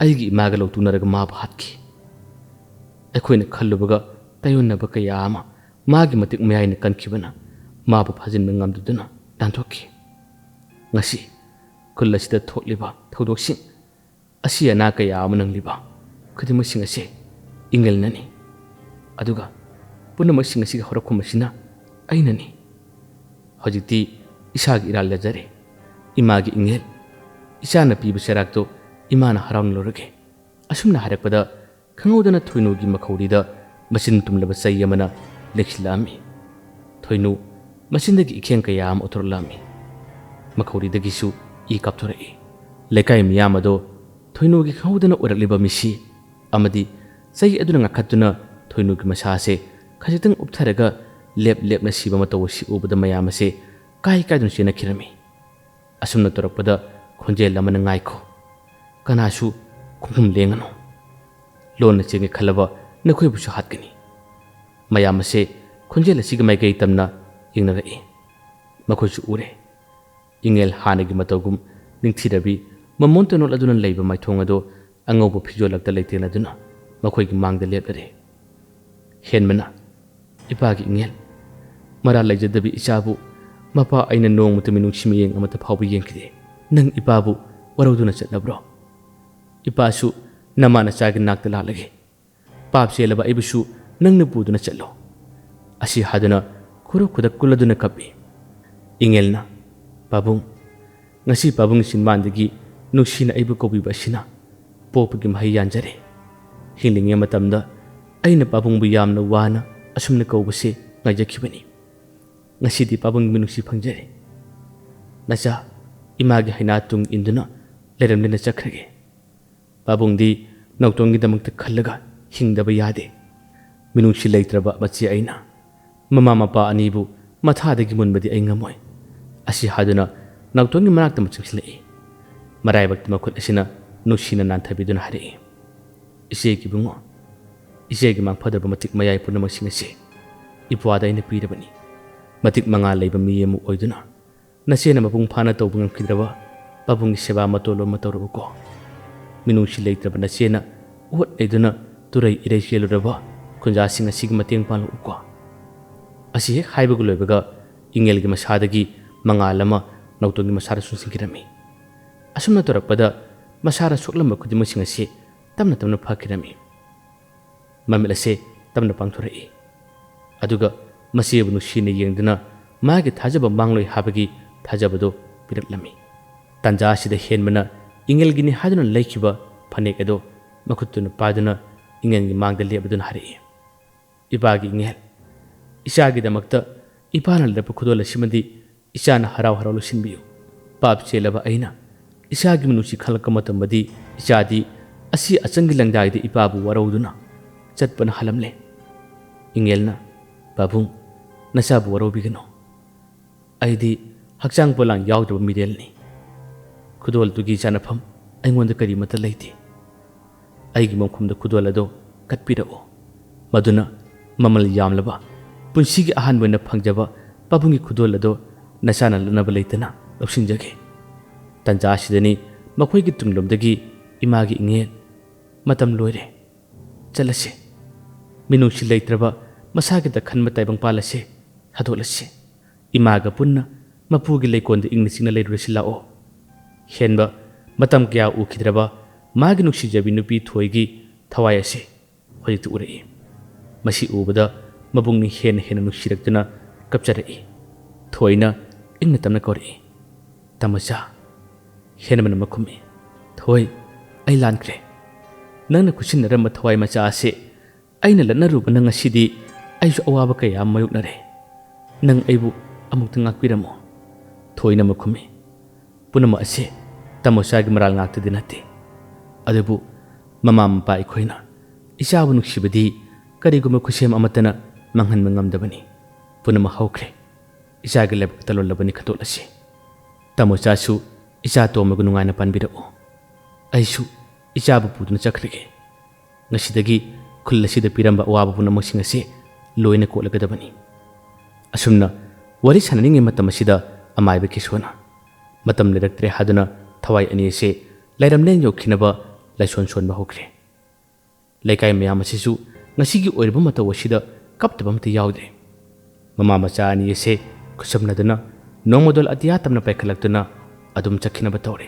ꯑꯩꯒꯤ ꯏꯃꯥꯒ ꯂꯧꯇꯨꯅꯔꯒ ꯃꯥꯕꯨ ꯍꯥꯠꯈꯤ꯫ ꯑꯩꯈꯣꯏꯅ ꯈꯜꯂꯨꯕꯒ ꯇꯥꯏꯌꯣꯟꯅꯕ ꯀꯌꯥ ꯑꯃ ꯃꯥꯒꯤ ꯃꯇꯤꯛ ꯃꯌꯥꯏꯅ ꯀꯟꯈꯤꯕꯅ ꯃꯥꯕꯨ ꯐꯥꯖꯤꯟꯕ ꯉꯝꯗꯗꯨꯅ ꯂꯥꯟꯊꯣꯛꯈꯤ꯫ ꯉꯁꯤ ꯈꯨꯜ ꯑꯁꯤꯗ ꯊꯣꯛꯂꯤꯕ ꯊꯧꯗꯣꯛꯁꯤꯡ, ꯑꯁꯤ ꯑꯅꯥ ꯀꯌꯥ ꯑꯃ ꯅꯪꯂꯤꯕ ꯈꯨꯗꯤꯡꯃꯛꯁꯤꯡ ꯑꯁꯤ ꯏꯪꯉꯦꯜꯅꯅꯤ꯫ ꯑꯗꯨꯒ ꯄꯨꯝꯅꯃꯛꯁꯤꯡ ꯑꯁꯤꯒꯤ ꯍꯧꯔꯛꯐꯝ ꯑꯁꯤꯅ ꯑꯩꯅꯅꯤ꯫ ꯍꯧꯖꯤꯛꯇꯤ ꯏꯁꯥꯒꯤ ꯏꯔꯥꯜ ꯌꯥꯖꯔꯦ꯫ ꯏꯃꯥꯒꯤ ꯏꯪꯉꯦꯜ, ꯏꯆꯥꯅ ꯄꯤꯕ ꯆꯩꯔꯥꯛꯇꯨ ꯏꯃꯥꯅ ꯍꯔꯥꯎꯅ ꯂꯧꯔꯒꯦ꯫ ꯑꯁꯨꯝꯅ ꯍꯥꯏꯔꯛꯄꯗ ꯈꯪꯍꯧꯗꯅ ꯊꯣꯏꯅꯨꯒꯤ ꯃꯈꯧꯔꯤꯗ ꯃꯆꯤꯟ ꯇꯨꯝꯂꯕ ꯆꯩ ꯑꯃꯅ ꯂꯦꯡꯁꯤꯜꯂꯛꯑꯝꯃꯤ꯫ ꯊꯣꯏꯅꯨ ꯃꯆꯤꯟꯗꯒꯤ ꯏꯈꯦꯡ ꯀꯌꯥ ꯑꯃ ꯎꯊꯣꯔꯛꯂꯛꯑꯝꯃꯤ꯫ ꯃꯈꯧꯔꯤꯗꯒꯤꯁꯨ ꯏ ꯀꯥꯞꯊꯣꯔꯛꯏ꯫ ꯂꯩꯀꯥꯏ ꯃꯤꯌꯥꯝ ꯑꯗꯣ ꯊꯣꯏꯅꯨꯒꯤ ꯈꯪꯍꯧꯗꯅ ꯑꯣꯏꯔꯛꯂꯤꯕ ꯃꯤꯁꯤ ꯑꯃꯗꯤ ꯆꯩ ꯑꯗꯨꯅ ꯉꯥꯈꯠꯇꯨꯅ ꯊꯣꯏꯅꯨꯒꯤ ꯃꯁꯥ ꯑꯁꯦ ꯈꯖꯤꯛꯇꯪ ꯎꯞꯊꯔꯒ ꯂꯦꯞ ꯂꯦꯞꯅ ꯁꯤꯕ ꯃꯇꯧ ꯑꯁꯤ ꯎꯕꯗ ꯃꯌꯥꯝ ꯑꯁꯦ ꯀꯥꯏ ꯀꯥꯏꯗꯨꯅ ꯆꯦꯟꯅꯈꯤꯔꯝꯃꯤ꯫ ꯑꯁꯨꯝꯅ ꯇꯧꯔꯛꯄꯗ ꯈꯣꯟꯖꯦꯜ ꯑꯃꯅ, "ꯉꯥꯏꯈꯣ, ꯀꯅꯥꯁꯨ ꯈꯣꯡꯐꯝ ꯂꯦꯡꯒꯅꯨ꯫ ꯂꯣꯟꯅ ꯆꯦꯟꯒꯦ ꯈꯜꯂꯕ ꯅꯈꯣꯏꯕꯨꯁꯨ ꯍꯥꯠꯀꯅꯤ꯫" ꯃꯌꯥꯝ ꯑꯁꯦ ꯈꯣꯟꯖꯦꯜ ꯑꯁꯤꯒꯤ ꯃꯥꯏꯀꯩ ꯇꯝꯅ ꯌꯦꯡꯅꯔꯛꯏ꯫ ꯃꯈꯣꯏꯁꯨ ꯎꯔꯦ꯫ ꯏꯪꯉꯦꯜ ꯍꯥꯟꯅꯒꯤ ꯃꯇꯧꯒꯨꯝ ꯅꯤꯡꯊꯤꯔꯕꯤ ꯃꯃꯣꯟꯇ ꯅꯣꯠꯂꯗꯨꯅ ꯂꯩꯕ ꯃꯥꯏꯊꯣꯡ ꯑꯗꯨ ꯑꯉꯧꯕ ꯐꯤꯖꯣꯜ ꯂꯛꯇ ꯂꯩꯇꯦꯡꯂꯗꯨꯅ ꯃꯈꯣꯏꯒꯤ ꯃꯥꯡꯗ ꯂꯦꯞꯂꯔꯦ꯫ ꯍꯦꯟꯕꯅ, "ꯏꯄꯥꯒꯤ ꯏꯪꯉꯦꯜ, ꯃꯔꯥꯜ ꯂꯩꯖꯗꯕꯤ ꯏꯆꯥꯕꯨ ꯃꯄꯥ ꯑꯩꯅ ꯅꯣꯡꯃꯇ ꯃꯤꯅꯨꯡꯁꯤ ꯃꯤꯠꯌꯦꯡ ꯑꯃꯠꯇ ꯐꯥꯎꯕ ꯌꯦꯡꯈꯤꯗꯦ꯫ ꯅꯪ ꯏꯄꯥꯕꯨ ꯋꯥꯔꯧꯗꯨꯅ ꯆꯠꯂꯕ꯭ꯔꯣ? ꯏꯄꯥꯁꯨ ꯅꯃꯥ ꯅꯆꯥꯒꯤ ꯅꯥꯛꯇ ꯂꯥꯛꯂꯒꯦ꯫ ꯄꯥꯞ ꯆꯦꯜꯂꯕ ꯑꯩꯕꯨꯁꯨ ꯅꯪꯅ ꯄꯨꯗꯨꯅ ꯆꯠꯂꯣ꯫" ꯑꯁꯤ ꯍꯥꯏꯗꯨꯅ ꯈꯨꯔꯨ ꯈꯨꯗꯛ ꯀꯨꯜꯂꯗꯨꯅ ꯀꯞꯄꯤ꯫ ꯏꯪꯉꯦꯜꯅ, "ꯄꯥꯕꯨꯡ, ꯉꯁꯤ ꯄꯥꯕꯨꯡꯒꯤ ꯆꯤꯟꯕꯥꯟꯗꯒꯤ ꯅꯨꯡꯁꯤꯅ ꯑꯩꯕꯨ ꯀꯧꯕꯤꯕ ꯑꯁꯤꯅ ꯄꯣꯛꯄꯒꯤ ꯃꯍꯩ ꯌꯥꯟꯖꯔꯦ꯫ ꯍꯤꯡꯂꯤꯉꯩ ꯃꯇꯝꯗ ꯑꯩꯅ ꯄꯥꯕꯨꯡꯕꯨ ꯌꯥꯝꯅ ꯋꯥꯅ ꯑꯁꯨꯝꯅ ꯀꯧꯕꯁꯦ ꯉꯥꯏꯖꯈꯤꯕꯅꯤ꯫ ꯉꯁꯤꯗꯤ ꯄꯥꯕꯨꯡꯒꯤ ꯃꯤꯅꯨꯡꯁꯤ ꯐꯪꯖꯔꯦ꯫ ꯅꯆꯥ, ꯏꯃꯥꯒꯤ ꯍꯩꯅꯥ ꯇꯨꯡ ꯏꯟꯗꯨꯅ ꯂꯩꯔꯝꯂꯦꯅ ꯆꯠꯈ꯭ꯔꯒꯦ꯫" ꯄꯥꯕꯨꯡꯗꯤ ꯅꯥꯎꯇꯣꯟꯒꯤꯗꯃꯛꯇ ꯈꯜꯂꯒ ꯍꯤꯡꯗꯕ ꯌꯥꯗꯦ꯫ ꯃꯤꯅꯨꯡꯁꯤ ꯂꯩꯇ꯭ꯔꯕ ꯃꯆꯦ ꯑꯩꯅ ꯃꯃꯥ ꯃꯄꯥ ꯑꯅꯤꯕꯨ ꯃꯊꯥꯗꯒꯤ ꯃꯨꯟꯕꯗꯤ ꯑꯩ ꯉꯝꯃꯣꯏ꯫ ꯑꯁꯤ ꯍꯥꯏꯗꯨꯅ ꯅꯥꯎꯇꯣꯟꯒꯤ ꯃꯅꯥꯛꯇ ꯑꯃꯨꯛ ꯆꯪꯁꯤꯜꯂꯛꯏ꯫ ꯃꯔꯥꯏꯕꯛꯇ ꯃꯈꯨꯠ ꯑꯁꯤꯅ ꯅꯨꯡꯁꯤꯅ ꯅꯥꯟꯊꯕꯤꯗꯨꯅ ꯍꯥꯏꯔꯛꯏ, "ꯏꯆꯦꯒꯤ ꯏꯕꯨꯡꯉꯣ, ꯏꯆꯦꯒꯤ ꯃꯥꯡꯐꯗꯕ ꯃꯇꯤꯛ ꯃꯌꯥꯏ ꯄꯨꯝꯅꯃꯛꯁꯤꯡ ꯑꯁꯤ ꯏꯄ꯭ꯋꯥꯗ ꯑꯩꯅ ꯄꯤꯔꯕꯅꯤ꯫ ꯃꯇꯤꯛ ꯃꯉꯥ ꯂꯩꯕ ꯃꯤ ꯑꯃ ꯑꯣꯏꯗꯨꯅ ꯅꯆꯦꯅ ꯃꯄꯨꯡ ꯐꯥꯅ ꯇꯧꯕ ꯉꯝꯈꯤꯗ꯭ꯔꯕ ꯄꯥꯕꯨꯡꯒꯤ ꯁꯦꯕꯥ ꯃꯇꯣꯜ ꯑꯃ ꯇꯧꯔꯛꯎꯀꯣ꯫ ꯃꯤꯅꯨꯡꯁꯤ ꯂꯩꯇ꯭ꯔꯕ ꯅꯆꯦꯅ ꯑꯣꯠ ꯅꯩꯗꯨꯅ ꯇꯨꯔꯩ ꯏꯔꯩ ꯆꯦꯜꯂꯨꯔꯕ ꯈꯨꯟꯖꯥꯁꯤꯡ ꯑꯁꯤꯒꯤ ꯃꯇꯦꯡ ꯄꯥꯡꯂꯛꯎꯀꯣ꯫" ꯑꯁꯤ ꯍꯦꯛ ꯍꯥꯏꯕꯒ ꯂꯣꯏꯕꯒ ꯏꯉꯦꯜꯒꯤ ꯃꯁꯥꯗꯒꯤ ꯃꯉꯥꯜ ꯑꯃ ꯅꯥꯎꯇꯣꯟꯒꯤ ꯃꯁꯥꯗ ꯆꯨꯡꯁꯤꯟꯈꯤꯔꯝꯃꯤ꯫ ꯑꯁꯨꯝꯅ ꯇꯧꯔꯛꯄꯗ ꯃꯁꯥꯗ ꯁꯣꯛꯂꯝꯕ ꯈꯨꯗꯤꯡꯃꯛꯁꯤꯡ ꯑꯁꯤ ꯇꯞꯅ ꯇꯞꯅ ꯐꯈꯤꯔꯝꯃꯤ꯫ ꯃꯃꯤꯠ ꯑꯁꯦ ꯇꯞꯅ ꯄꯥꯡꯊꯣꯔꯛꯏ꯫ ꯑꯗꯨꯒ ꯃꯆꯦꯕꯨ ꯅꯨꯡꯁꯤꯅ ꯌꯦꯡꯗꯨꯅ ꯃꯥꯒꯤ ꯊꯥꯖꯕ ꯃꯥꯡꯂꯣꯏ ꯍꯥꯏꯕꯒꯤ ꯊꯥꯖꯕꯗꯨ ꯄꯤꯔꯛꯂꯝꯃꯤ꯫ ꯇꯥꯟꯖꯥ ꯑꯁꯤꯗ ꯍꯦꯟꯕꯅ ꯏꯉꯦꯜꯒꯤꯅꯤ ꯍꯥꯏꯗꯨꯅ ꯂꯩꯈꯤꯕ ꯐꯅꯦꯛ ꯑꯗꯨ ꯃꯈꯨꯠꯇꯨꯅ ꯄꯥꯏꯗꯨꯅ ꯏꯉꯦꯜꯒꯤ ꯃꯥꯡꯗ ꯂꯦꯞꯂꯗꯨꯅ ꯍꯥꯏꯔꯛꯏ, "ꯏꯄꯥꯒꯤ ꯏꯉꯦꯜ, ꯏꯆꯥꯒꯤꯗꯃꯛꯇ ꯏꯄꯥꯅ ꯂꯩꯔꯛꯄ ꯈꯨꯗꯣꯜ ꯑꯁꯤꯃꯗꯤ ꯏꯆꯥꯅ ꯍꯔꯥꯎ ꯍꯔꯥꯎ ꯂꯣꯏꯁꯤꯟꯕꯤꯌꯨ꯫ ꯄꯥꯞ ꯆꯦꯜꯂꯕ ꯑꯩꯅ ꯏꯆꯥꯒꯤ ꯃꯤꯅꯨꯡꯁꯤ ꯈꯪꯂꯛꯄ ꯃꯇꯝꯗꯗꯤ ꯏꯆꯥꯗꯤ ꯑꯁꯤ ꯑꯆꯪꯒꯤ ꯂꯪꯗꯥꯏꯗ ꯏꯄꯥꯕꯨ ꯋꯥꯔꯧꯗꯨꯅ ꯆꯠꯄꯅ ꯍꯥꯜꯂꯝꯂꯦ꯫" ꯏꯉꯦꯜꯅ, "ꯄꯥꯕꯨꯡ, ꯅꯆꯥꯕꯨ ꯋꯥꯔꯧꯕꯤꯒꯅꯨ꯫ ꯑꯩꯗꯤ ꯍꯛꯆꯥꯡ ꯄꯣꯂꯥꯡ ꯌꯥꯎꯗ꯭ꯔꯕ ꯃꯤꯔꯦꯜꯅꯤ꯫ ꯈꯨꯗꯣꯜꯗꯨꯒꯤ ꯆꯥꯅꯐꯝ ꯑꯩꯉꯣꯟꯗ ꯀꯔꯤꯃꯠꯇ ꯂꯩꯇꯦ꯫ ꯑꯩꯒꯤ ꯃꯣꯡꯈꯣꯝꯗ ꯈꯨꯗꯣꯜ ꯑꯗꯣ ꯀꯠꯄꯤꯔꯛꯎ꯫ ꯃꯗꯨꯅ ꯃꯃꯜ ꯌꯥꯝꯂꯕ, ꯄꯨꯟꯁꯤꯒꯤ ꯑꯍꯥꯟꯕ ꯑꯣꯏꯅ ꯐꯪꯖꯕ ꯄꯥꯕꯨꯡꯒꯤ ꯈꯨꯗꯣꯜ ꯑꯗꯣ ꯅꯆꯥꯅ ꯂꯠꯅꯕ ꯂꯩꯇꯅ ꯂꯧꯁꯤꯟꯖꯒꯦ꯫" ꯇꯟꯖꯥ ꯑꯁꯤꯗꯅꯤ ꯃꯈꯣꯏꯒꯤ ꯇꯨꯡꯂꯣꯝꯗꯒꯤ ꯏꯃꯥꯒꯤ ꯏꯉꯦꯜ, "ꯃꯇꯝ ꯂꯣꯏꯔꯦ꯫ ꯆꯠꯂꯁꯤ꯫ ꯃꯤꯅꯨꯡꯁꯤ ꯂꯩꯇ꯭ꯔꯕ ꯃꯁꯥꯒꯤꯗ ꯈꯟꯕ ꯇꯥꯏꯕꯪꯄꯥꯜ ꯑꯁꯤ ꯊꯥꯗꯣꯛꯂꯁꯤ꯫ ꯏꯃꯥꯒ ꯄꯨꯟꯅ ꯃꯄꯨꯒꯤ ꯂꯩꯀꯣꯜꯗ ꯏꯪꯅ ꯆꯤꯛꯅ ꯂꯩꯔꯨꯔꯁꯤ ꯂꯥꯛꯑꯣ꯫" ꯍꯦꯟꯕ ꯃꯇꯝ ꯀꯌꯥ ꯎꯈꯤꯗ꯭ꯔꯕ ꯃꯥꯒꯤ ꯅꯨꯡꯁꯤꯖꯕꯤ ꯅꯨꯄꯤ ꯊꯣꯏꯒꯤ ꯊꯋꯥꯏ ꯑꯁꯤ ꯍꯧꯖꯤꯛꯇꯤ ꯎꯔꯛꯏ꯫ ꯃꯁꯤ ꯎꯕꯗ ꯃꯕꯨꯡꯅ ꯍꯦꯟꯅ ꯍꯦꯟꯅ ꯅꯨꯡꯁꯤꯔꯛꯇꯨꯅ ꯀꯞꯆꯔꯛꯏ꯫ ꯊꯣꯏꯅ ꯏꯪꯅ ꯇꯞꯅ ꯀꯧꯔꯛꯏ, "ꯇꯥꯃꯣꯆꯥ꯫" ꯍꯦꯟꯕꯅ ꯃꯈꯨꯝꯃꯤ, "ꯊꯣꯏ, ꯑꯩ ꯂꯥꯟꯈ꯭ꯔꯦ꯫ ꯅꯪꯅ ꯈꯨꯠꯁꯤꯟꯅꯔꯝꯕ ꯊꯋꯥꯏ ꯃꯆꯥ ꯑꯁꯤ ꯑꯩꯅ ꯂꯠꯅꯔꯨꯕꯅ ꯉꯁꯤꯗꯤ ꯑꯩꯁꯨ ꯑꯋꯥꯕ ꯀꯌꯥ ꯑꯃ ꯃꯥꯌꯣꯛꯅꯔꯦ꯫ ꯅꯪ ꯑꯩꯕꯨ ꯑꯃꯨꯛꯇ ꯉꯥꯛꯄꯤꯔꯝꯃꯨ꯫" ꯊꯣꯏꯅ ꯃꯈꯨꯝꯃꯤ, "ꯄꯨꯝꯅꯃꯛ ꯑꯁꯤ ꯇꯥꯃꯣꯆꯥꯒꯤ ꯃꯔꯥꯜ ꯉꯥꯛꯇꯗꯤ ꯅꯠꯇꯦ꯫ ꯑꯗꯨꯕꯨ ꯃꯃꯥ ꯃꯄꯥ ꯑꯩꯈꯣꯏꯅ ꯏꯆꯥꯕꯨ ꯅꯨꯡꯁꯤꯕꯗꯤ ꯀꯔꯤꯒꯨꯝꯕ ꯈꯨꯠꯁꯦꯝ ꯑꯃꯠꯇꯅ ꯃꯥꯡꯍꯟꯕ ꯉꯝꯗꯕꯅꯤ꯫ ꯄꯨꯝꯅꯃꯛ ꯍꯧꯈ꯭ꯔꯦ꯫ ꯏꯆꯥꯒꯤ ꯂꯥꯏꯕꯛꯇ ꯂꯣꯜꯂꯕꯅꯤ ꯈꯟꯗꯣꯛꯂꯁꯤ꯫ ꯇꯥꯃꯣꯆꯥꯁꯨ ꯏꯆꯥ ꯇꯣꯝꯕꯒ ꯅꯨꯡꯉꯥꯏꯅ ꯄꯥꯟꯕꯤꯔꯛꯎ꯫ ꯑꯩꯁꯨ ꯏꯆꯥꯕꯨ ꯄꯨꯗꯨꯅ ꯆꯠꯈ꯭ꯔꯒꯦ꯫ ꯉꯁꯤꯗꯒꯤ ꯈꯨꯜ ꯑꯁꯤꯗ ꯄꯤꯔꯝꯕ ꯑꯋꯥꯕ ꯄꯨꯝꯅꯃꯛꯁꯤꯡ ꯑꯁꯤ ꯂꯣꯏꯅ ꯀꯣꯠꯂꯒꯗꯕꯅꯤ꯫ ꯑꯁꯨꯝꯅ ꯋꯥꯔꯤ ꯁꯥꯟꯅꯔꯤꯉꯩ ꯃꯇꯝ ꯑꯁꯤꯗ ꯑꯃꯥꯏꯕ ꯀꯦꯁꯣꯅ ꯃꯇꯝ ꯂꯩꯔꯛꯇ꯭ꯔꯦ ꯍꯥꯏꯗꯨꯅ ꯊꯋꯥꯏ ꯑꯅꯤ ꯑꯁꯤ ꯂꯩꯔꯝꯂꯦꯟ ꯌꯧꯈꯤꯅꯕ ꯂꯥꯏꯁꯣꯟ ꯁꯣꯟꯕ ꯍꯧꯈ꯭ꯔꯦ꯫ ꯂꯩꯀꯥꯏ ꯃꯌꯥꯝ ꯑꯁꯤꯁꯨ ꯉꯁꯤꯒꯤ ꯑꯣꯏꯔꯤꯕ ꯃꯇꯧ ꯑꯁꯤꯗ ꯀꯞꯇꯕ ꯑꯃꯠꯇ ꯌꯥꯎꯗ꯭ꯔꯦ꯫ ꯃꯃꯥ ꯃꯆꯥ ꯑꯅꯤ ꯑꯁꯦ ꯈꯨꯠꯁꯝꯅꯗꯨꯅ ꯅꯣꯡꯃꯗꯣꯜ ꯑꯇꯤꯌꯥ ꯇꯝꯅ ꯄꯥꯏꯈꯠꯂꯛꯇꯨꯅ ꯑꯗꯨꯝ ꯆꯠꯈꯤꯅꯕ ꯇꯧꯔꯦ꯫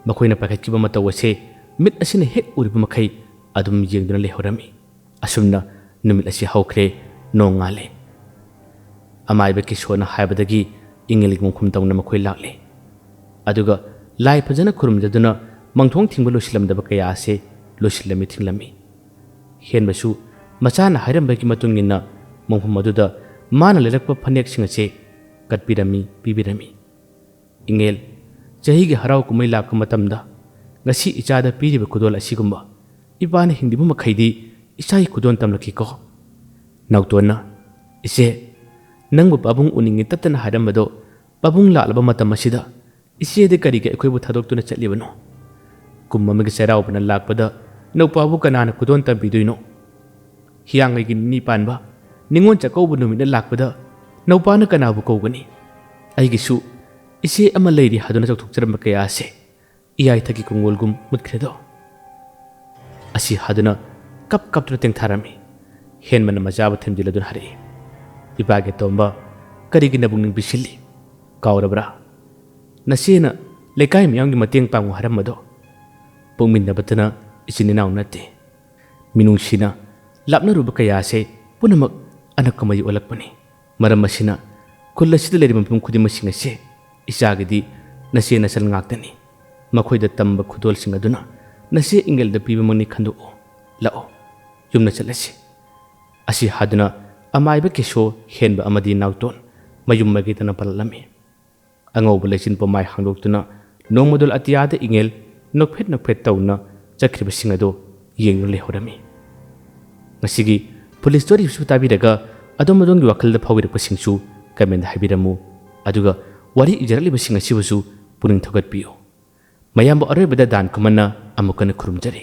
ꯃꯈꯣꯏꯅ ꯄꯥꯏꯈꯠꯈꯤꯕ ꯃꯇꯧ ꯑꯁꯦ ꯃꯤꯠ ꯑꯁꯤꯅ ꯍꯦꯛ ꯎꯔꯤꯕ ꯃꯈꯩ ꯑꯗꯨꯝ ꯌꯦꯡꯗꯨꯅ ꯂꯩꯍꯧꯔꯝꯃꯤ꯫ ꯑꯁꯨꯝꯅ ꯅꯨꯃꯤꯠ ꯑꯁꯤ ꯍꯧꯈ꯭ꯔꯦ, ꯅꯣꯡ ꯉꯥꯜꯂꯦ꯫ ꯑꯃꯥꯏꯕ ꯀꯤꯁꯣꯅ ꯍꯥꯏꯕꯗꯒꯤ ꯏꯪꯉꯤꯜꯒꯤ ꯃꯈꯨꯝ ꯇꯧꯅ ꯃꯈꯣꯏ ꯂꯥꯛꯂꯦ꯫ ꯑꯗꯨꯒ ꯂꯥꯏ ꯐꯖꯅ ꯈꯨꯔꯨꯝꯖꯗꯨꯅ ꯃꯪꯊꯣꯡ ꯊꯤꯡꯕ ꯂꯣꯏꯁꯤꯜꯂꯝꯗꯕ ꯀꯌꯥ ꯑꯁꯤ ꯂꯣꯏꯁꯤꯜꯂꯝꯃꯤ ꯊꯤꯡꯂꯝꯃꯤ꯫ ꯍꯦꯟꯕꯁꯨ ꯃꯆꯥꯅ ꯍꯥꯏꯔꯝꯕꯒꯤ ꯃꯇꯨꯡ ꯏꯟꯅ ꯃꯐꯝ ꯑꯗꯨꯗ ꯃꯥꯅ ꯂꯩꯔꯛꯄ ꯐꯅꯦꯛꯁꯤꯡ ꯑꯁꯤ ꯀꯠꯄꯤꯔꯝꯃꯤ, ꯄꯤꯕꯤꯔꯝꯃꯤ꯫ "ꯏꯉꯦꯜ, ꯆꯍꯤꯒꯤ ꯍꯔꯥꯎ ꯀꯨꯝꯍꯩ ꯂꯥꯛꯄ ꯃꯇꯝꯗ ꯉꯁꯤ ꯏꯆꯥꯗ ꯄꯤꯔꯤꯕ ꯈꯨꯗꯣꯜ ꯑꯁꯤꯒꯨꯝꯕ ꯏꯄꯥꯅ ꯍꯤꯡꯂꯤꯕ ꯃꯈꯩꯗꯤ ꯏꯆꯥꯒꯤ ꯈꯨꯗꯣꯜ ꯇꯝꯂꯛꯈꯤꯀꯣ꯫" ꯅꯥꯎꯇꯣꯟꯅ, "ꯏꯆꯦ, ꯅꯪꯕꯨ ꯄꯥꯕꯨꯡ ꯎꯅꯤꯡꯉꯤ ꯇꯠꯇꯅ ꯍꯥꯏꯔꯝꯕꯗꯣ ꯄꯥꯕꯨꯡ ꯂꯥꯛꯂꯕ ꯃꯇꯝ ꯑꯁꯤꯗ ꯏꯆꯦꯗꯤ ꯀꯔꯤꯒꯤ ꯑꯩꯈꯣꯏꯕꯨ ꯊꯥꯗꯣꯛꯇꯨꯅ ꯆꯠꯂꯤꯕꯅꯣ? ꯀꯨꯝ ꯑꯃꯒꯤ ꯆꯩꯔꯥꯎꯕꯅ ꯂꯥꯛꯄꯗ ꯅꯧꯄꯥꯕꯨ ꯀꯅꯥꯅ ꯈꯨꯗꯣꯜ ꯇꯝꯕꯤꯗꯣꯏꯅꯣ? ꯍꯤꯌꯥꯡꯒꯩꯒꯤ ꯅꯤꯅꯤ ꯄꯥꯟꯕ ꯅꯤꯉꯣꯜ ꯆꯥꯛꯀꯧꯕ ꯅꯨꯃꯤꯠꯅ ꯂꯥꯛꯄꯗ ꯅꯧꯄꯥꯅ ꯀꯅꯥꯕꯨ ꯀꯧꯒꯅꯤ? ꯑꯩꯒꯤꯁꯨ ꯏꯆꯦ ꯑꯃ ꯂꯩꯔꯤ ꯍꯥꯏꯗꯨꯅ ꯆꯥꯎꯊꯣꯛꯆꯔꯝꯕ ꯀꯌꯥ ꯑꯁꯦ ꯏꯌꯥꯏꯊꯛꯀꯤ ꯀꯣꯡꯒꯣꯜꯒꯨꯝ ꯃꯨꯠꯈ꯭ꯔꯦꯗꯣ꯫" ꯑꯁꯤ ꯍꯥꯏꯗꯨꯅ ꯀꯞ ꯀꯞꯇꯨꯅ ꯇꯦꯡꯊꯥꯔꯝꯃꯤ꯫ ꯍꯦꯟꯕꯅ ꯃꯆꯥꯕꯨ ꯊꯦꯝꯖꯤꯜꯂꯗꯨꯅ ꯍꯥꯏꯔꯛꯏ, "ꯏꯄꯥꯒꯤ ꯑꯇꯣꯝꯕ, ꯀꯔꯤꯒꯤ ꯅꯕꯨꯛꯅꯤꯡ ꯄꯤꯁꯤꯜꯂꯤ? ꯀꯥꯎꯔꯕ꯭ꯔꯥ? ꯅꯆꯦꯅ ꯂꯩꯀꯥꯏ ꯃꯤꯌꯥꯝꯒꯤ ꯃꯇꯦꯡ ꯄꯥꯡꯉꯨ ꯍꯥꯏꯔꯝꯕꯗꯣ? ꯄꯣꯛꯃꯤꯟꯅꯕꯇꯅ ꯏꯆꯤꯟ ꯏꯅꯥꯎ ꯅꯠꯇꯦ꯫ ꯃꯤꯅꯨꯡꯁꯤꯅ ꯂꯥꯞꯅꯔꯨꯕ ꯀꯌꯥ ꯑꯁꯦ ꯄꯨꯝꯅꯃꯛ ꯑꯅꯛꯄ ꯃꯔꯤ ꯑꯣꯜꯂꯛꯄꯅꯤ꯫ ꯃꯔꯝ ꯑꯁꯤꯅ ꯈꯨꯜ ꯑꯁꯤꯗ ꯂꯩꯔꯤꯕ ꯃꯤꯄꯨꯝ ꯈꯨꯗꯤꯡꯃꯛꯁꯤꯡ ꯑꯁꯦ ꯏꯆꯥꯒꯤꯗꯤ ꯅꯆꯦ ꯅꯆꯜ ꯉꯥꯛꯇꯅꯤ꯫ ꯃꯈꯣꯏꯗ ꯇꯝꯕ ꯈꯨꯗꯣꯜꯁꯤꯡ ꯑꯗꯨꯅ ꯅꯆꯦ ꯏꯪꯒꯜꯗ ꯄꯤꯕꯃꯛꯅꯤ ꯈꯟꯗꯣꯛꯑꯣ꯫ ꯂꯥꯛꯑꯣ, ꯌꯨꯝꯗ ꯆꯠꯂꯁꯤ꯫" ꯑꯁꯤ ꯍꯥꯏꯗꯨꯅ ꯑꯃꯥꯏꯕ ꯀꯦꯁꯣ, ꯍꯦꯟꯕ ꯑꯃꯗꯤ ꯅꯥꯎꯇꯣꯟ ꯃꯌꯨꯝ ꯃꯥꯏꯀꯩꯗꯅ ꯄꯜꯂꯛꯂꯝꯃꯤ꯫ ꯑꯉꯧꯕ ꯂꯩꯆꯤꯟ ꯄꯣꯝꯃꯥꯏ ꯍꯥꯡꯗꯣꯛꯇꯨꯅ ꯅꯣꯡꯃꯗꯣꯜ ꯑꯇꯤꯌꯥꯗ ꯏꯉꯦꯜ ꯅꯣꯛꯐꯦꯠ ꯅꯣꯛꯐꯦꯠ ꯇꯧꯅ ꯆꯠꯈ꯭ꯔꯤꯕꯁꯤꯡ ꯑꯗꯨ ꯌꯦꯡꯗꯨꯅ ꯂꯩꯍꯧꯔꯝꯃꯤ꯫ ꯉꯁꯤꯒꯤ ꯐꯨꯜ ꯁ꯭ꯇꯣꯔꯤꯁꯨ ꯇꯥꯕꯤꯔꯒ ꯑꯗꯣꯝ ꯑꯗꯣꯝꯒꯤ ꯋꯥꯈꯜꯗ ꯐꯥꯎꯕꯤꯔꯛꯄꯁꯤꯡꯁꯨ ꯀꯃꯦꯟꯗ ꯍꯥꯏꯕꯤꯔꯝꯃꯨ꯫ ꯑꯗꯨꯒ ꯋꯥꯔꯤ ꯏꯖꯔꯛꯂꯤꯕꯁꯤꯡ ꯑꯁꯤꯕꯨꯁꯨ ꯄꯨꯛꯅꯤꯡ ꯊꯧꯒꯠꯄꯤꯌꯨ꯫ ꯃꯌꯥꯝꯕꯨ ꯑꯔꯣꯏꯕꯗ ꯗꯥꯟ ꯈꯨꯃꯟꯅ ꯑꯃꯨꯛ ꯍꯟꯅ ꯈꯨꯔꯨꯝꯖꯔꯤ꯫